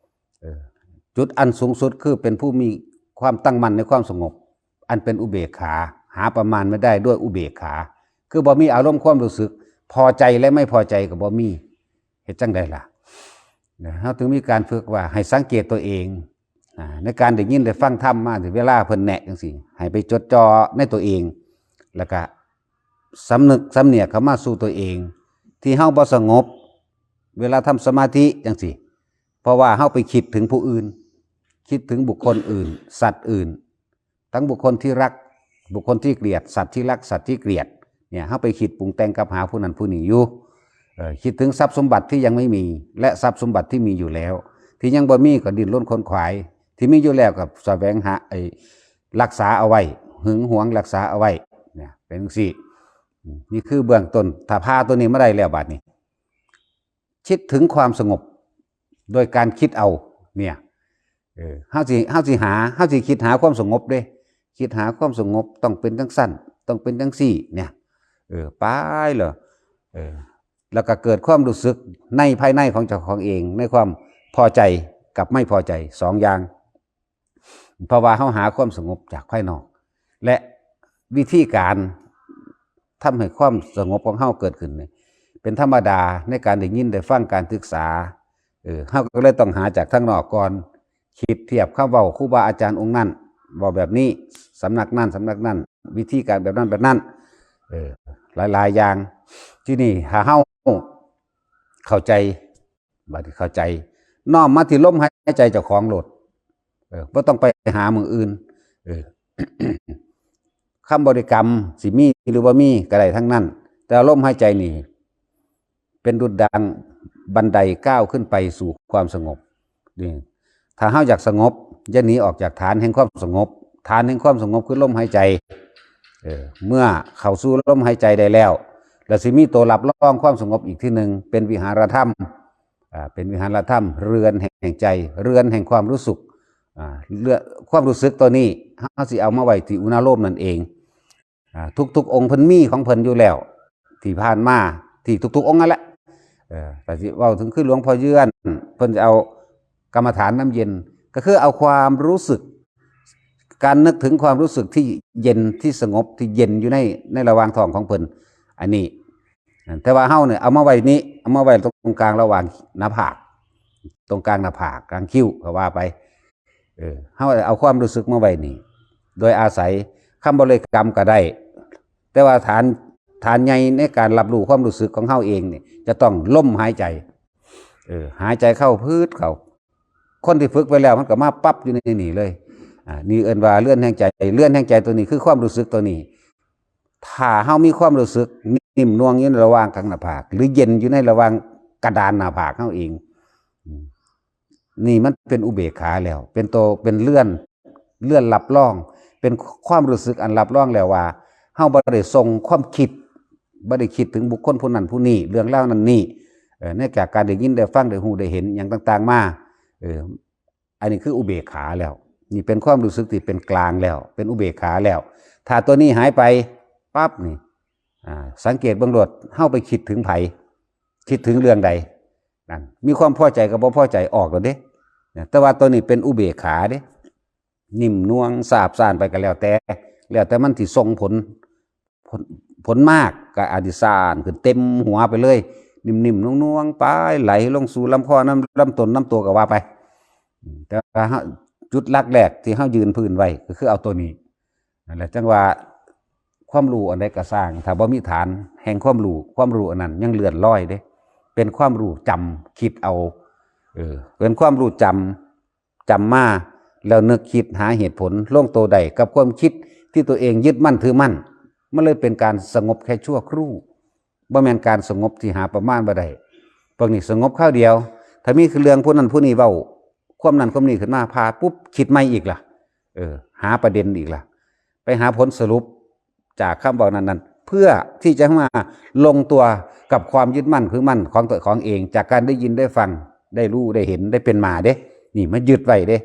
ເອີ ຈຸດອັນສູງສຸດຄືເປັນຜູ້ມີຄວາມຕັ້ງໝັ້ນໃນຄວາມສະຫງົບ ອັນເປັນອຸເບກຂາ ຫາປະມານໄມ່ໄດ້ດ້ວຍອຸເບກຂາ ຄືບໍ່ມີອາລົມຄວາມຮູ້ສຶກ ພໍໃຈ ແລະ ໄມ່ພໍໃຈກໍບໍ່ມີ. ເຮັດຈັ່ງໃດລະ? ເຮົາຈຶ່ງມີການຝຶກວ່າໃຫ້ສັງເກດຕົວເອງ ອາ ໃນການໄດ້ຍິນໄດ້ຟັງທຳມາ ເວລາເພິ່ນແນະຈັ່ງຊີ້ ໃຫ້ໄປຈົດຈ່ອໃນຕົວເອງ ແລ້ວກະສຳນຶກສຳນຽກເຂົ້າມາສູ່ຕົວເອງ ທີ່ເຮົາບໍ່ສະຫງົບເວລາທຳສະມາທິຈັ່ງຊີ້ ເພາະວ່າເຮົາໄປຄິດເຖິງຜູ້ອື່ນ ຄິດເຖິງບຸກຄົນອື່ນ ສັດອື່ນ ທັງບຸກຄົນທີ່ຮັກ ບຸກຄົນທີ່ກຽດ ສັດທີ່ຮັກ ສັດທີ່ກຽດ ເນຍ ເຮົາໄປຄິດປຸງແຕ່ງກັບຫາຜູ້ນັ້ນຜູ້ນີ້ຢູ່ ເອີ ຄິດເຖິງຊັບສົມບັດທີ່ຍັງໄມ່ມີ ແລະ ຊັບສົມບັດທີ່ມີຢູ່ແລ້ວ ທີ່ຍັງບໍ່ມີກໍດີ້ນລົນຂວນຂວາຍ ທີ່ມີຢູ່ແລ້ວກໍສະແຫວງຫາ ໄອ້ ຮັກສາເອົາໄວ້ ຫຶງຫວງຮັກສາເອົາໄວ້ ເນຍ ເປັນຈັ່ງຊີ້. ອາ ນີ້ຄືເບື້ອງຕົ້ນ ຖ້າຜ່າຕົວນີ້ມາໄດ້ແລ້ວບາດນີ້ ຄິດເຖິງຄວາມສະຫງົບໂດຍການຄິດເອົາ ເນຍ ເອີ ເຮົາຊິ ເຮົາຊິຫາ ເຮົາຊິຄິດຫາຄວາມສະຫງົບເດ້ ຄິດຫາຄວາມສະຫງົບ ຕ້ອງເປັນຈັ່ງຊັ້ນ ຕ້ອງເປັນຈັ່ງຊີ້ ເນຍ ເອີ ໄປເລີຍ ເອີ ແລ້ວກໍເກີດຄວາມຮູ້ສຶກໃນພາຍໃນຂອງເຈົ້າຂອງເອງ ໃນຄວາມພໍໃຈກັບໄມ່ພໍໃຈ ສອງຢ່າງ. ເພາະວ່າເຮົາຫາຄວາມສະຫງົບຈາກພາຍນອກ ແລະ ວິທີການທຳໃຫ້ຄວາມສະຫງົບຂອງເຮົາເກີດຂຶ້ນນີ້ ເປັນທຳມະດາໃນການໄດ້ຍິນໄດ້ຟັງການສຶກສາ ເອີ ເຮົາກໍເລີຍຕ້ອງຫາຈາກທາງນອກກ່ອນ ຄິດທຽບຄຳເວົ້າຄູບາອາຈານອົງນັ້ນເວົ້າແບບນີ້ ສຳນັກນັ້ນ ສຳນັກນັ້ນ ວິທີການແບບນັ້ນແບບນັ້ນ ເອີ ຫຼາຍໆຢ່າງ. ທີນີ້ຖ້າເຮົາເຂົ້າໃຈ ບາດນີ້ເຂົ້າໃຈ ນ້ອມມາທີ່ລົມຫາຍໃຈເຈົ້າຂອງໂລດ ເອີ ບໍ່ຕ້ອງໄປຫາໝ່ອງອື່ນ ເອີ ຄຳບໍລິກຳຊິມີຫຼືບໍ່ມີກໍໄດ້ທັງນັ້ນ ແຕ່ລົມຫາຍໃຈນີ້ເປັນດຸດດັ່ງບັນໄດກ້າວຂຶ້ນໄປສູ່ຄວາມສະຫງົບ. ນີ້ ຖ້າເຮົາຢາກສະຫງົບ ຢ່າໜີອອກຈາກຖານແຫ່ງຄວາມສະຫງົບ. ຖານແຫ່ງຄວາມສະຫງົບຄືລົມຫາຍໃຈ. ເອີ ເມື່ອເຂົ້າສູ່ລົມຫາຍໃຈໄດ້ແລ້ວ ແລ້ວຊິມີໂຕຮັບຮອງຄວາມສະຫງົບອີກທີໜຶ່ງ ເປັນວິຫາລະທຳ ອາ ເປັນວິຫາລະທຳ ເຮືອນແຫ່ງໃຈ ເຮືອນແຫ່ງຄວາມຮູ້ສຶກ ອາ ເລື່ອງຄວາມຮູ້ສຶກໂຕນີ້ ເຮົາຊິເອົາມາໄວ້ທີ່ອຸນາໂລມນັ້ນເອງ. ອາ ທຸກໆອົງເພິ່ນມີຂອງເພິ່ນຢູ່ແລ້ວ ທີ່ຜ່ານມາ ທີ່ທຸກໆອົງນັ້ນແຫຼະ. ເອີ ກໍຊິເວົ້າເຖິງຄືຫຼວງພໍ່ເຍືອນ ເພິ່ນຈະເອົາກຳມະຖານນ້ຳເຢັນ ກໍຄືເອົາຄວາມຮູ້ສຶກ ການນຶກເຖິງຄວາມຮູ້ສຶກທີ່ເຢັນ ທີ່ສະຫງົບ ທີ່ເຢັນຢູ່ໃນ ໃນລະຫວ່າງທ້ອງຂອງເພິ່ນ ອັນນີ້. ແຕ່ວ່າເຮົານີ້ເອົາມາໄວ້ນີ້ ເອົາມາໄວ້ຕົງກາງລະຫວ່າງໜ້າຜາກ ຕົງກາງໜ້າຜາກ ກາງຄິ້ວ ກໍວ່າໄປ. ເອີ ເຮົາເອົາຄວາມຮູ້ສຶກມາໄວ້ນີ້ ໂດຍອາໄສຄຳບໍລິກຳກໍໄດ້ ແຕ່ວ່າຖານ ຖານໃຫຍ່ໃນການຮັບຮູ້ຄວາມຮູ້ສຶກຂອງເຮົາເອງນີ້ ຈະຕ້ອງລົມຫາຍໃຈ. ເອີ ຫາຍໃຈເຂົ້າ ຟືດເຂົ້າ. ຄົນທີ່ຝຶກໄປແລ້ວ ມັນກໍມາປັບຢູ່ໃນນີ້ເລີຍ. ອາ ນີ້ເອີ້ນວ່າເຮືອນແຫ່ງໃຈ. ເຮືອນແຫ່ງໃຈຕົວນີ້ຄືຄວາມຮູ້ສຶກຕົວນີ້. ຖ້າເຮົາມີຄວາມຮູ້ສຶກໜິ່ມນວງຢູ່ໃນລະຫວ່າງກາງໜ້າຜາກ ຫຼື ເຢັນຢູ່ໃນລະຫວ່າງກະດານໜ້າຜາກເຮົາເອງ ອາ ນີ້ມັນເປັນອຸເບກຂາແລ້ວ ເປັນໂຕ ເປັນເຮືອນ ເຮືອນຮັບຮອງ ເປັນຄວາມຮູ້ສຶກອັນຮັບຮອງແລ້ວວ່າ ເຮົາບໍ່ໄດ້ສົ່ງຄວາມຄິດ ບໍ່ໄດ້ຄິດເຖິງບຸກຄົນຜູ້ນັ້ນຜູ້ນີ້ ເລື່ອງລາວນັ້ນນີ້ ເອີ ໃນຈາກການໄດ້ຍິນໄດ້ຟັງ ໄດ້ຮູ້ໄດ້ເຫັນຫຍັງຕ່າງໆມາ ເອີ ອັນນີ້ຄືອຸເບກຂາແລ້ວ ນີ້ເປັນຄວາມຮູ້ສຶກທີ່ເປັນກາງແລ້ວ ເປັນອຸເບກຂາແລ້ວ. ຖ້າຕົວນີ້ຫາຍໄປປັບນີ້ ອາ ສັງເກດເບິ່ງໂລດ ເຮົາໄປຄິດເຖິງໃຜ ຄິດເຖິງເລື່ອງໃດ ນັ້ນ ມີຄວາມພໍໃຈກັບບໍ່ພໍໃຈອອກແລ້ວເດ້. ແຕ່ວ່າຕົວນີ້ເປັນອຸເບກຂາເດ້ ໜິ່ມນວງສາບສ້ານໄປກໍແລ້ວແຕ່ ແລ້ວແຕ່ມັນຊິສົ່ງຜົນ ຜົນ ຜົນມາກກໍອາດຊິສ້ານຂຶ້ນເຕັມຫົວໄປເລີຍ ໜິ່ມໆນວງໆໄປ ໄຫຼລົງສູ່ລຳຄໍ ນຳລຳຕົ້ນ ນຳຕົວກໍວ່າໄປ. ແຕ່ວ່າເຮົາ ຈຸດຫຼັກແລກທີ່ເຮົາຢືນພື້ນໄວ້ ກໍຄືເອົາຕົວນີ້. ນັ້ນແຫຼະ ຈັ່ງວ່າຄວາມຮູ້ອັນໃດກໍຊ່າງ ຖ້າບໍ່ມີຖານແຫ່ງຄວາມຮູ້ ຄວາມຮູ້ອັນນັ້ນຍັງເລື່ອນລອຍເດ້ ເປັນຄວາມຮູ້ຈຳຄິດເອົາ ເອີ ເປັນຄວາມຮູ້ຈຳ ຈຳມາ ແລ້ວນຶກຄິດຫາເຫດຜົນ ລົງໂຕໄດ້ກັບຄວາມຄິດທີ່ຕົວເອງຍຶດໝັ້ນຖືໝັ້ນ ມັນເລີຍເປັນການສະຫງົບແຄ່ຊົ່ວຄຣູ ບໍ່ແມ່ນການສະຫງົບທີ່ຫາປະມານບໍ່ໄດ້. ພວກນີ້ສະຫງົບຄາວດຽວ ຖ້າມີເລື່ອງຜູ້ນັ້ນຜູ້ນີ້ເວົ້າ ຄວາມນັ້ນຄວາມນີ້ຂຶ້ນມາ ພາປຸບ ຄິດໃໝ່ອີກລະ ເອີ ຫາປະເດັນອີກລະ ໄປຫາຜົນສະຫຼຸບຈາກຄຳເວົ້ານັ້ນໆ ເພື່ອທີ່ຈະມາລົງຕົວກັບຄວາມຍຶດໝັ້ນຖືໝັ້ນຂອງຕົວຂອງເອງ ຈາກການໄດ້ຍິນໄດ້ຟັງ ໄດ້ຮູ້ໄດ້ເຫັນ ໄດ້ເປັນມາເດ້. ນີ້ມາຍຶດໄວ້ເດ້.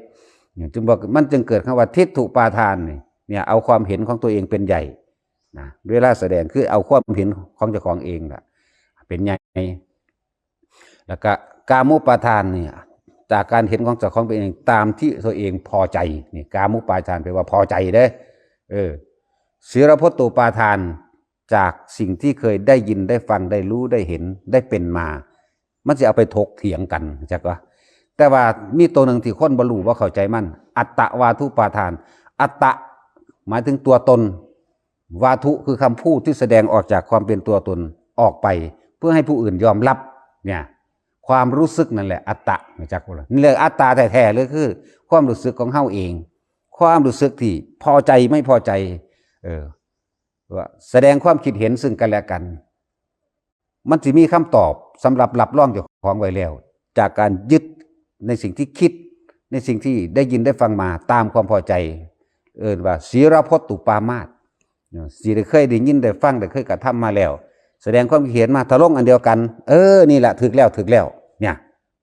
ຈຶ່ງບອກ ມັນຈຶ່ງເກີດຄຳວ່າທິດຖຸປາທານນີ້ ເນຍ ເອົາຄວາມເຫັນຂອງຕົວເອງເປັນໃຫຍ່ນະ. ເວລາສະແດງ ຄືເອົາຄວາມເຫັນຂອງເຈົ້າຂອງເອງລະເປັນໃຫຍ່. ແລ້ວກະກາມຸປາທານນີ້ ຈາກການເຫັນຂອງເຈົ້າຂອງເປັນເອງຕາມທີ່ຕົວເອງພໍໃຈ. ນີ້ກາມຸປາທານແປວ່າພໍໃຈເດ້. ເອີ ສີລະພົດຕຸປາທານ ຈາກສິ່ງທີ່ເຄີຍໄດ້ຍິນໄດ້ຟັງ ໄດ້ຮູ້ໄດ້ເຫັນ ໄດ້ເປັນມາ ມັນຊິເອົາໄປຖົກຖຽງກັນ ຮູ້ຈັກບໍ່? ແຕ່ວ່າມີຕົວໜຶ່ງທີ່ຄົນບໍ່ຮູ້ບໍ່ເຂົ້າໃຈມັນ ອັດຕະວາທຸປາທານ. ອັດຕະ ໝາຍເຖິງຕົວຕົນ, ວາທຸ ຄືຄຳພູດທີ່ສະແດງອອກຈາກຄວາມເປັນຕົວຕົນອອກໄປ ເພື່ອໃຫ້ຜູ້ອື່ນຍອມຮັບ ເນຍ ຄວາມຮູ້ສຶກນັ້ນແຫຼະອັດຕະ ຮູ້ຈັກບໍ່ລະ? ນີ້ແຫຼະອັດຕະແທ້ໆເລີຍ ຄືຄວາມຮູ້ສຶກຂອງເຮົາເອງ ຄວາມຮູ້ສຶກທີ່ພໍໃຈໄມ່ພໍໃຈ ເອີ ວ່າສະແດງຄວາມຄິດເຫັນຊຶ່ງກັນແລະກັນ ມັນຊິມີຄຳຕອບສຳລັບຮັບຮອງເຈົ້າຂອງໄວ້ແລ້ວ ຈາກການຍຶດໃນສິ່ງທີ່ຄິດ ໃນສິ່ງທີ່ໄດ້ຍິນໄດ້ຟັງມາຕາມຄວາມພໍໃຈ ເອີ້ນວ່າສີລະພົດຕຸປາມາດ ເນາະ ທີ່ໄດ້ເຄີຍໄດ້ຍິນໄດ້ຟັງ ໄດ້ເຄີຍກະທຳມາແລ້ວ ສະແດງຄວາມຄິດເຫັນມາ ຖ້າລົງອັນດຽວກັນ ເອີ ນີ້ລະຖືກແລ້ວ ຖືກແລ້ວ ເນຍ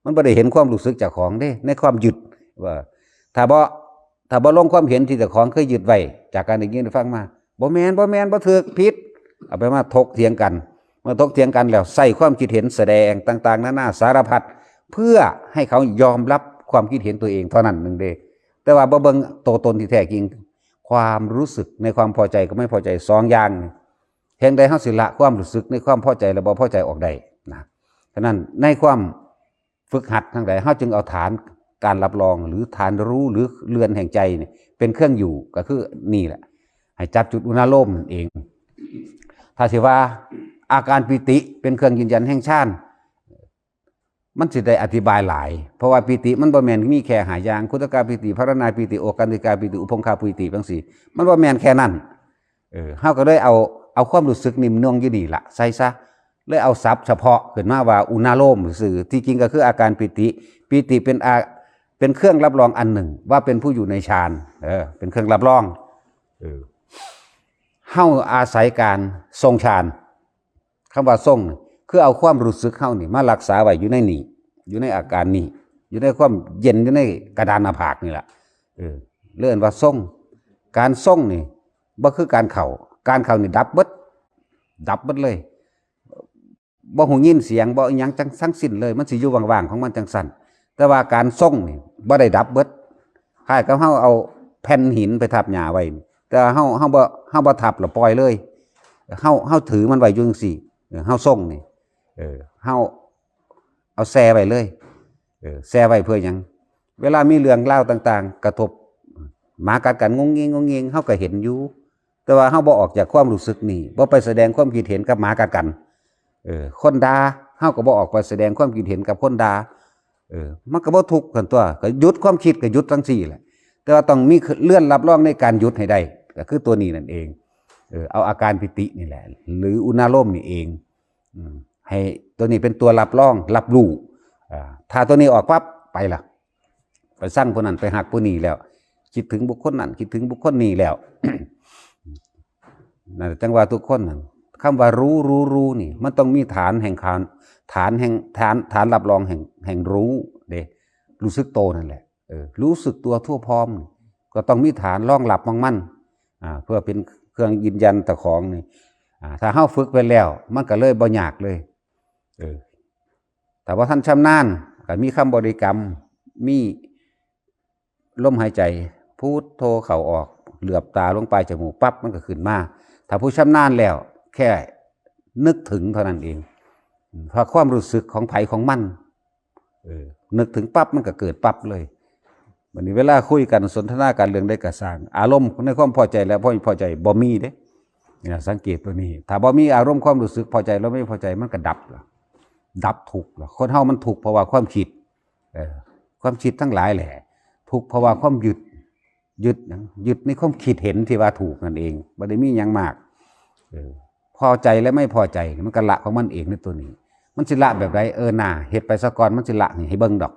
ມັນບໍ່ໄດ້ເຫັນຄວາມຮູ້ສຶກເຈົ້າຂອງເດ້ ໃນຄວາມຍຶດ ວ່າ ຖ້າບໍ່ ຖ້າບໍ່ລົງຄວາມເຫັນທີ່ເຈົ້າຂອງເຄີຍຍຶດໄວ້ ຈາກການໄດ້ຍິນໄດ້ຟັງມາ ບໍ່ແມ່ນ ບໍ່ແມ່ນ ບໍ່ຖືກ ຜິດ ເອົາໄປມາຖົກຖຽງກັນ ເມື່ອຖົກຖຽງກັນແລ້ວ ໃຊ້ຄວາມຄິດເຫັນສະແດງຕ່າງໆນານາສາລະພັດ ເພື່ອໃຫ້ເຂົາຍອມຮັບຄວາມຄິດເຫັນຕົວເອງເທົ່ານັ້ນໜຶ່ງເດ້. ແຕ່ວ່າບໍ່ເບິ່ງໂຕຕົນທີ່ແທ້ຈິງ ຄວາມຮູ້ສຶກໃນຄວາມພໍໃຈກັບໄມ່ພໍໃຈສອງຢ່າງນີ້ ແຫ່ງໃດເຮົາຊິລະຄວາມຮູ້ສຶກໃນຄວາມພໍໃຈ ແລະ ບໍ່ພໍໃຈອອກໄດ້ນະ? ສະນັ້ນໃນຄວາມ ຝຶກຫັດທັງຫຼາຍ ເຮົາຈຶ່ງເອົາຖານການຮັບຮອງ ຫຼື ຖານຮູ້ ຫຼື ເຮືອນແຫ່ງໃຈນີ້ ເປັນເຄື່ອງຢູ່ ກໍຄືນີ້ແຫຼະ ໃຫ້ຈັບຈຸດອຸນາໂລມນັ້ນເອງ. ຖ້າຊິວ່າອາການປີຕິເປັນເຄື່ອງຢືນຢັນແຫ່ງฌານ ມັນຊິໄດ້ອະທິບາຍຫຼາຍ ເພາະວ່າປີຕິມັນບໍ່ແມ່ນມີແຄ່ຫ້າຢ່າງ ຂຸດທະກາປີຕິ ພາລະນາປີຕິ ໂອກາຕິກາປີຕິ ອຸພົງຄາປີຕິ ຈັ່ງຊີ້ ມັນບໍ່ແມ່ນແຄ່ນັ້ນ. ເອີ ເຮົາກໍເລີຍເອົາ ເອົາຄວາມຮູ້ສຶກໜິ່ມໜ່ວງຢູ່ນີ້ລະໃສ່ຊະ ເລີຍເອົາສັບສະເພາະຂຶ້ນມາວ່າອຸນາໂລມຊື່ ທີ່ຈິງກໍຄືອາການປີຕິ ປີຕິເປັນອາ ເປັນເຄື່ອງຮັບຮອງອັນໜຶ່ງວ່າເປັນຜູ້ຢູ່ໃນฌານ ເອີ ເປັນເຄື່ອງຮັບຮອງ ເອີ ເຮົາອາໄສການຊົງฌານ ຄຳວ່າຊົງນີ້ ຄືເອົາຄວາມຮູ້ສຶກເຮົານີ້ມາຮັກສາໄວ້ຢູ່ໃນນີ້ ຢູ່ໃນອາການນີ້ ຢູ່ໃນຄວາມເຢັນ ຢູ່ໃນກະດານໜ້າຜາກນີ້ລະ ເອີ ເອີ້ນວ່າຊົງ. ການຊົງນີ້ບໍ່ຄືການເຂົ້າ ການເຂົ້ານີ້ດັບເບິດ ດັບເບິດເລີຍ ບໍ່ຮູ້ຍິນສຽງ ບໍ່ອີ່ຫຍັງຈັ່ງ ທັງສິ້ນເລີຍ ມັນຊິຢູ່ວ່າງໆຂອງມັນຈັ່ງຊັ້ນ. ແຕ່ວ່າການຊົງນີ້ບໍ່ໄດ້ດັບເບິດ ຄ້າຍກັບເຮົາເອົາແຜ່ນຫີນໄປທັບຫຍ້າໄວ້ ແຕ່ວ່າເຮົາ ເຮົາບໍ່ ເຮົາບໍ່ທັບ ແລ້ວປ່ອຍເລີຍ ເຮົາ ເຮົາຖືມັນໄວ້ຢູ່ຈັ່ງຊີ້ ເອີ ເຮົາຊົງນີ້ ເອີ ເຮົາເອົາແຊ່ໄວ້ເລີຍ ເອີ ແຊ່ໄວ້ເພື່ອຫຍັງ? ເວລາມີເລື່ອງລາວຕ່າງໆກະທົບ ໝາກັດກັນ ງຸ້ງງິງ ງຸ້ງງິງ ເຮົາກໍເຫັນຢູ່ ແຕ່ວ່າເຮົາບໍ່ອອກຈາກຄວາມຮູ້ສຶກນີ້ ບໍ່ໄປສະແດງຄວາມຄິດເຫັນກັບໝາກັດກັນ ເອີ ຄົນດ່າ ເຮົາກໍບໍ່ອອກໄປສະແດງຄວາມຄິດເຫັນກັບຄົນດ່າ ເອີ ມັນກໍບໍ່ທຸກຫັ້ນຕົວະ ກໍຢຸດຄວາມຄິດ ກໍຢຸດຈັ່ງຊີ້ແຫຼະ ແຕ່ວ່າຕ້ອງມີເຮືອນຮັບຮອງໃນການຢຸດໃຫ້ໄດ້ ກໍຄືຕົວນີ້ນັ້ນເອງ ເອີ ເອົາອາການປີຕິນີ້ແຫຼະ ຫຼື ອຸນາໂລມນີ້ເອງ ອືມ ໃຫ້ຕົວນີ້ເປັນຕົວຮັບຮອງ ຮັບຮູ້ ອາ ຖ້າຕົວນີ້ອອກປັບ ໄປລະ ໄປຊັງຜູ້ນັ້ນ ໄປຮັກຜູ້ນີ້ແລ້ວ ຄິດເຖິງບຸກຄົນນັ້ນ ຄິດເຖິງບຸກຄົນນີ້ແລ້ວ ນັ້ນແຫຼະ ຈັ່ງວ່າທຸກຄົນນັ້ນ ຄຳວ່າຮູ້ ຮູ້ ຮູ້ນີ້ ມັນຕ້ອງມີຖານແຫ່ງ ຖານແຫ່ງ ຖານ ຖານຮັບຮອງແຫ່ງ ແຫ່ງຮູ້ເດ້ ຮູ້ສຶກໂຕນັ້ນແຫຼະ ເອີ ຮູ້ສຶກຕົວທົ່ວພ້ອມ ກໍຕ້ອງມີຖານຮອງຮັບຂອງມັນ ອາ ເພື່ອເປັນເຄື່ອງຢືນຢັນເຈົ້າຂອງນີ້ ອາ ຖ້າເຮົາຝຶກໄປແລ້ວ ມັນກໍເລີຍບໍ່ຍາກເລີຍ ເອີ ຖ້າບໍ່ທັນຊຳນານ ກໍມີຄຳບໍລິກຳ ມີລົມຫາຍໃຈ ພຸດໂທເຂົ້າອອກ ເຫຼືອບຕາລົງປາຍຈະມູກປັບ ມັນກໍຂຶ້ນມາ. ຖ້າຜູ້ຊຳນານແລ້ວ ແຄ່ນຶກເຖິງເທົ່ານັ້ນເອງ ເພາະຄວາມຮູ້ສຶກຂອງໃຜຂອງມັນ ເອີ ນຶກເຖິງປັບ ມັນກໍເກີດປັບເລີຍ. ບັດນີ້ເວລາຄຸຍກັນ ສົນທະນາກັນເລື່ອງໃດກໍຊ່າງ ອາລົມໃນຄວາມພໍໃຈ ແລະ ບໍ່ພໍໃຈບໍ່ມີເດ້. ນີ້ນະ ສັງເກດຕົວນີ້ ຖ້າບໍ່ມີອາລົມຄວາມຮູ້ສຶກພໍໃຈ ແລະ ບໍ່ພໍໃຈ ມັນກໍດັບລະ ດັບທຸກລະ. ຄົນເຮົາມັນທຸກເພາະວ່າຄວາມຄິດ ເອີ ຄວາມຄິດທັງຫຼາຍແຫຼະ ທຸກເພາະວ່າຄວາມຍຶດ ຍຶດຫຍັງ? ຍຶດໃນຄວາມຄິດເຫັນທີ່ວ່າຖືກນັ້ນເອງ ບໍ່ໄດ້ມີຫຍັງມາກ. ເອີ ພໍໃຈ ແລະ ໄມ່ພໍໃຈ ມັນກໍລະຂອງມັນເອງໃນຕົວນີ້. ມັນຊິລະແບບໃດ? ເອີ ໜ້າ ເຮັດໄປຊະກ່ອນ ມັນຊິລະໃຫ້ ໃຫ້ເບິ່ງດອກ.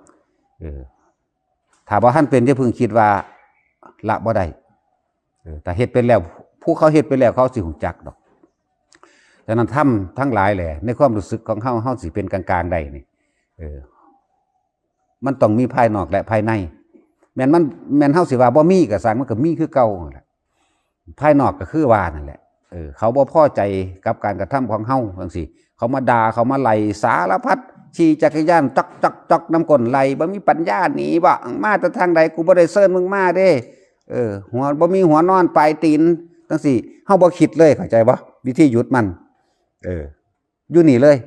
ເອີ ຖ້າບໍ່ທັນເປັນ ຢ່າເພິ່ງຄິດວ່າລະບໍ່ໄດ້. ເອີ ຖ້າເຮັດເປັນແລ້ວ ຜູ້ເຂົາເຮັດເປັນແລ້ວ ເຂົາຊິຮູ້ຈັກດອກ. ສະນັ້ນ ທຳທັງຫຼາຍແຫຼະ ໃນຄວາມຮູ້ສຶກຂອງເຮົາ ເຮົາຊິເປັນກາງໆໄດ້ນີ້ ເອີ ມັນຕ້ອງມີພາຍນອກ ແລະ ພາຍໃນ. ແມ່ນມັນ ແມ່ນເຮົາຊິວ່າບໍ່ມີກໍຊ່າງ ມັນກໍມີຄືເກົ່າຫັ້ນແຫຼະ. ພາຍນອກກໍຄືວ່ານັ້ນແຫຼະ ເອີ ເຂົາບໍ່ພໍໃຈກັບການກະທຳຂອງເຮົາຈັ່ງຊີ້ ເຂົາມາດ່າ ເຂົາມາໄລ່ສາລະພັດ ຂີ່ຈັກກະຍານຈອກໆໆນຳກົ້ນໄລ່ ບໍ່ມີປັນຍາໜີບໍ ມາແຕ່ທາງໃດ ກູບໍ່ໄດ້ເຊີນມຶງມາເດ້ ເອີ ຫົວ ບໍ່ມີຫົວນອນປາຍຕີນ ຈັ່ງຊີ້ ເຮົາບໍ່ຄິດເລີຍ ເຂົ້າໃຈບໍ່? ວິທີຢຸດມັນ ເອີ ຢູ່ນີ້ເລີຍ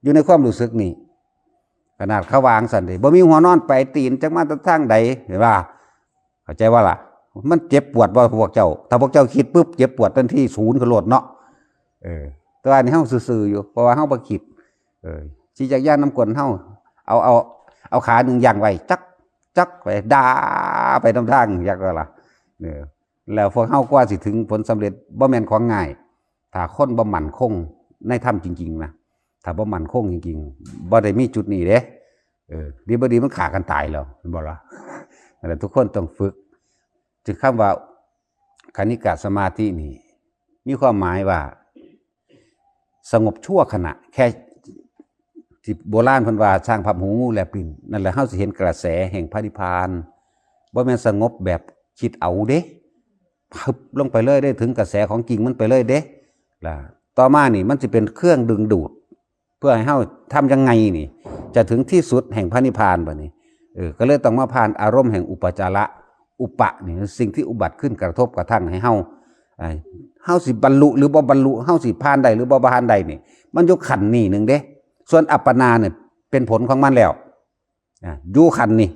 ຢູ່ໃນຄວາມຮູ້ສຶກນີ້. ຂະໜາດເຂົາວ່າຈັ່ງຊັ້ນເດ້ ບໍ່ມີຫົວນອນປາຍຕີນ ຈັກມາແຕ່ທາງໃດ ເຫັນບໍ່? ເຂົ້າໃຈບໍ່ລະ? ມັນເຈັບປວດບໍ່ພວກເຈົ້າ? ຖ້າພວກເຈົ້າຄິດປຶບ ເຈັບປວດທັນທີ ສູນຂຶ້ນໂລດເນາະ. ເອີ ແຕ່ວ່ານີ້ເຮົາຊື່ໆຢູ່ ເພາະວ່າເຮົາບໍ່ຄິດ. ເອີ ຂີ່ຈັກກະຍານນຳກົ້ນເຮົາ ເອົາ ເອົາ ເອົາຂາໜຶ່ງຢັ້ງໄວ້ ຈັກ ຈັກໄປ ດ່າໄປນຳທາງ ຈັກວ່າລະ. ເອີ ແລ້ວພວກເຮົາກວ່າຊິເຖິງຜົນສຳເລັດ ບໍ່ແມ່ນຂອງງ່າຍ ຖ້າຄົນບໍ່ໝັ້ນຄົງໃນທຳຈິງໆນະ. ຖ້າບໍ່ໝັ້ນຄົງຈິງໆ ບໍ່ໄດ້ມີຈຸດນີ້ເດ້. ເອີ ດີບໍ່ດີມັນຂ້າກັນຕາຍແລ້ວ ແມ່ນບໍ່ລະ? ນັ້ນແຫຼະ ທຸກຄົນຕ້ອງຝຶກ. ຈຶ່ງຄຳວ່າຄະນິກະສະມາທິນີ້ ມີຄວາມໝາຍວ່າສະຫງົບຊົ່ວຂະນະ ແຄ່ທີ່ໂບລານເພິ່ນວ່າ ຊ່າງພັບຫູງູແລບລິ້ນ ນັ້ນແຫຼະ ເຮົາຊິເຫັນກະແສແຫ່ງພະນິບພານ. ບໍ່ແມ່ນສະຫງົບແບບຄິດເອົາເດ້ ພຶບລົງໄປເລີຍເດ້ ເຖິງກະແສຂອງຈິງມັນໄປເລີຍເດ້. ລະຕໍ່ມານີ້ມັນຊິເປັນເຄື່ອງດຶງດູດ ເພື່ອໃຫ້ເຮົາທຳຍັງໄງນີ້ ຈະເຖິງທີ່ສຸດແຫ່ງພະນິບພານບາດນີ້. ເອີ ກໍເລີຍຕ້ອງມາຜ່ານອາລົມແຫ່ງອຸປະຈາລະ. ອຸປະນີ້ ສິ່ງທີ່ອຸບັດຂຶ້ນກະທົບກະທັ່ງໃຫ້ເຮົາ ເອີ ເຮົາຊິບັນລຸຫຼືບໍ່ບັນລຸ ເຮົາຊິຜ່ານໄດ້ຫຼືບໍ່ຜ່ານໄດ້ນີ້ ມັນຢູ່ຂັ້ນນີ້ໜຶ່ງເດ້. ສ່ວນອັບປະນານີ້ເປັນຜົນຂອງມັນແລ້ວ ອາ ຢູ່ຂັ້ນນີ້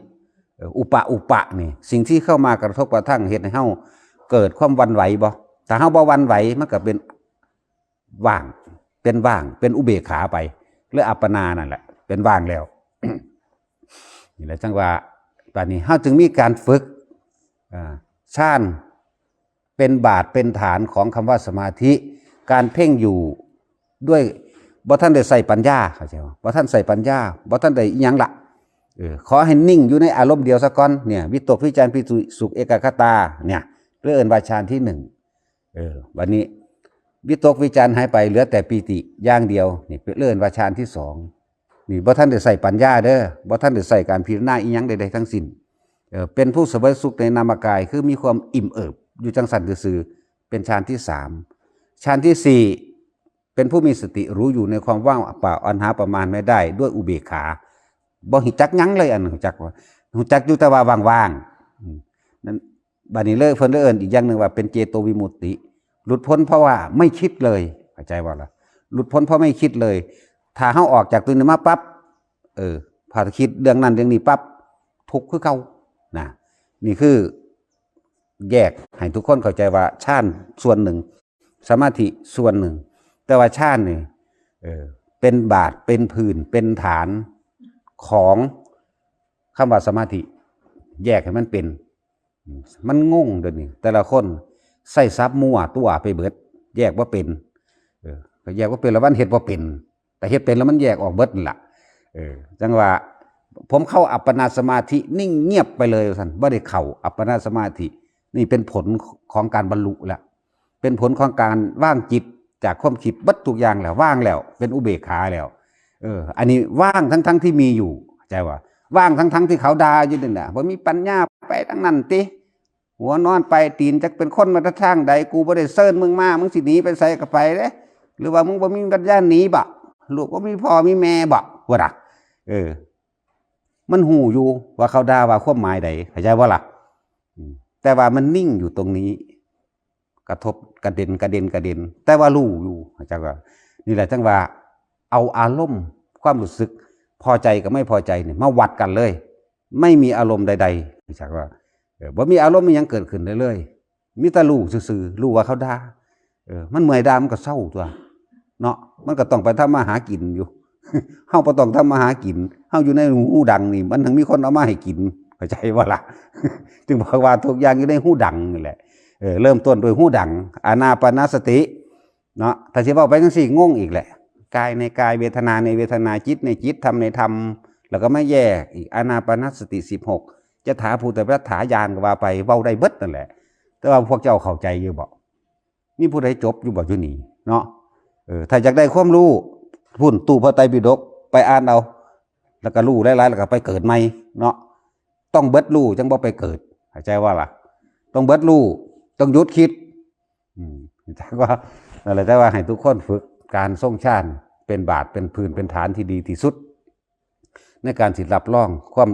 ເອີ ອຸປະ ອຸປະນີ້ ສິ່ງທີ່ເຂົ້າມາກະທົບກະທັ່ງເຮັດໃຫ້ເຮົາເກີດຄວາມຫວັ່ນໄຫວບໍ່? ຖ້າເຮົາບໍ່ຫວັ່ນໄຫວ ມັນກໍເປັນ ວ່າງ ເປັນວ່າງ ເປັນອຸເບກຂາໄປ ຫຼືອັບປະນານັ້ນແຫຼະ ເປັນວ່າງແລ້ວ. ນີ້ແຫຼະ ຈັ່ງວ່າ ບາດນີ້ເຮົາຈຶ່ງມີການຝຶກ ອາ ຊານ ເປັນບາດເປັນຖານຂອງຄຳວ່າສະມາທິ ການເພັ່ງຢູ່ດ້ວຍ ບໍ່ທັນໄດ້ໃຊ້ປັນຍາ ເຂົ້າໃຈບໍ່? ບໍ່ທັນໃຊ້ປັນຍາ ບໍ່ທັນໄດ້ອີ່ຫຍັງລະ ເອີ ຂໍໃຫ້ນິ່ງຢູ່ໃນອາລົມດຽວຊະກ່ອນ ເນ່ຍ ວິຕົກ ວິຈານ ປີຕິ ສຸກ ເອກາກະຕາ ເນ່ຍ ເອີ້ນວ່າຊານທີໜຶ່ງ. ເອີ ບັດນີ້ວິຕົກວິຈານຫາຍໄປ ເຫຼືອແຕ່ປີຕິຢ່າງດຽວ ນີ້ເອີ້ນວ່າຊານທີສອງ. ນີ້ບໍ່ທັນໄດ້ໃຊ້ປັນຍາເດີ ບໍ່ທັນໄດ້ໃຊ້ການພິຈາລະນາອີ່ຫຍັງໃດໆທັງສິ້ນ. ເອີ ເປັນຜູ້ສະເຫວີຍສຸກໃນນາມະກາຍ ຄືມີຄວາມອີ່ມເອີບຢູ່ຈັ່ງຊັ້ນຊື່ໆ ເປັນຊານທີສາມ. ຊານທີສີ່ ເປັນຜູ້ມີສະຕິ ຮູ້ຢູ່ในความว่างเปล่าอันหาประมาณไม่ได้ ด้วยอุเบกขา ບໍ່ຮູ້ຈັກຫຍັງເລີຍ ອັນຮູ້ຈັກວ່າ ຮູ້ຈັກຢູ່ແຕ່ວ່າວ່າງໆ ອືມ ນັ້ນ ບາດນີ້ເລີຍ ເພິ່ນເລີຍເອີ້ນອີກຢ່າງໜຶ່ງວ່າເປັນເຈໂຕວິມຸດຕິ ຫຼຸດພົ້ນເພາະວ່າໄມ່ຄິດເລີຍ ເຂົ້າໃຈບໍ່ລະ? ຫຼຸດພົ້ນເພາະໄມ່ຄິດເລີຍ. ຖ້າເຮົາອອກຈາກຕົວນີ້ມາປັບ ເອີ ຖ້າຄິດເລື່ອງນັ້ນເລື່ອງນີ້ປັບ ທຸກຄືເກົ່ານະ. ນີ້ຄືແຍກໃຫ້ທຸກຄົນເຂົ້າໃຈວ່າ ຊານສ່ວນໜຶ່ງ ສະມາທິສ່ວນໜຶ່ງ ແຕ່ວ່າຊານນີ້ ເອີ ເປັນບາດ ເປັນພື້ນ ເປັນຖານຂອງຄຳວ່າສະມາທິ ແຍກໃຫ້ມັນເປັນ. ມັນງົງ ດຽວນີ້ແຕ່ລະຄົນໃຊ້ສັບມົວຕົວໄປເບິດ ແຍກບໍ່ເປັນ. ເອີ ກໍແຍກບໍ່ເປັນລະ ມັນເຮັດບໍ່ເປັນ ແຕ່ເຮັດເປັນລະມັນແຍກອອກເບິດນັ້ນລະ. ເອີ ຈັ່ງວ່າ ຜົມເຂົ້າອັບປະນາສະມາທິ ນິ່ງງຽບໄປເລີຍວ່າຊັ້ນ ບໍ່ໄດ້ເຂົ້າອັບປະນາສະມາທິ. ນີ້ເປັນຜົນຂອງການບັນລຸລະ ເປັນຜົນຂອງການວາງຈິດຈາກຄວາມຄິດເບິດທຸກຢ່າງແລ້ວ ວາງແລ້ວ ເປັນອຸເບກຂາແລ້ວ. ເອີ ອັນນີ້ວາງທັງໆທີ່ມີຢູ່ ເຂົ້າໃຈບໍ່? ວາງທັງໆທີ່ເຂົາດ່າຢູ່ນັ້ນນະ ບໍ່ມີປັນຍາ ໄປທາງນັ້ນຕິ ຫົວນອນປາຍຕີນ ຈັກເປັນຄົນມາແຕ່ທາງໃດ ກູບໍ່ໄດ້ເຊີນມຶງມາ ມຶງຊິໜີໄປໃສກໍໄປເດ້ ຫຼືວ່າມຶງບໍ່ມີປັນຍາໜີບໍ? ລູກບໍ່ມີພໍ່ມີແມ່ບໍ? ພຸ້ນນະ ເອີ ມັນຮູ້ຢູ່ວ່າເຂົາດ່າວ່າຄວາມໝາຍໃດ ເຂົ້າໃຈບໍ່ລະ? ອືມ ແຕ່ວ່າມັນນິ່ງຢູ່ຕົງນີ້ ກະທົບກະເດັນ ກະເດັນ ກະເດັນ ແຕ່ວ່າຮູ້ຢູ່ ເຂົ້າໃຈບໍ່? ນີ້ແຫຼະ ຈັ່ງວ່າເອົາອາລົມຄວາມຮູ້ສຶກພໍໃຈກັບໄມ່ພໍໃຈນີ້ມາວັດກັນເລີຍ ໄມ່ມີອາລົມໃດໆ ເຂົ້າໃຈບໍ່? ເອີ ບໍ່ມີອາລົມອີ່ຫຍັງເກີດຂຶ້ນເລີຍ ມີແຕ່ຮູ້ຊື່ໆ ຮູ້ວ່າເຂົາດ່າ ເອີ ມັນເມື່ອຍດ່າມັນກໍເຊົາຕົວະ ເນາະ ມັນກໍຕ້ອງໄປທຳມາຫາກິນຢູ່ ເຮົາບໍ່ຕ້ອງທຳມາຫາກິນ ເຮົາຢູ່ໃນຫູດັງນີ້ ມັນທັງມີຄົນເອົາມາໃຫ້ກິນ ເຂົ້າໃຈບໍ່ລະ? ຈຶ່ງບອກວ່າທຸກຢ່າງຢູ່ໃນຫູດັງນີ້ແຫຼະ. ເອີ ເລີ່ມຕົ້ນດ້ວຍຫູດັງ ອານາປານະສະຕິ ເນາະ ຖ້າຊິເວົ້າໄປຈັ່ງຊີ້ ງົງອີກແຫຼະ ກາຍໃນກາຍ ເວທະນາໃນເວທະນາ ຈິດໃນຈິດ ທຳໃນທຳ ແລ້ວກໍມາແຍກອີກ ອານາປານະສະຕິສິບຫົກ ຈະຖາພູຕະປະຖາຍາງກໍວ່າໄປ ເວົ້າໄດ້ເບິດນັ້ນແຫຼະ. ແຕ່ວ່າພວກເຈົ້າເຂົ້າໃຈຢູ່ບໍ່? ມີຜູ້ໃດຈົບຢູ່ບໍ່ຢູ່ນີ້ເນາະ? ເອີ ຖ້າຢາກໄດ້ຄວາມຮູ້ ພຸ້ນ ຕູ້ພະໄຕປິດົກ ໄປອ່ານເອົາ ແລ້ວກໍຮູ້ຫຼາຍໆ ແລ້ວກໍໄປເກີດໃໝ່ເນາະ. ຕ້ອງເບິດຮູ້ຈັ່ງບໍ່ໄປເກີດ ເຂົ້າໃຈບໍ່ລະ? ຕ້ອງເບິດຮູ້ ຕ້ອງຢຸດຄິດ. ອືມ ແຕ່ວ່າ ນັ້ນແຫຼະ ແຕ່ວ່າໃຫ້ທຸກຄົນຝຶກການຊົງຊານ ເປັນບາດ ເປັນພື້ນ ເປັນຖານທີ່ດີທີ່ສຸດ ໃນການຊິຮັບຮອງຄວາມ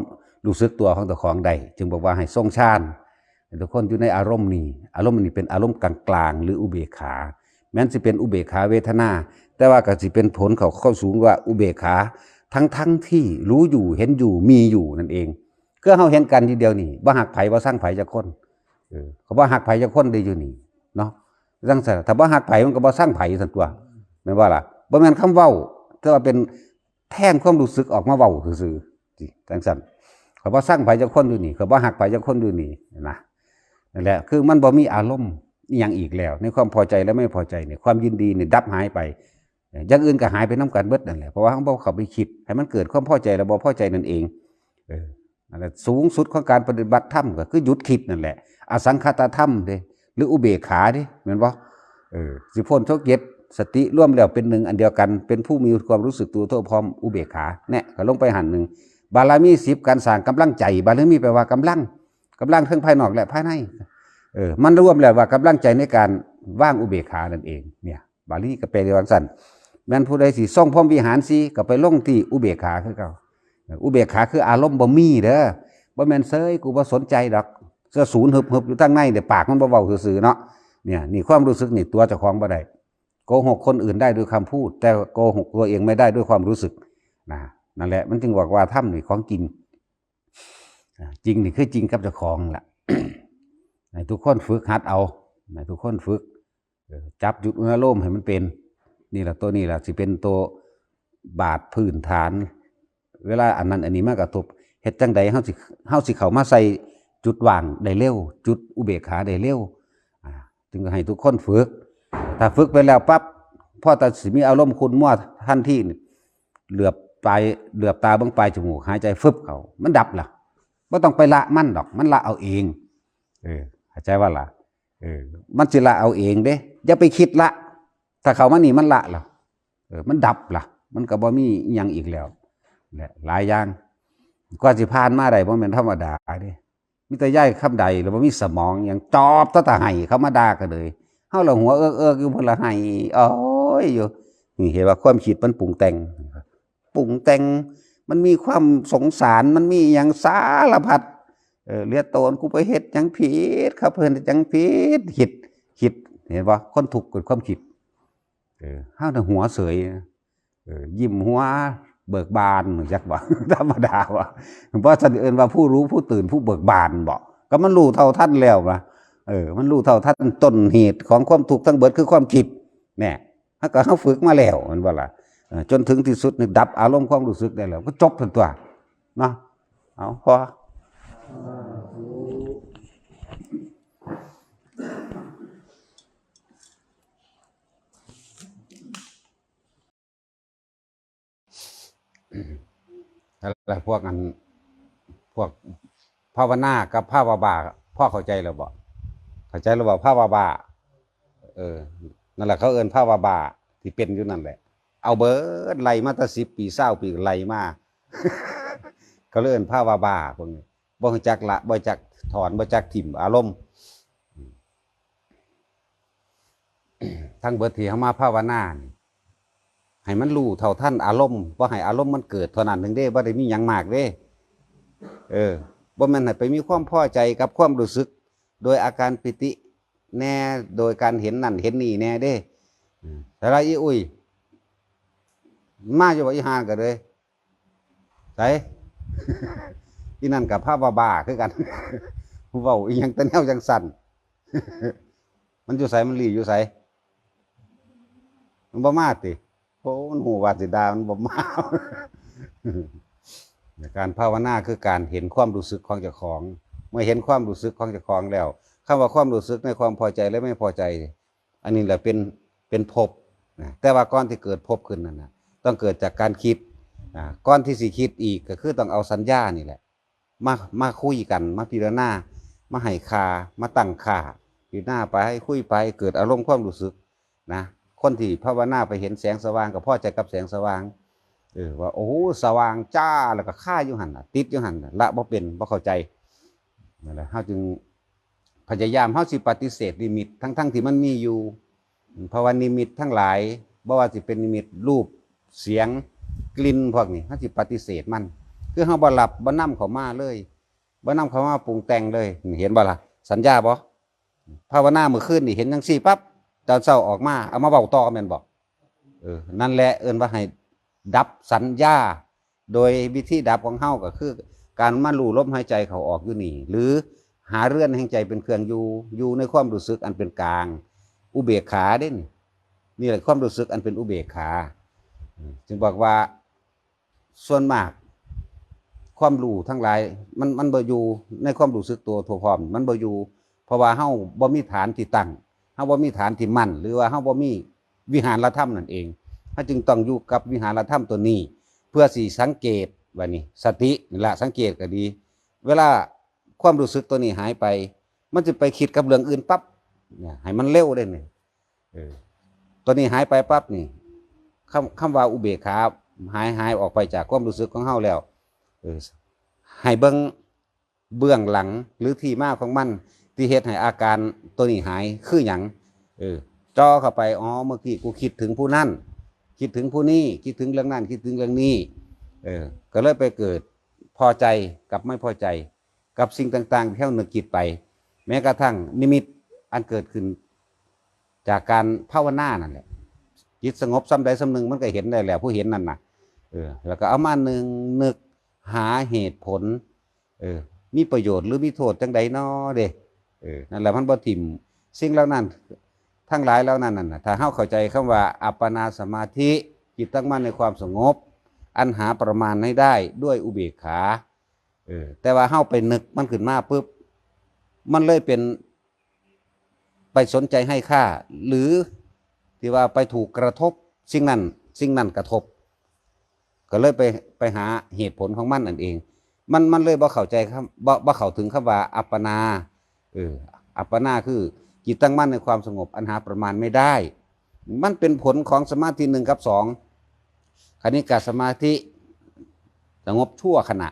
ຮູ້ສຶກຕົວຂອງເຈົ້າຂອງໄດ້ ຈຶ່ງບອກວ່າໃຫ້ຊົງຊານ ໃຫ້ທຸກຄົນຢູ່ໃນອາລົມນີ້. ອາລົມນີ້ເປັນອາລົມກາງໆ ຫຼື ອຸເບກຂາ. ແມ່ນຊິເປັນອຸເບກຂາເວທະນາ ແຕ່ວ່າກໍຊິເປັນຜົນເຂົ້າ ເຂົ້າສູງວ່າອຸເບກຂາ ທັງໆທີ່ຮູ້ຢູ່ ເຫັນຢູ່ ມີຢູ່ນັ້ນເອງ. ຄືເຮົາເຫັນກັນຢູ່ດຽວນີ້ ບໍ່ຮັກໃຜ ບໍ່ຊັງໃຜຈັກຄົນ. ເອີ ກໍບໍ່ຮັກໃຜຈັກຄົນເດ້ຢູ່ນີ້ເນາະ. ຈັ່ງຊັ້ນ ຖ້າບໍ່ຮັກໃຜ ມັນກໍບໍ່ຊັງໃຜຊັ້ນຕົວະ ແມ່ນບໍ່ລະ? ບໍ່ແມ່ນຄຳເວົ້າ ແຕ່ວ່າເປັນ ແທນຄວາມຮູ້ສຶກອອກມາເວົ້າຊື່ໆ ຈັ່ງຊັ້ນ. ຂ້ອຍບໍ່ຊັງໃຜຈັກຄົນຢູ່ນີ້ ຂ້ອຍບໍ່ຮັກໃຜຈັກຄົນຢູ່ນີ້ນະ. ນັ້ນແຫຼະ ຄືມັນບໍ່ມີອາລົມອີ່ຫຍັງອີກແລ້ວ ໃນຄວາມພໍໃຈ ແລະ ໄມ່ພໍໃຈນີ້ ຄວາມຍິນດີນີ້ດັບຫາຍໄປ. ຢ່າງອື່ນກໍຫາຍໄປນຳກັນເບິດນັ້ນແຫຼະ ເພາະວ່າເຮົາບໍ່ເຂົ້າໄປຄິດໃຫ້ມັນເກີດຄວາມພໍໃຈ ແລະ ບໍ່ພໍໃຈນັ້ນເອງ. ເອີ ນັ້ນແຫຼະ ສູງສຸດຂອງການປະຕິບັດທຳກໍຄືຢຸດຄິດນັ້ນແຫຼະ ອະສັງຄະຕະທຳເດ້ ຫຼື ອຸເບກຂາເດ້ ແມ່ນບໍ່? ເອີ ຊິພົ້ນທຸກເຈັດ ສະຕິລວມແລ້ວເປັນໜຶ່ງອັນດຽວກັນ ເປັນຜູ້ມີຄວາມຮູ້ສຶກຕົວທົ່ວພ້ອມ ອຸເບກຂາ. ແນະ ກໍລົງໄປຫັ້ນໜຶ່ງ ບາລະມີສິບ ການສ້າງກຳລັງໃຈ. ບາລະມີແປວ່າກຳລັງ ກຳລັງເທິງພາຍນອກ ແລະ ພາຍໃນ. ເອີ ມັນລວມແລ້ວວ່າກຳລັງໃຈໃນການວາງອຸເບກຂານັ້ນເອງ ເນຍ. ບາລີກໍແປໄດ້ວ່າຊັ້ນ ແມ່ນຜູ້ໃດຊິຊົງພົມວິຫານສີ່ ກໍໄປລົງທີ່ອຸເບກຂາຄືເກົ່າ. ອຸເບກຂາຄືອາລົມບໍ່ມີເດີ ບໍ່ແມ່ນເຊີຍ ກູບໍ່ສົນໃຈດອກ ເຊື່ອສູນຫຶບໆຢູ່ທາງໃນເດ້ ປາກມັນບໍ່ເວົ້າຊື່ໆເນາະ. ເນຍ ນີ້ຄວາມຮູ້ສຶກນີ້ຕົວະເຈົ້າຂອງບໍ່ໄດ້. ໂກຫกคนอื่นได้ด้วยคำพูด แต่โกหกตัวเองไม่ได้ด้วยความรู้สึก นะ นั่นแหละ มันจึงบอกว่าธรรมนี่ของจริง อ่า จริงนี่คือจริงกับเจ้าของล่ะ ให้ทุกคนฝึกหัดเอา ให้ทุกคนฝึก เออ จับจุดอุณาโลมให้มันเป็น นี่ล่ะ ตัวนี้ล่ะสิเป็นตัวบาดพื้นฐาน เวลาอันนั้นอันนี้มากระทบ เฮ็ดจั่งใดเฮาสิ เฮาสิเข้ามาใส่จุดว่างได้เร็ว จุดอุเบกขาได้เร็ว อ่า จึงให้ทุกคนฝึก ถ้าฝึกไปแล้วปั๊บ พอแต่สิมีอารมณ์ขุ่นมัวทันทีนี่ เหลือบปลาย เหลือบตาเบิ่งปลายจมูก หายใจฟึบเข้า มันดับล่ะ บ่ต้องไปละมันดอก มันละเอาเอง เออ เข้าใจบ่ล่ะ? เออ มันสิละเอาเองเด้ อย่าไปคิดละ ถ้าเข้ามานี่มันละล่ะ เออ มันดับล่ะ มันก็บ่มีอิหยังอีกแล้ว และหลายอย่าง กว่าสิผ่านมาได้บ่แม่นธรรมดาเด้ มีแต่ยายคำใด แล้วบ่มีสมองหยัง จอบเท่าแต่ให้เขามาด่าก็เลย เฮาละหัวเอิกๆอยู่ เพิ่นละให้ โอ๊ย อยู่ นี่เห็นว่าความคิดมันปรุงแต่ง ปรุงแต่ง มันมีความสงสาร มันมีหยังสารพัด เออ เหลือโตน กูไปเฮ็ดหยังผิด เขาเพิ่นเฮ็ดหยังผิด คิด คิด เห็นบ่ คนทุกข์เกิดความคิด เออ เฮาน่ะหัวเสย เออ ยิ้มหัวเบิกบาน จักบ่ ธรรมดาบ่ บ่ซั่นเอิ้นว่าผู้รู้ผู้ตื่นผู้เบิกบานบ่ ก็มันรู้เท่าทันแล้วนะ เออ มันรู้เท่าทันต้นเหตุของความทุกข์ทั้งเบิดคือความคิด แน่ เฮาก็ เฮาฝึกมาแล้ว แม่นบ่ล่ะ เออ จนถึงที่สุดนี่ดับอารมณ์ความรู้สึกได้แล้ว ก็จบซั่นตั่ว เนาะ เอา พอ แล้วพวกอัน พวกภาวนากับภาวะบ้า พอเข้าใจแล้วบ่? เข้าใจแล้วบ่? ภาวะบ้า เออ นั่นแหละเขาเอิ้นภาวะบ้า ที่เป็นอยู่นั่นแหละ เอาเบิด ไล่มาแต่สิบปี ซาวปี ไล่มา เขาเลยเอิ้นภาวะบ้าพวกนี้ บ่รู้จักละ บ่จักถอน บ่จักถิ่มอารมณ์ ทั้งเบิดที่เฮามาภาวนานี่ ให้มันรู้เท่าทันอารมณ์ บ่ให้อารมณ์มันเกิดเท่านั้นหนึ่งเด้ บ่ได้มีหยังมากเด้ เออ บ่แม่นให้ไปมีความพอใจกับความรู้สึก โดยอาการปีติแน่ โดยการเห็นนั่นเห็นนี่แน่เด้ เออ แต่ละอีอุ้ย มาอยู่บ่อีห่าก็เลย ไส อีนั่นก็ภาวะบ้าคือกัน เว้าอีหยังแต่แนวจั่งซั้น มันอยู่ไส มันหลีอยู่ไส มันบ่มาติ โอ้ มันฮู้ว่าสิด่า มันบ่มา การภาวนาคือการเห็นความรู้สึกของเจ้าของ เมื่อเห็นความรู้สึกของเจ้าของแล้ว คำว่าความรู้สึกในความพอใจและไม่พอใจ อันนี้แหละเป็น เป็นภพนะ แต่ว่าก่อนที่เกิดภพขึ้นนั่นน่ะ ต้องเกิดจากการคิดนะ ก่อนที่สิคิดอีกก็คือต้องเอาสัญญานี่แหละ ມາ ມາຄຸຍກັນ ມາພິຈາລະນາ ມາໃຫ້ຄ່າ ມາຕັ້ງຄ່າ ພິຈາລະນາໄປ ຄຸຍໄປ ເກີດອາລົມຄວາມຮູ້ສຶກນະ. ຄົນທີ່ພາວະນາໄປເຫັນແສງສະຫວ່າງ ກໍພໍໃຈກັບແສງສະຫວ່າງ ເອີ ວ່າ ໂອ້ ສະຫວ່າງຈ້າ ແລ້ວກໍຄາຢູ່ຫັ້ນນະ ຕິດຢູ່ຫັ້ນນະ ລະບໍ່ເປັນ ບໍ່ເຂົ້າໃຈ. ນັ້ນແຫຼະ ເຮົາຈຶ່ງ ພະຍາຍາມເຮົາຊິປະຕິເສດນິມິດ ທັງໆທີ່ມັນມີຢູ່ ເພາະວ່ານິມິດທັງຫຼາຍ ບໍ່ວ່າຊິເປັນນິມິດຮູບ ສຽງ ກິ່ນ ພວກນີ້ ເຮົາຊິປະຕິເສດມັນ ຄືເຮົາບໍ່ຮັບ ບໍ່ນຳເຂົ້າມາເລີຍ ບໍ່ນຳເຂົ້າມາປຸງແຕ່ງເລີຍ. ເຫັນບໍ່ລະ? ສັນຍາບໍ່? ພາວະນາມື້ຄືນນີ້ເຫັນຈັ່ງຊີ້ປັບ ຕອນເຊົ້າອອກມາເອົາມາເວົ້າຕໍ່ແມ່ນບໍ່? ເອີ ນັ້ນແຫຼະເອີ້ນວ່າໃຫ້ດັບສັນຍາ ໂດຍວິທີດັບຂອງເຮົາກໍຄືການມາຮູ້ລົມຫາຍໃຈເຂົ້າອອກຢູ່ນີ້ ຫຼື ຫາເຮືອນແຫ່ງໃຈເປັນເຄື່ອງຢູ່ ຢູ່ໃນຄວາມຮູ້ສຶກອັນເປັນກາງ ອຸເບກຂາເດ້ນີ້. ນີ້ແຫຼະຄວາມຮູ້ສຶກອັນເປັນອຸເບກຂາ. ອືມ ຈຶ່ງບອກວ່າ ສ່ວນມາກຄວາມຮູ້ທັງຫຼາຍ ມັນ ມັນບໍ່ຢູ່ໃນຄວາມຮູ້ສຶກຕົວທົ່ວພ້ອມ ມັນບໍ່ຢູ່ ເພາະວ່າເຮົາບໍ່ມີຖານທີ່ຕັ້ງ ເຮົາບໍ່ມີຖານທີ່ໝັ້ນ ຫຼືວ່າເຮົາບໍ່ມີວິຫາລະທຳນັ້ນເອງ. ເຮົາຈຶ່ງຕ້ອງຢູ່ກັບວິຫາລະທຳຕົວນີ້ ເພື່ອຊິສັງເກດ ບາດນີ້ສະຕິນີ້ລະ ສັງເກດກໍດີ ເວລາຄວາມຮູ້ສຶກຕົວນີ້ຫາຍໄປ ມັນຊິໄປຄິດກັບເລື່ອງອື່ນປັບ ໃຫ້ມັນເລັວເດ້ນີ້. ເອີ ຕົວນີ້ຫາຍໄປປັບນີ້ ຄຳ ຄຳວ່າອຸເບກຂາຫາຍ ຫາຍອອກໄປຈາກຄວາມຮູ້ສຶກຂອງເຮົາແລ້ວ ເອີ ໃຫ້ເບິ່ງເບື້ອງຫຼັງ ຫຼື ທີ່ມາຂອງມັນ ທີ່ເຮັດໃຫ້ອາການຕົວນີ້ຫາຍຄືຫຍັງ? ເອີ ເຈາະເຂົ້າໄປ ອໍ ເມື່ອກີ້ກູຄິດເຖິງຜູ້ນັ້ນ ຄິດເຖິງຜູ້ນີ້ ຄິດເຖິງເລື່ອງນັ້ນ ຄິດເຖິງເລື່ອງນີ້ ເອີ ກໍເລີຍໄປເກີດພໍໃຈກັບໄມ່ພໍໃຈ ກັບສິ່ງຕ່າງໆທີ່ເຮົານຶກຄິດໄປ ແມ້ກະທັ່ງນິມິດອັນເກີດຂຶ້ນຈາກການພາວະນານັ້ນແຫຼະ. ຈິດສະຫງົບສ່ຳໃດສ່ຳໜຶ່ງ ມັນກໍເຫັນໄດ້ແລ້ວ ຜູ້ເຫັນນັ້ນນະ ເອີ ແລ້ວກໍເອົາມາໜຶ່ງ ນຶກຫາເຫດຜົນ ເອີ ມີປະໂຫຍດ ຫຼື ມີໂທດຈັ່ງໃດນໍເດ? ເອີ ນັ້ນແຫຼະ ມັນບໍ່ຖິ້ມສິ່ງເຫຼົ່ານັ້ນ ທັງຫຼາຍເຫຼົ່ານັ້ນນັ້ນນະ. ຖ້າເຮົາເຂົ້າໃຈຄຳວ່າອັບປະນາສະມາທິ ຈິດຕັ້ງໝັ້ນໃນຄວາມສະຫງົບ ອັນຫາປະມານໄມ່ໄດ້ດ້ວຍອຸເບກຂາ ເອີ ແຕ່ວ່າເຮົາໄປນຶກມັນຂຶ້ນມາປຶບ ມັນເລີຍເປັນ ໄປສົນໃຈໃຫ້ຄ່າ ຫຼື ທີ່ວ່າໄປຖືກກະທົບ ສິ່ງນັ້ນ ສິ່ງນັ້ນກະທົບ ກໍເລີຍໄປ ໄປຫາເຫດຜົນຂອງມັນນັ້ນເອງ. ມັນ ມັນເລີຍບໍ່ເຂົ້າໃຈຄຳ ບໍ່ ບໍ່ເຂົ້າເຖິງຄຳວ່າອັບປະນາ ເອີ ອັບປະນາຄືຈິດຕັ້ງໝັ້ນໃນຄວາມສະຫງົບອັນຫາປະມານໄມ່ໄດ້. ມັນເປັນຜົນຂອງສະມາທິໜຶ່ງກັບສອງ ຄະນິກະສະມາທິ ສະຫງົບຊົ່ວຂະນະ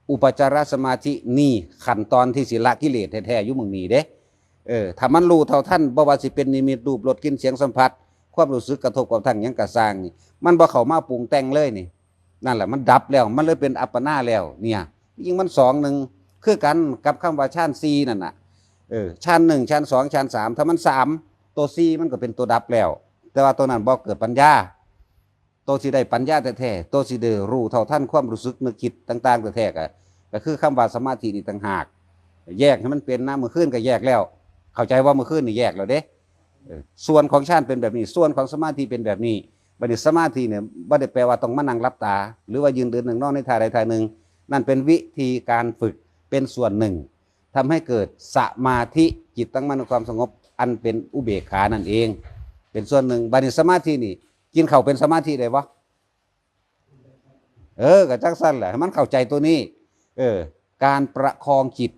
ອຸປະຈາລະສະມາທິ ນີ້ຂັ້ນຕອນທີ່ຊິລະກິເລດແທ້ໆຢູ່ໝ່ອງນີ້ເດ້. ເອີ ຖ້າມັນຮູ້ເທົ່າທັນ ບໍ່ວ່າຊິເປັນນິມິດ ຮູບ ລົດ ກິ່ນ ສຽງ ສຳຜັດ ຄວາມຮູ້ສຶກກະທົບກະທັ່ງຫຍັງກະຊ່າງນີ້ ມັນບໍ່ເຂົ້າມາປຸງແຕ່ງເລີຍນີ້ ນັ້ນແຫຼະ ມັນດັບແລ້ວ ມັນເລີຍເປັນອັບປະນາແລ້ວ. ເນຍ ຍິ່ງມັນສອງໜຶ່ງ ຄືກັນກັບຄຳວ່າຊານສີ່ນັ້ນນະ ເອີ ຊານໜຶ່ງ ຊານສອງ ຊານສາມ ຖ້າມັນສາມ ໂຕສີ່ມັນກໍເປັນໂຕດັບແລ້ວ ແຕ່ວ່າໂຕນັ້ນບໍ່ເກີດປັນຍາ. ໂຕຊິໄດ້ປັນຍາແທ້ໆ ໂຕຊິໄດ້ຮູ້ເທົ່າທັນຄວາມຮູ້ສຶກນຶກຄິດຕ່າງໆແທ້ໆ ກໍ ກໍຄືຄຳວ່າສະມາທິນີ້ຕ່າງຫາກ. ແຍກໃຫ້ມັນເປັນນະ ມື້ຄືນກໍແຍກແລ້ວ ເຂົ້າໃຈວ່າມື້ຄືນນີ້ແຍກແລ້ວເດ້. ເອີ ສ່ວນຂອງຊານເປັນແບບນີ້ ສ່ວນຂອງສະມາທິເປັນແບບນີ້. ບັດນີ້ສະມາທິນີ້ບໍ່ໄດ້ແປວ່າຕ້ອງມານັ່ງຫຼັບຕາ ຫຼືວ່າຢືນເດີນນັ່ງນອນໃນທ່າໃດທ່າໜຶ່ງ. ນັ້ນເປັນວິທີການຝຶກເປັນສ່ວນໜຶ່ງ ທຳໃຫ້ເກີດສະມາທິ ຈິດຕັ້ງໝັ້ນໃນຄວາມສະຫງົບ ອັນເປັນອຸເບກຂານັ້ນເອງ ເປັນສ່ວນໜຶ່ງ. ບັດນີ້ສະມາທິນີ້ ກິນເຂົ້າເປັນສະມາທິໄດ້ບໍ່? ເອີ ກໍຈັ່ງຊັ້ນແຫຼະ ໃຫ້ມັນເຂົ້າໃຈຕົວນີ້. ເອີ ການປະຄອງຈິດ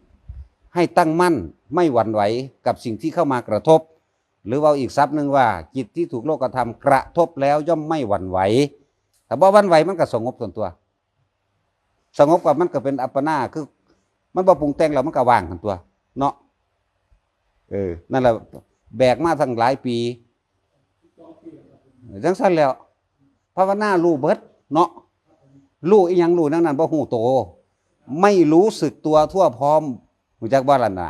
ໃຫ້ຕັ້ງໝັ້ນ ໄມ່ຫວັ່ນໄຫວກັບສິ່ງທີ່ເຂົ້າມາກະທົບ ຫຼືເວົ້າອີກສັບໜຶ່ງວ່າ ຈິດທີ່ຖືກໂລກະທຳກະທົບແລ້ວຍ່ອມໄມ່ຫວັ່ນໄຫວ. ຖ້າບໍ່ຫວັ່ນໄຫວ ມັນກໍສະຫງົບຕົນຕົວະ. ສະຫງົບກໍ ມັນກໍເປັນອັບປະນາ ຄືມັນບໍ່ປຸງແຕ່ງແລ້ວ ມັນກໍວ່າງຫັ້ນຕົວະເນາະ. ເອີ ນັ້ນລະ ແບກມາຕັ້ງຫຼາຍປີ ຈັ່ງຊັ້ນແລ້ວ ພາວະນາຮູ້ເບິດເນາະ ຮູ້ອີ່ຫຍັງ ຮູ້ແນວນັ້ນ ບໍ່ຮູ້ໂຕ ໄມ່ຮູ້ສຶກຕົວທົ່ວພ້ອມ ຮູ້ຈັກບໍ່ລະນະ?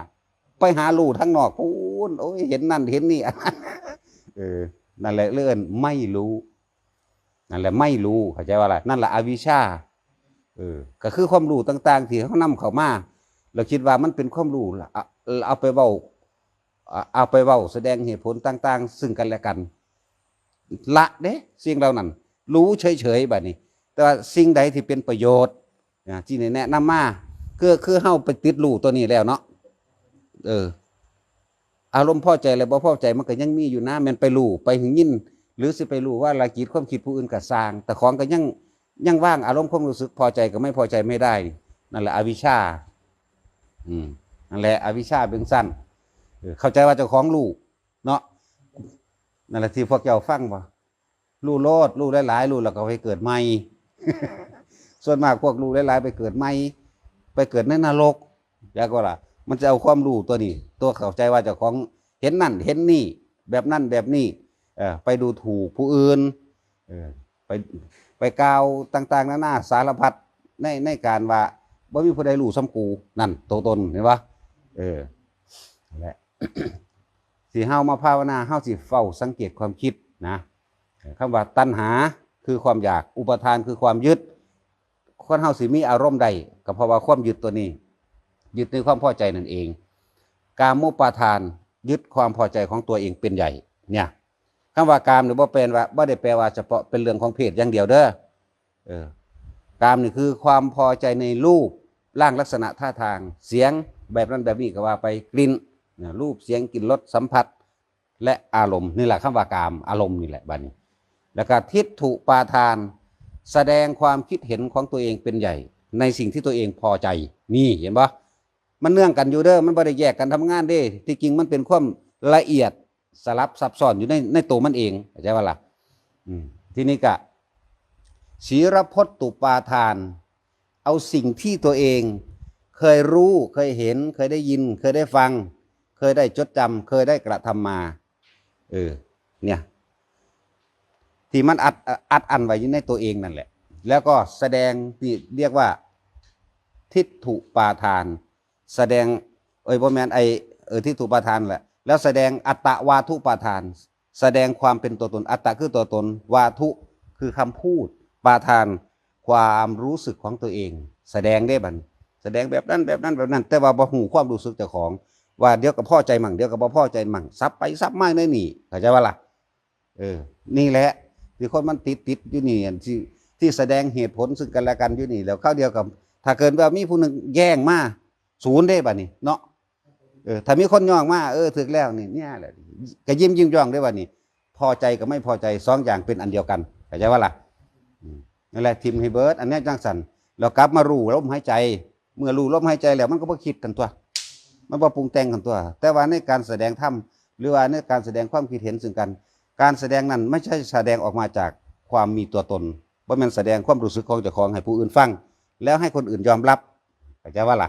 ໄປຫາຮູ້ທາງນອກພຸ້ນ ໂອ້ຍ ເຫັນນັ້ນເຫັນນີ້ ເອີ ນັ້ນແຫຼະ ເອີ້ນໄມ່ຮູ້. ນັ້ນແຫຼະ ໄມ່ຮູ້ ເຂົ້າໃຈວ່າລະ ນັ້ນລະອະວິຊຊາ. ເອີ ກໍຄືຄວາມຮູ້ຕ່າງໆທີ່ເຮົານຳເຂົ້າມາ ແລ້ວຄິດວ່າມັນເປັນຄວາມຮູ້ ເອົາ ເອົາໄປເວົ້າ ເອົາໄປເວົ້າສະແດງເຫດຜົນຕ່າງໆ ຊຶ່ງກັນແລະກັນ ລະເດ້ ສິ່ງເຫຼົ່ານັ້ນ ຮູ້ເສີຍໆ ບາດນີ້. ແຕ່ວ່າສິ່ງໃດທີ່ເປັນປະໂຫຍດ ນະ ທີ່ໄດ້ແນະນຳມາ ຄື ຄືເຮົາໄປຕິດຮູ້ຕົວນີ້ແລ້ວເນາະ ເອີ ອາລົມພໍໃຈ ແລະ ບໍ່ພໍໃຈ ມັນກໍຍັງມີຢູ່ນະ ແມ່ນໄປຮູ້ ໄປຫຶງຍິນ ຫຼື ຊິໄປຮູ້ວ່າລະຈິດຄວາມຄິດຜູ້ອື່ນກໍຊ່າງ ແຕ່ຂອງກໍຍັງ ຍັງວາງອາລົມຄວາມຮູ້ສຶກພໍໃຈກັບໄມ່ພໍໃຈໄມ່ໄດ້. ນັ້ນແຫຼະອະວິຊຊາ. ອືມ ນັ້ນແຫຼະອະວິຊຊາເປັນຊັ້ນ. ເອີ ເຂົ້າໃຈວ່າເຈົ້າຂອງຮູ້ເນາະ. ນັ້ນແຫຼະທີ່ພວກເຈົ້າຟັງວ່າ ຮູ້ໂລດ ຮູ້ຫຼາຍໆ ຮູ້ແລ້ວກໍໄປເກີດໃໝ່. ສ່ວນມາກພວກຮູ້ຫຼາຍໆ ໄປເກີດໃໝ່ ໄປເກີດໃນນະລົກ. ແລ້ວກໍລະ ມັນຈະເອົາຄວາມຮູ້ຕົວນີ້ ຕົວເຂົ້າໃຈວ່າເຈົ້າຂອງເຫັນນັ້ນເຫັນນີ້ ແບບນັ້ນແບບນີ້ ເອີ ໄປດູຖູກຜູ້ອື່ນ ເອີ ໄປ ໄປກ່າວຕ່າງໆນານາສາລະພັດ ໃນ ໃນການວ່າ ບໍ່ມີຜູ້ໃດຮູ້ສ່ຳກູ ນັ້ນໂຕຕົນ ເຫັນບໍ່? ເອີ ນັ້ນແຫຼະ ທີ່ເຮົາມາພາວະນາ ເຮົາຊິເຝົ້າສັງເກດຄວາມຄິດນະ. ຄຳວ່າຕັນຫາຄືຄວາມຢາກ, ອຸປາທານຄືຄວາມຍຶດ. ຄົນເຮົາຊິມີອາລົມໄດ້ ກໍເພາະວ່າຄວາມຍຶດຕົວນີ້ ຍຶດໃນຄວາມພໍໃຈນັ້ນເອງ. ກາມຸປາທານ ຍຶດຄວາມພໍໃຈຂອງຕົວເອງເປັນໃຫຍ່. ເນຍ ຄຳວ່າກາມນີ້ບໍ່ແປນວ່າ ບໍ່ໄດ້ແປວ່າສະເພາະເປັນເລື່ອງຂອງເພດຢ່າງດຽວເດີ້. ເອີ ກາມນີ້ຄືຄວາມພໍໃຈໃນຮູບ, ຮ່າງ, ລັກສະນະ, ທ່າທາງ, ສຽງ ແບບນັ້ນແບບນີ້ກໍວ່າໄປ, ກິ່ນນະ, ຮູບ, ສຽງ, ກິ່ນ, ລົດ, ສຳຜັດ ແລະ ອາລົມ. ນີ້ແຫຼະຄຳວ່າກາມ ອາລົມນີ້ແຫຼະ. ບາດນີ້ ແລ້ວກໍທິດຖຸປາທານ ສະແດງຄວາມຄິດເຫັນຂອງຕົວເອງເປັນໃຫຍ່ໃນສິ່ງທີ່ຕົວເອງພໍໃຈ. ນີ້ ເຫັນບໍ່? ມັນເນື່ອງກັນຢູ່ເດີ້ ມັນບໍ່ໄດ້ແຍກກັນທຳງານເດ້. ທີ່ຈິງມັນເປັນຄວາມລະອຽດສະຫຼັບຊັບຊ້ອນຢູ່ໃນ ໃນໂຕມັນເອງ ເຂົ້າໃຈບໍ່ລະ? ອືມ ທີນີ້ກະ ສີລະພົດຕຸປາທານ ເອົາສິ່ງທີ່ຕົວເອງເຄີຍຮູ້ ເຄີຍເຫັນ ເຄີຍໄດ້ຍິນ ເຄີຍໄດ້ຟັງ ເຄີຍໄດ້ຈົດຈຳ ເຄີຍໄດ້ກະທຳມາ ເອີ ເນຍ ທີ່ມັນອັດ ອັດອັ້ນໄວ້ຢູ່ໃນຕົວເອງນັ້ນແຫຼະ ແລ້ວກໍສະແດງ ທີ່ຮຽກວ່າທິດຖຸປາທານ ສະແດງ ເອີຍ ບໍ່ແມ່ນ ໄອ້ ເອີ ທິດຖຸປາທານແຫຼະ ແລ້ວສະແດງອັດຕະວາທຸປາທານ ສະແດງຄວາມເປັນຕົວຕົນ. ອັດຕະຄືຕົວຕົນ ວາທຸຄືຄຳພູດ ປາທານຄວາມຮູ້ສຶກຂອງຕົວເອງ. ສະແດງເດ້ບັດນີ້ ສະແດງແບບນັ້ນ ແບບນັ້ນ ແບບນັ້ນ ແຕ່ວ່າບໍ່ຮູ້ຄວາມຮູ້ສຶກເຈົ້າຂອງ ວ່າດຽວກໍພໍໃຈໝັ່ງ ດຽວກໍບໍ່ພໍໃຈໝັ່ງ ສັບໄປສັບມາໃນນີ້ ເຂົ້າໃຈບໍ່ລະ? ເອີ ນີ້ແຫຼະທີ່ຄົນມັນຕິດ ຕິດຢູ່ນີ້ ອັນທີ່ ທີ່ສະແດງເຫດຜົນຊຶ່ງກັນແລະກັນຢູ່ນີ້ ແລ້ວຄາວດຽວກໍ ຖ້າເກີດວ່າມີຜູ້ໜຶ່ງແຍ້ງມາ ສູນເດ້ບັດນີ້ເນາະ. ເອີ ຖ້າມີຄົນຍ້ອງມາ ເອີ ຖືກແລ້ວນີ້ ເນຍແຫຼະ ກໍຍິ້ມຍິ້ມຢ່ອງເດ້ບັດນີ້ ພໍໃຈກັບໄມ່ພໍໃຈ ສອງຢ່າງເປັນອັນດຽວກັນ ເຂົ້າໃຈບໍ່ລະ? ອືມ ນັ້ນແຫຼະ ຖິ້ມໃຫ້ເບິດ ອັນແນວຈັ່ງຊັ້ນ ແລ້ວກັບມາຮູ້ລົມຫາຍໃຈ. ເມື່ອຮູ້ລົມຫາຍໃຈແລ້ວ ມັນກໍບໍ່ຄິດກັນຕົວະ ມັນບໍ່ປຸງແຕ່ງກັນຕົວະ. ແຕ່ວ່າໃນການສະແດງທຳ ຫຼືວ່າໃນການສະແດງຄວາມຄິດເຫັນຊຶ່ງກັນ ການສະແດງນັ້ນໄມ່ໃຊ່ສະແດງອອກມາຈາກຄວາມມີຕົວຕົນ ບໍ່ແມ່ນສະແດງຄວາມຮູ້ສຶກຂອງເຈົ້າຂອງໃຫ້ຜູ້ອື່ນຟັງ ແລ້ວໃຫ້ຄົນອື່ນຍອມຮັບ ເຂົ້າໃຈບໍ່ລະ?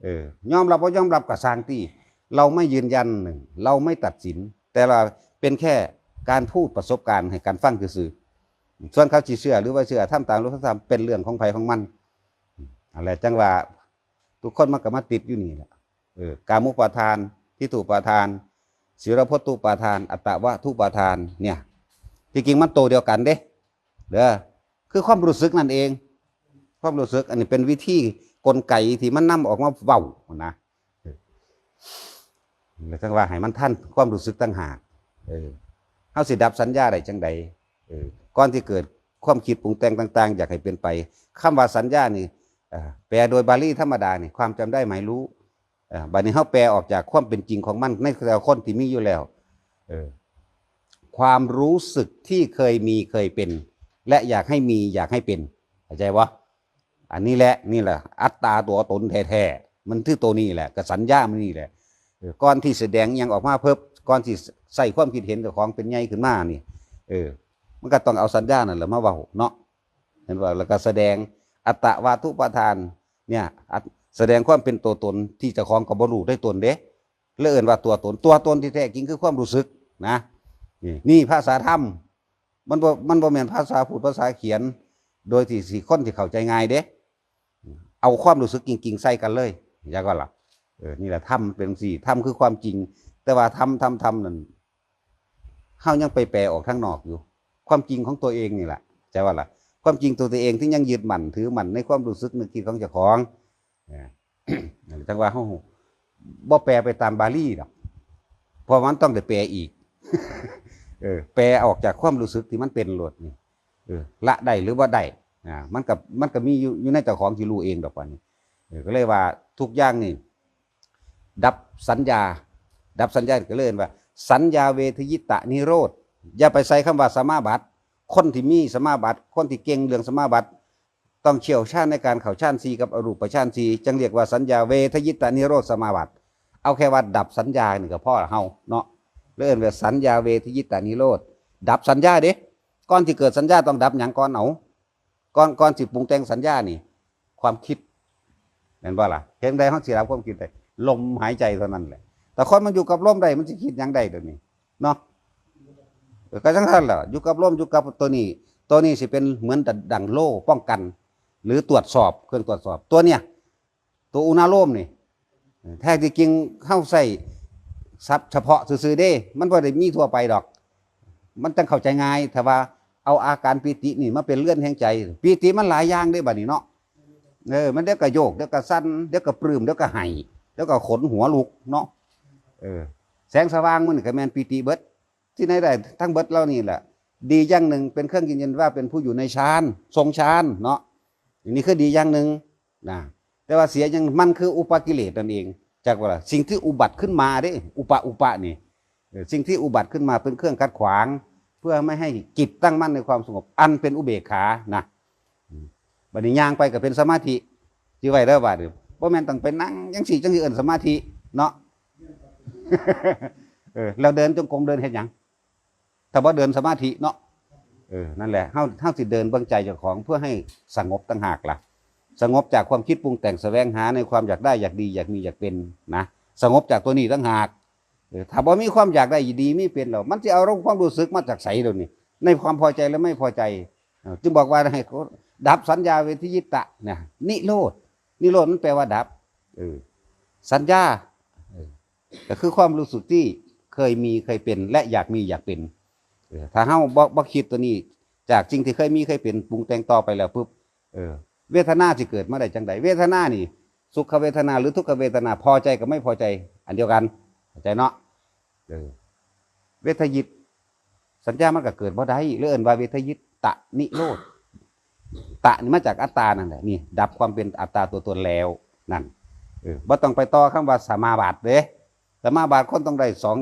ເອີ ຍອມຮັບບໍ່ຍອມຮັບກໍຊ່າງຕິ ເຮົາໄມ່ຢືນຢັນໜຶ່ງ ເຮົາໄມ່ຕັດສິນ ແຕ່ວ່າເປັນແຄ່ການພູດປະສົບການໃຫ້ກັນຟັງຊື່ໆ. ສ່ວນເຂົາຊິເຊື່ອ ຫຼືບໍ່ເຊື່ອ ທຳຕາມ ຫຼືບໍ່ທຳຕາມ ເປັນເລື່ອງຂອງໃຜຂອງມັນ. ອັນແຫຼະ ຈັ່ງວ່າທຸກຄົນມັນກໍມາຕິດຢູ່ນີ້ແຫຼະ ເອີ ກາມຸປາທານ ທິດຖຸປາທານ ສີລະພົດຕຸປາທານ ອັດຕະວາທຸປາທານ ເນຍ ທີ່ຈິງມັນໂຕດຽວກັນເດ້ ເດີ ຄືຄວາມຮູ້ສຶກນັ້ນເອງ ຄວາມຮູ້ສຶກ. ອັນນີ້ເປັນວິທີກົນໄກທີ່ມັນນຳອອກມາເວົ້ານະ ແລ້ວຈັ່ງວ່າໃຫ້ມັນທັນຄວາມຮູ້ສຶກຕ່າງຫາກ. ເອີ ເຮົາຊິດັບສັນຍາໄດ້ຈັ່ງໃດ? ເອີ ກ່ອນທີ່ເກີດຄວາມຄິດປຸງແຕ່ງຕ່າງໆ ຢາກໃຫ້ເປັນໄປ. ຄຳວ່າສັນຍານີ້ ເອີ ແປໂດຍບາລີທຳມະດານີ້ ຄວາມຈຳໄດ້ໝາຍຮູ້. ເອີ ບັດນີ້ເຮົາແປອອກຈາກຄວາມເປັນຈິງຂອງມັນ ໃນແຕ່ລະຄົນທີ່ມີຢູ່ແລ້ວ ເອີ ຄວາມຮູ້ສຶກທີ່ເຄີຍມີເຄີຍເປັນ ແລະ ຢາກໃຫ້ມີ ຢາກໃຫ້ເປັນ ເຂົ້າໃຈບໍ່? ອັນນີ້ແຫຼະ ນີ້ແຫຼະ ອັດຕາຕົວຕົນແທ້ໆ ມັນຄືໂຕນີ້ແຫຼະ ກໍສັນຍາມັນນີ້ແຫຼະ. ເອີ ກ່ອນທີ່ສະແດງອີ່ຫຍັງອອກມາເພິບ ກ່ອນທີ່ໃຊ້ຄວາມຄິດເຫັນເຈົ້າຂອງເປັນໃຫຍ່ຂຶ້ນມານີ້ ເອີ ມັນກໍຕ້ອງເອົາສັນຍານັ້ນແຫຼະມາເວົ້າເນາະ ເຫັນບໍ່? ແລ້ວກໍສະແດງອັດຕະວາທຸປາທານເນຍ ອັດ ສະແດງຄວາມເປັນຕົວຕົນທີ່ເຈົ້າຂອງກໍບໍ່ຮູ້ໄດ້ຕົນເດ້ ແລ້ວເອີ້ນວ່າຕົວຕົນ. ຕົວຕົນທີ່ແທ້ຈິງຄືຄວາມຮູ້ສຶກນະ ນີ້ ນີ້ພາສາທຳ ມັນບໍ່ ມັນບໍ່ແມ່ນພາສາພູດພາສາຂຽນ ໂດຍທີ່ຊິ ຄົນທີ່ເຂົ້າໃຈງ່າຍເດ້ ເອົາຄວາມຮູ້ສຶກຈິງໆໃສ່ກັນເລີຍ ເຂົ້າໃຈບໍ່ລະ? ເອີ ນີ້ແຫຼະ ທຳເປັນຈັ່ງຊີ້ ທຳຄືຄວາມຈິງ ແຕ່ວ່າທຳ ທຳ ທຳນັ້ນ ເຮົາຍັງໄປແປອອກທາງນອກຢູ່ ຄວາມຈິງຂອງຕົວເອງນີ້ແຫຼະ ເຂົ້າໃຈບໍ່ລະ? ຄວາມຈິງຕົວຕົວເອງທີ່ຍັງຍຶດໝັ້ນຖືໝັ້ນໃນຄວາມຮູ້ສຶກນຶກຄິດຂອງເຈົ້າຂອງ ເອີ ຈັ່ງວ່າເຮົາບໍ່ແປໄປຕາມບາລີດອກ ເພາະວ່າມັນຕ້ອງໄດ້ແປອີກ ເອີ ແປອອກຈາກຄວາມຮູ້ສຶກທີ່ມັນເປັນໂລດນີ້ ເອີ ລະໄດ້ຫຼືບໍ່ໄດ້ ອ່າ ມັນກໍ ມັນກໍມີຢູ່ ຢູ່ໃນເຈົ້າຂອງທີ່ຮູ້ເອງດອກ ບາດນີ້ ເອີ ກໍເລີຍວ່າທຸກຢ່າງນີ້ ດັບສັນຍາ ດັບສັນຍາກໍເລີຍເອີ້ນວ່າສັນຍາເວທະຍິຕະນິໂຣດ. ຢ່າໄປໃສ່ຄຳວ່າສະມາບັດ ຄົນທີ່ມີສະມາບັດ ຄົນທີ່ເກັ່ງເລື່ອງສະມາບັດ ຕ້ອງຊ່ຽວຊານໃນການເຂົ້າຊານສີ່ກັບອະຮູບປະຊານສີ່ ຈຶ່ງຮຽກວ່າສັນຍາເວທະຍິດຕະນິໂຣດສະມາບັດ. ເອົາແຄ່ວ່າດັບສັນຍານີ້ກໍພໍລະເຮົາເນາະ ເລີຍເອີ້ນວ່າສັນຍາເວທະຍິດຕະນິໂຣດ. ດັບສັນຍາເດ້ ກ່ອນຊິເກີດສັນຍາຕ້ອງດັບຫຍັງກ່ອນ? ເອົາ ກ່ອນ ກ່ອນຊິປຸງແຕ່ງສັນຍານີ້ ຄວາມຄິດ ແມ່ນບໍ່ລະ? ເຮັດໃດເຮົາຊິດັບຄວາມຄິດໄດ້? ລົມຫາຍໃຈເທົ່ານັ້ນແຫຼະ. ແຕ່ຄົນມັນຢູ່ກັບລົມໄດ້ ມັນຊິຄິດຫຍັງໄດ້ດຽວນີ້ເນາະ? ເອີ ກໍຈັ່ງຊັ້ນແຫຼະ ຢູ່ກັບລົມ ຢູ່ກັບຕົວນີ້ ຕົວນີ້ຊິເປັນເໝືອນດັ່ງໂລ່ປ້ອງກັນ ຫຼື ຕວດສອບ ເຄື່ອງຕວດສອບ ຕົວເນີ້ຍ ຕົວອຸນາໂລມນີ້ ແທ້ທີ່ຈິງເຮົາໃຊ້ສັບສະເພາະຊື່ໆເດ້ ມັນບໍ່ໄດ້ມີທົ່ວໄປດອກ. ມັນຈັ່ງເຂົ້າໃຈງ່າຍ ຖ້າວ່າເອົາອາການປີຕິນີ້ມາເປັນເຮືອນແຫ່ງໃຈ. ປີຕິມັນຫຼາຍຢ່າງເດ້ບັດນີ້ເນາະ. ເອີ ມັນດຽວກໍໂຍກ ດຽວກໍສັ່ນ ດຽວກໍປຶ້ມ ດຽວກໍໄຫ້ ດຽວກໍຂົນຫົວລຸກເນາະ. ເອີ ແສງສະຫວ່າງມັນກໍແມ່ນປີຕິເບິດ. ທີ່ໃນໄດ້ທັງເບິດເຫຼົ່ານີ້ແຫຼະ ດີຢ່າງໜຶ່ງ ເປັນເຄື່ອງຢືນຢັນວ່າເປັນຜູ້ຢູ່ໃນຊານ ຊົງຊານເນາະ. ອັນນີ້ຄືດີຢ່າງໜຶ່ງນະ ແຕ່ວ່າເສຍຢ່າງ ມັນຄືອຸປະກິເລດນັ້ນເອງ. ຈັກວ່າລະ ສິ່ງທີ່ອຸບັດຂຶ້ນມາເດ້ ອຸປະ ອຸປະນີ້ ເອີ ສິ່ງທີ່ອຸບັດຂຶ້ນມາເປັນເຄື່ອງຂັດຂວາງ ເພື່ອໄມ່ໃຫ້ຈິດຕັ້ງໝັ້ນໃນຄວາມສະຫງົບ ອັນເປັນອຸເບກຂານະ. ອືມ ບັດນີ້ຍ່າງໄປກໍເປັນສະມາທິ ຈື່ໄວ້ເດີ ບາດນີ້ບໍ່ແມ່ນຕ້ອງໄປນັ່ງຈັ່ງຊີ້ ຈັ່ງຊິເອີ້ນສະມາທິເນາະ. ເອີ ແລ້ວເດີນຈົງກົມເດີນເຮັດຫຍັງ ຖ້າບໍ່ເດີນສະມາທິເນາະ? ເອີ ນັ້ນແຫຼະ ເຮົາ ເຮົາຊິເດີນເບິ່ງໃຈເຈົ້າຂອງ ເພື່ອໃຫ້ສະຫງົບຕ່າງຫາກລະ ສະຫງົບຈາກຄວາມຄິດປຸງແຕ່ງ ສະແຫວງຫາໃນຄວາມຢາກໄດ້ ຢາກດີ ຢາກມີ ຢາກເປັນນະ ສະຫງົບຈາກຕົວນີ້ຕ່າງຫາກ. ເອີ ຖ້າບໍ່ມີຄວາມຢາກໄດ້ດີມີເປັນແລ້ວ ມັນຊິເອົາອາລົມຄວາມຮູ້ສຶກມາຈາກໃສດຽວນີ້ ໃນຄວາມພໍໃຈ ແລະ ໄມ່ພໍໃຈ? ເອີ ຈຶ່ງບອກວ່າໃຫ້ດັບສັນຍາເວທະຍິດຕະນະ ນິໂຣດ. ນິໂຣດມັນແປວ່າດັບ ເອີ ສັນຍາ ເອີ ກໍຄືຄວາມຮູ້ສຶກທີ່ເຄີຍມີເຄີຍເປັນ ແລະ ຢາກມີຢາກເປັນ. ເອີ ຖ້າເຮົາບໍ່ ບໍ່ຄິດຕົວນີ້ ຈາກສິ່ງທີ່ເຄີຍມີເຄີຍເປັນ ປຸງແຕ່ງຕໍ່ໄປແລ້ວປຶບ ເອີ ເວທະນາຊິເກີດມາໄດ້ຈັ່ງໃດ? ເວທະນານີ້ ສຸຂະເວທະນາ ຫຼື ທຸກຂະເວທະນາ ພໍໃຈກັບໄມ່ພໍໃຈ ອັນດຽວກັນ ເຂົ້າໃຈເນາະ? ເອີ ເວທະຍິດ ສັນຍາມັນກໍເກີດບໍ່ໄດ້ ເລີຍເອີ້ນວ່າເວທະຍິດຕະນິໂຣດ. ຕະນີ້ມາຈາກອັດຕານັ້ນແຫຼະ ນີ້ດັບຄວາມເປັນອັດຕາຕົວຕົນແລ້ວນັ້ນ. ເອີ ບໍ່ຕ້ອງໄປຕໍ່ຄຳວ່າສະມາບັດເດ້. ສະມາບັດຄົນຕ້ອງໄດ້ສອງ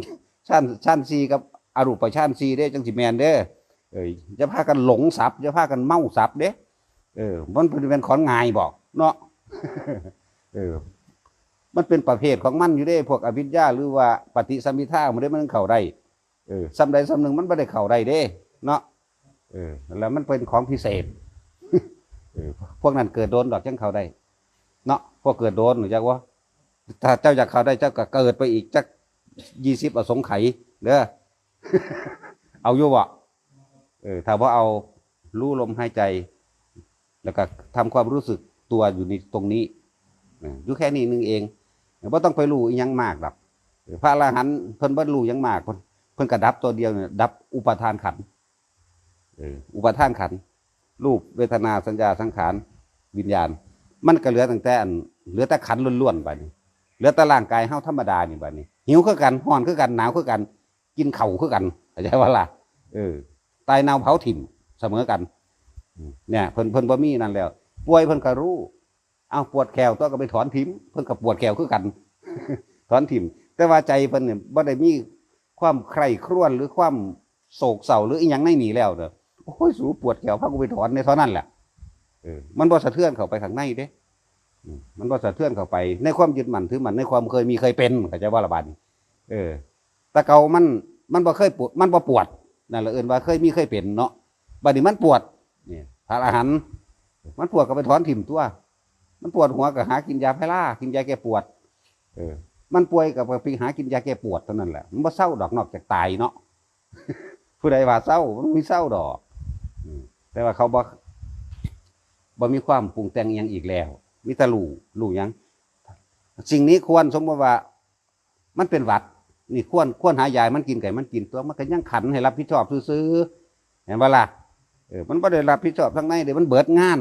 ຊານ ຊານສີ່ກັບອະຮູບປະຊານສີ່ເດ້ ຈັ່ງຊິແມ່ນເດ້. ເອີ ຢ່າພາກັນຫຼົງສັບ ຢ່າພາກັນເມົາສັບເດ້. ເອີ ມັນເປັນ ແມ່ນຂອງງ່າຍບໍເນາະ? ເອີ ມັນເປັນປະເພດຂອງມັນຢູ່ເດ້ ພວກອະວິດຍາ ຫຼືວ່າປະຕິສຳພິທາ ມັນເດ້ ມັນເຂົ້າໄດ້. ເອີ ສ່ຳໃດສ່ຳໜຶ່ງມັນບໍ່ໄດ້ເຂົ້າໄດ້ເດ້ເນາະ. ເອີ ແລ້ວມັນເປັນຂອງພິເສດ. ເອີ ພວກນັ້ນເກີດໂດນດອກຈັ່ງເຂົ້າໄດ້ເນາະ. ພວກເກີດໂດນຮູ້ຈັກບໍ່? ຖ້າເຈົ້າຢາກເຂົ້າໄດ້ ເຈົ້າກໍເກີດໄປອີກຈັກ ຊາວ ອະສົງໄຂເດີ. ເອົາຢູ່ບໍ່? ເອີ ຖ້າບໍ່ເອົາ ຮູ້ລົມຫາຍໃຈ ແລ້ວກໍທຳຄວາມຮູ້ສຶກຕົວຢູ່ໃນຕົງນີ້ ເອີ ຢູ່ແຄ່ນີ້ໜຶ່ງເອງ ບໍ່ຕ້ອງໄປຮູ້ອີ່ຫຍັງມາກດອກ. ເອີ ພະອະລະຫັນເພິ່ນບໍ່ຮູ້ຫຍັງມາກ ເພິ່ນ ເພິ່ນກໍດັບຕົວດຽວນີ້ ດັບອຸປາທານຂັນ. ເອີ ອຸປາທານຂັນ ຮູບ ເວທະນາ ສັນຍາ ສັງຂານ ວິນຍານ ມັນກໍເຫຼືອຕັ້ງແຕ່ອັນ ເຫຼືອແຕ່ຂັນລ້ວນໆ ບາດນີ້ ເຫຼືອແຕ່ຮ່າງກາຍເຮົາທຳມະດານີ້ ບາດນີ້ ຫິວຄືກັນ ຮ້ອນຄືກັນ ໜາວຄືກັນ ກິນເຂົ້າຄືກັນ ເຂົ້າໃຈບໍ່ລະ? ເອີ ຕາຍເນົ່າເຜົາຖິ້ມສະເໝີກັນ. ອືມ ເນຍ ເພິ່ນ ເພິ່ນບໍ່ມີນັ້ນແລ້ວ ປ່ວຍເພິ່ນກໍຮູ້. ເອົາ ປວດແຂ້ວຕົວະ ກໍໄປຖອນຖິ້ມ ເພິ່ນກໍປວດແຂ້ວຄືກັນ ຖອນຖິ້ມ. ແຕ່ວ່າໃຈເພິ່ນນີ້ບໍ່ໄດ້ມີຄວາມໃຄ່ຄຣວນ ຫຼື ຄວາມໂສກເສົ້າ ຫຼື ອີ່ຫຍັງໃນນີ້ແລ້ວເດີ. ໂອ້ຍ ສູປວດແຂ້ວ ພາກູໄປຖອນແດ່ ເທົ່ານັ້ນແຫຼະ. ເອີ ມັນບໍ່ສະເທືອນເຂົ້າໄປຂ້າງໃນເດ້. ອືມ ມັນບໍ່ສະເທືອນເຂົ້າໄປໃນຄວາມຍຶດໝັ້ນຖືໝັ້ນ ໃນຄວາມເຄີຍມີເຄີຍເປັນ ເຂົ້າໃຈບໍ່ລະບາດນີ້? ເອີ ແຕ່ເກົ່າມັນ ມັນບໍ່ເຄີຍປວດ ມັນບໍ່ປວດ ນັ້ນລະເອີ້ນວ່າເຄີຍມີເຄີຍເປັນເນາະ. ບາດນີ້ມັນປວດ ນີ້ ພະອະລະຫັນ ມັນປວດກໍໄປຖອນຖິ້ມຕົວະ ມັນປວດຫົວກໍຫາກິນຢາພາລາ ກິນຢາແກ້ປວດ. ເອີ ມັນປ່ວຍກໍໄປຫາກິນຢາແກ້ປວດເທົ່ານັ້ນແຫຼະ ມັນບໍ່ເຊົາດອກ ນອກຈາກຕາຍເນາະ. ຜູ້ໃດວ່າເຊົາ ມັນບໍ່ມີເຊົາດອກ. ອືມ ແຕ່ວ່າເຂົາບໍ່ ບໍ່ມີຄວາມປຸງແຕ່ງອີ່ຫຍັງອີກແລ້ວ ມີແຕ່ຮູ້ ຮູ້ຫຍັງ? ສິ່ງນີ້ຄວນ ສົມມຸດວ່າ ມັນເປັນຫວັດ ນີ້ຄວນ ຄວນຫາຢາໃຫ້ມັນກິນ ໃຫ້ມັນກິນຕົວະ ມັນກໍຍັງຂັນໃຫ້ຮັບຜິດຊອບຊື່ໆ ເຫັນບໍ່ລະ? ເອີ ມັນບໍ່ໄດ້ຮັບຜິດຊອບທາງໃນເດ້ ມັນເບິດງານ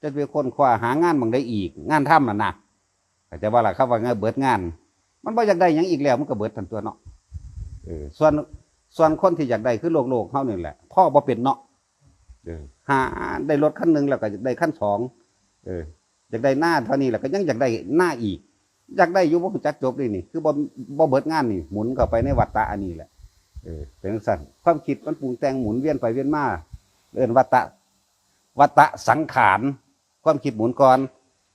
ຈະໄປຄົ້ນຄວ້າຫາງານໝ່ອງໃດອີກ ງານທຳນັ້ນນະ ເຂົ້າໃຈບໍ່ລະ? ຄຳວ່າເບິດງານ ມັນບໍ່ຢາກໄດ້ຫຍັງອີກແລ້ວ ມັນກໍເບິດຫັ້ນຕົວະເນາະ. ເອີ ສ່ວນ ສ່ວນຄົນທີ່ຢາກໄດ້ຄືໂລກໆເຮົານີ້ແຫຼະ ພໍບໍ່ເປັນເນາະ. ເອີ ຫາໄດ້ລົດຄັນໜຶ່ງແລ້ວກໍຢາກໄດ້ຄັນສອງ ເອີ ຢາກໄດ້ນາເທົ່ານີ້ແລ້ວກໍຍັງຢາກໄດ້ນາອີກ ຢາກໄດ້ຢູ່ ບໍ່ຮູ້ຈັກຈົບເດ້ນີ້ ຄືບໍ່ ບໍ່ເບິດງານນີ້ ໝູນເຂົ້າໄປໃນວັດຕະອັນນີ້ແຫຼະ. ເອີ ເປັນຈັ່ງຊັ້ນ ຄວາມຄິດມັນປຸງແຕ່ງໝູນວຽນໄປວຽນມາ ເອີ້ນວັດຕະ ວັດຕະສັງຂານ ຄວາມຄິດໝູນກ່ອນ.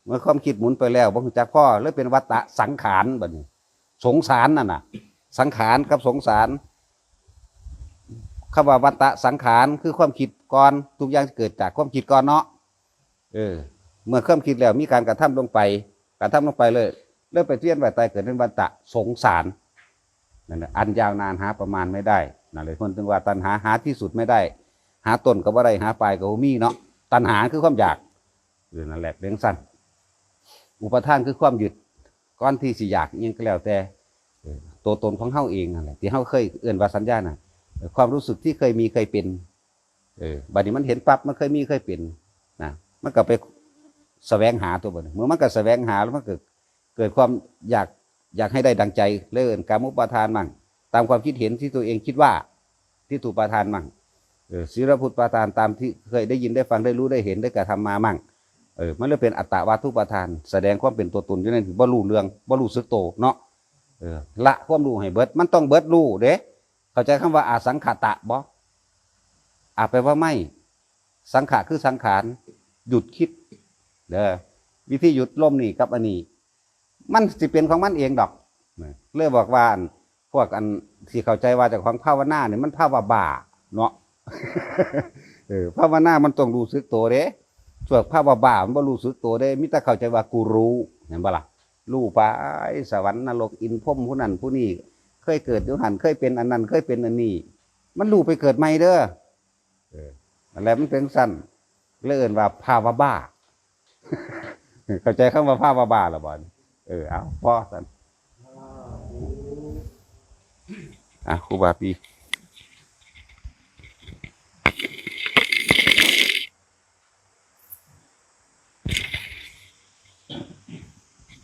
ເມື່ອຄວາມຄິດໝູນໄປແລ້ວ ບໍ່ຮູ້ຈັກພໍ ເລີຍເປັນວັດຕະສັງຂານ ບັດນີ້ສົງສານນັ້ນນະ ສັງຂານກັບສົງສານ. ຄຳວ່າວັດຕະສັງຂານ ຄືຄວາມຄິດກ່ອນ ທຸກຢ່າງເກີດຈາກຄວາມຄິດກ່ອນເນາະ. ເອີ ເມື່ອຄວາມຄິດແລ້ວມີການກະທຳລົງໄປ ກະທຳລົງໄປເລີຍ ເລີຍໄປວຽນວ່າຍຕາຍເກີດເປັນວັດຕະສົງສານ ນັ້ນແຫຼະ ອັນຍາວນານຫາປະມານໄມ່ໄດ້. ນັ້ນແຫຼະ ເພິ່ນຈຶ່ງວ່າຕັນຫາຫາທີ່ສຸດໄມ່ໄດ້ ຫາຕົ້ນກໍບໍ່ໄດ້ ຫາປາຍກໍບໍ່ມີເນາະ. ຕັນຫາຄືຄວາມຢາກ ເອີ ນັ້ນແຫຼະ ເປັນຈັ່ງຊັ້ນ. ອຸປາທານຄືຄວາມຍຶດ ກ່ອນທີ່ຊິຢາກອີ່ຫຍັງກໍແລ້ວແຕ່ ເອີ ຕົວຕົນຂອງເຮົາເອງນັ້ນແຫຼະ ທີ່ເຮົາເຄີຍເອີ້ນວ່າສັນຍານະ ເອີ ຄວາມຮູ້ສຶກທີ່ເຄີຍມີເຄີຍເປັນ. ເອີ ບັດນີ້ມັນເຫັນປັບ ມັນເຄີຍມີເຄີຍເປັນນະ ມັນກໍໄປສະແຫວງຫາຕົວະ ບັດນີ້ ເມື່ອມັນກໍສະແຫວງຫາ ແລ້ວມັນກໍເກີດຄວາມຢາກ ຢາກໃຫ້ໄດ້ດັ່ງໃຈ ເລີຍເອີ້ນກາມຸປາທານໝັ່ງ ຕາມຄວາມຄິດເຫັນທີ່ຕົວເອງຄິດວ່າ ທິດຖຸປາທານໝັ່ງ ເອີ ຊີລະພຸດປາທານຕາມທີ່ເຄີຍໄດ້ຍິນໄດ້ຟັງ ໄດ້ຮູ້ໄດ້ເຫັນໄດ້ກະທຳມາໝັ່ງ. ເອີ ມັນເລີຍເປັນອັດຕະວັດຖຸປາທານ ສະແດງຄວາມເປັນຕົວຕົນຢູ່ໃນທີ່ບໍ່ຮູ້ເລື່ອງ ບໍ່ຮູ້ສຶກໂຕເນາະ. ເອີ ລະຄວາມຮູ້ໃຫ້ເບິດ ມັນຕ້ອງເບິດຮູ້ເດ້. ເຂົ້າໃຈຄຳວ່າອະສັງຂະຕະບໍ່? ອະ ແປວ່າໄມ່ ສັງຂະຄືສັງຂານ ຢຸດຄິດເດີ. ວິທີຢຸດລົມນີ້ກັບອັນນີ້ ມັນຊິເປັນຂອງມັນເອງດອກ. ເລີຍບອກວ່າ ອັນ ພວກອັນທີ່ເຂົ້າໃຈວ່າເຈົ້າຂອງພາວະນານີ້ ມັນພາວະບ້າເນາະ. ເອີ ພາວະນາມັນຕ້ອງຮູ້ສຶກໂຕເດ້. ພວກພາວະບ້າມັນບໍ່ຮູ້ສຶກໂຕເດ້ ມີແຕ່ເຂົ້າໃຈວ່າກູຮູ້ ແມ່ນບໍ່ລະ? ຮູ້ໄປສະຫວັນນະລົກອິນພົມ ຜູ້ນັ້ນຜູ້ນີ້ ເຄີຍເກີດຢູ່ຫັ້ນ ເຄີຍເປັນອັນນັ້ນ ເຄີຍເປັນອັນນີ້ ມັນຮູ້ໄປເກີດໃໝ່ເດີ. ເອີ ນັ້ນແຫຼະ ມັນເປັນຊັ້ນ ເລີຍເອີ້ນວ່າພາວະບ້າ. ເຂົ້າໃຈຄຳວ່າພາວະບ້າແລ້ວບໍ່? ເອີ ເອົາ ພໍຊັ້ນ. ອ່ະ ຄູບາປີ.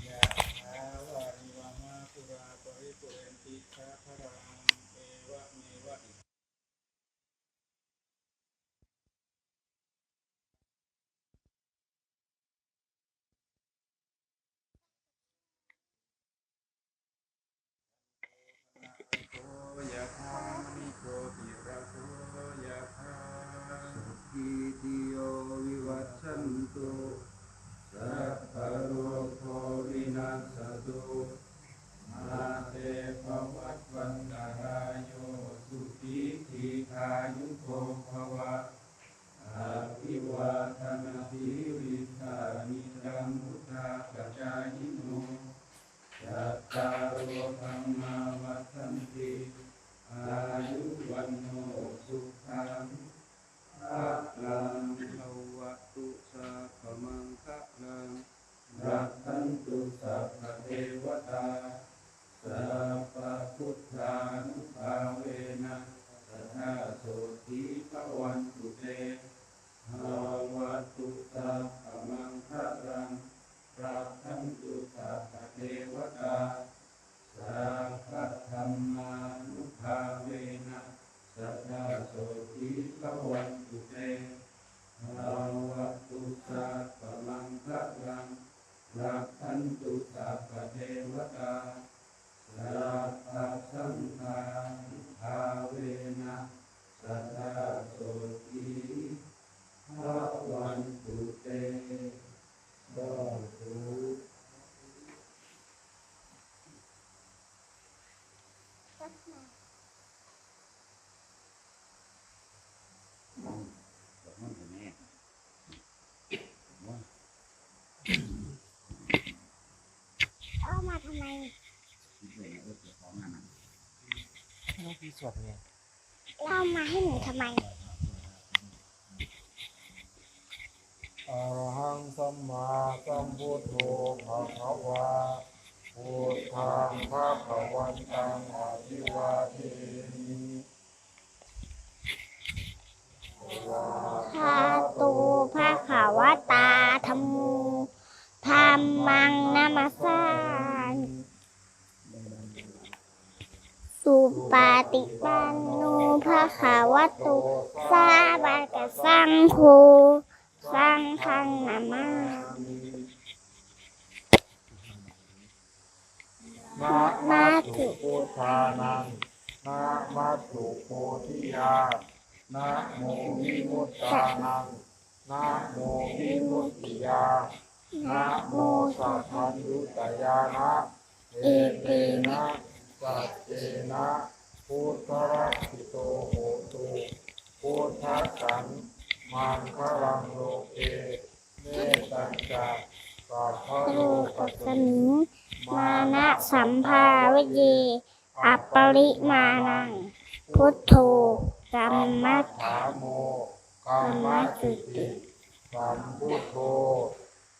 ຍະຖາ ວາລິວະຫາ ປູຣາ ປະລິປູເຣນຕິ ສາຄະລັງ ເອວະເມວະ ຍະຖາ ມະນີ ໂຊຕິລະໂສ ຍະຖາ ສັບພີຕິໂຍ ວິວັດຊັນຕຸ ສັບພະໂລໂຄ ວິນັດສະຕຸ ມາເຕ ພະວັດວັນຕະລາຍໂຍ ສຸຂີ ທີຄາຍຸໂກ ພະວະ. ອະພິວາທະນະສີລິດສະ ນິຈຈັງ ວຸດທາປະຈາຍິໂນ ຈັດຕາໂຣ ທຳມາ ວັດທັນຕິ ອາຍຸ ວັນໂນ ສຸຂັງ ພະລັງ ພະວະຕຸ ສັບພະມັງຄະລັງ ລັກຂັນຕຸ ສັບພະເທວະຕາ ສັບພະພຸດທານຸພາເວນະ ສະທາໂສທີພະວັນຕຸເຕ ພະວະຕຸ ສັບພະມັງຄະລັງ ລັກຂັນຕຸ ສັບພະເທວະຕາ ສັບພະທຳມານຸພາເວນະ ສະທາໂສທີພະວັນຕຸເຕ ພະວະຕຸ ສັບພະມັງຄະລັງ ລັກຂັນຕຸ ສັບພະເທວະຕາ ສັບພະສັງຄານຸພາເວນະ ສະທາໂສທີພະວັນຕຸເຕ ສາທຸ. เอามาทำไม แล้วพี่สวดไง แล้วเอามาให้หนูทำไม ອະລະຫັງ ສຳມາສຳພຸດໂທ ພະຄະວາ ພຸດທັງ ພະຄະວັນຕັງ ອະພິວາເທມິ ສະວາ ຄາໂຕ ພະຄະວະຕາ ທຳໂມ ທຳມັງ ນະມັດສາມິ ສຸປະຕິປັນໂນ ພະຄະວະໂຕ ສາວະກະສັງໂຄ ສັງຄັງ ນະມາມິ ນະມັດຖຸ ພຸດທານັງ ນະມັດຖຸ ໂພທິຍາ ນະໂມ ວິມຸດຕານັງ ນະໂມວິມຸດຕິຍາ ນະໂມສັບພັນຍຸຕະຍານະ ເອເຕນະ ສັດເຕນະ ພຸດທະລັກຂິໂຕໂຫຕຸ ພຸດທະສັງ ມັງຄະລັງໂລເກ ເມຕັນຈະ ສັບພະໂລກັດສະມິງ ມານະສັມພາວະເຍ ອັບປະລິມານັງ ພຸດໂທ ກຳມັດຖາໂມ ກຳມະຈຸຕິ ສຳພຸດໂທ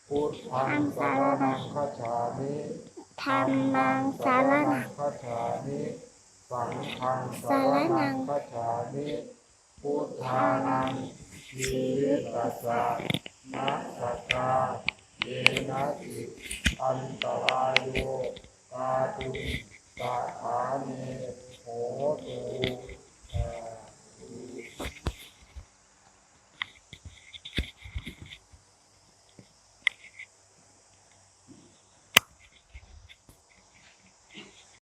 ພຸດທັງສະລະນັງຄັດສາມິ ທຳມັງສະລະນັງຄັດສາມິ ສັງຄັງສະລະນັງຄັດສາມິ ພຸດທານັງຊີວິຕັດສະ ນະສັດສາ ເຍນະຈິ ອັນຕະລາໂຍ ກາຕຸງ ສະຖາເນ ໂຫຕຸ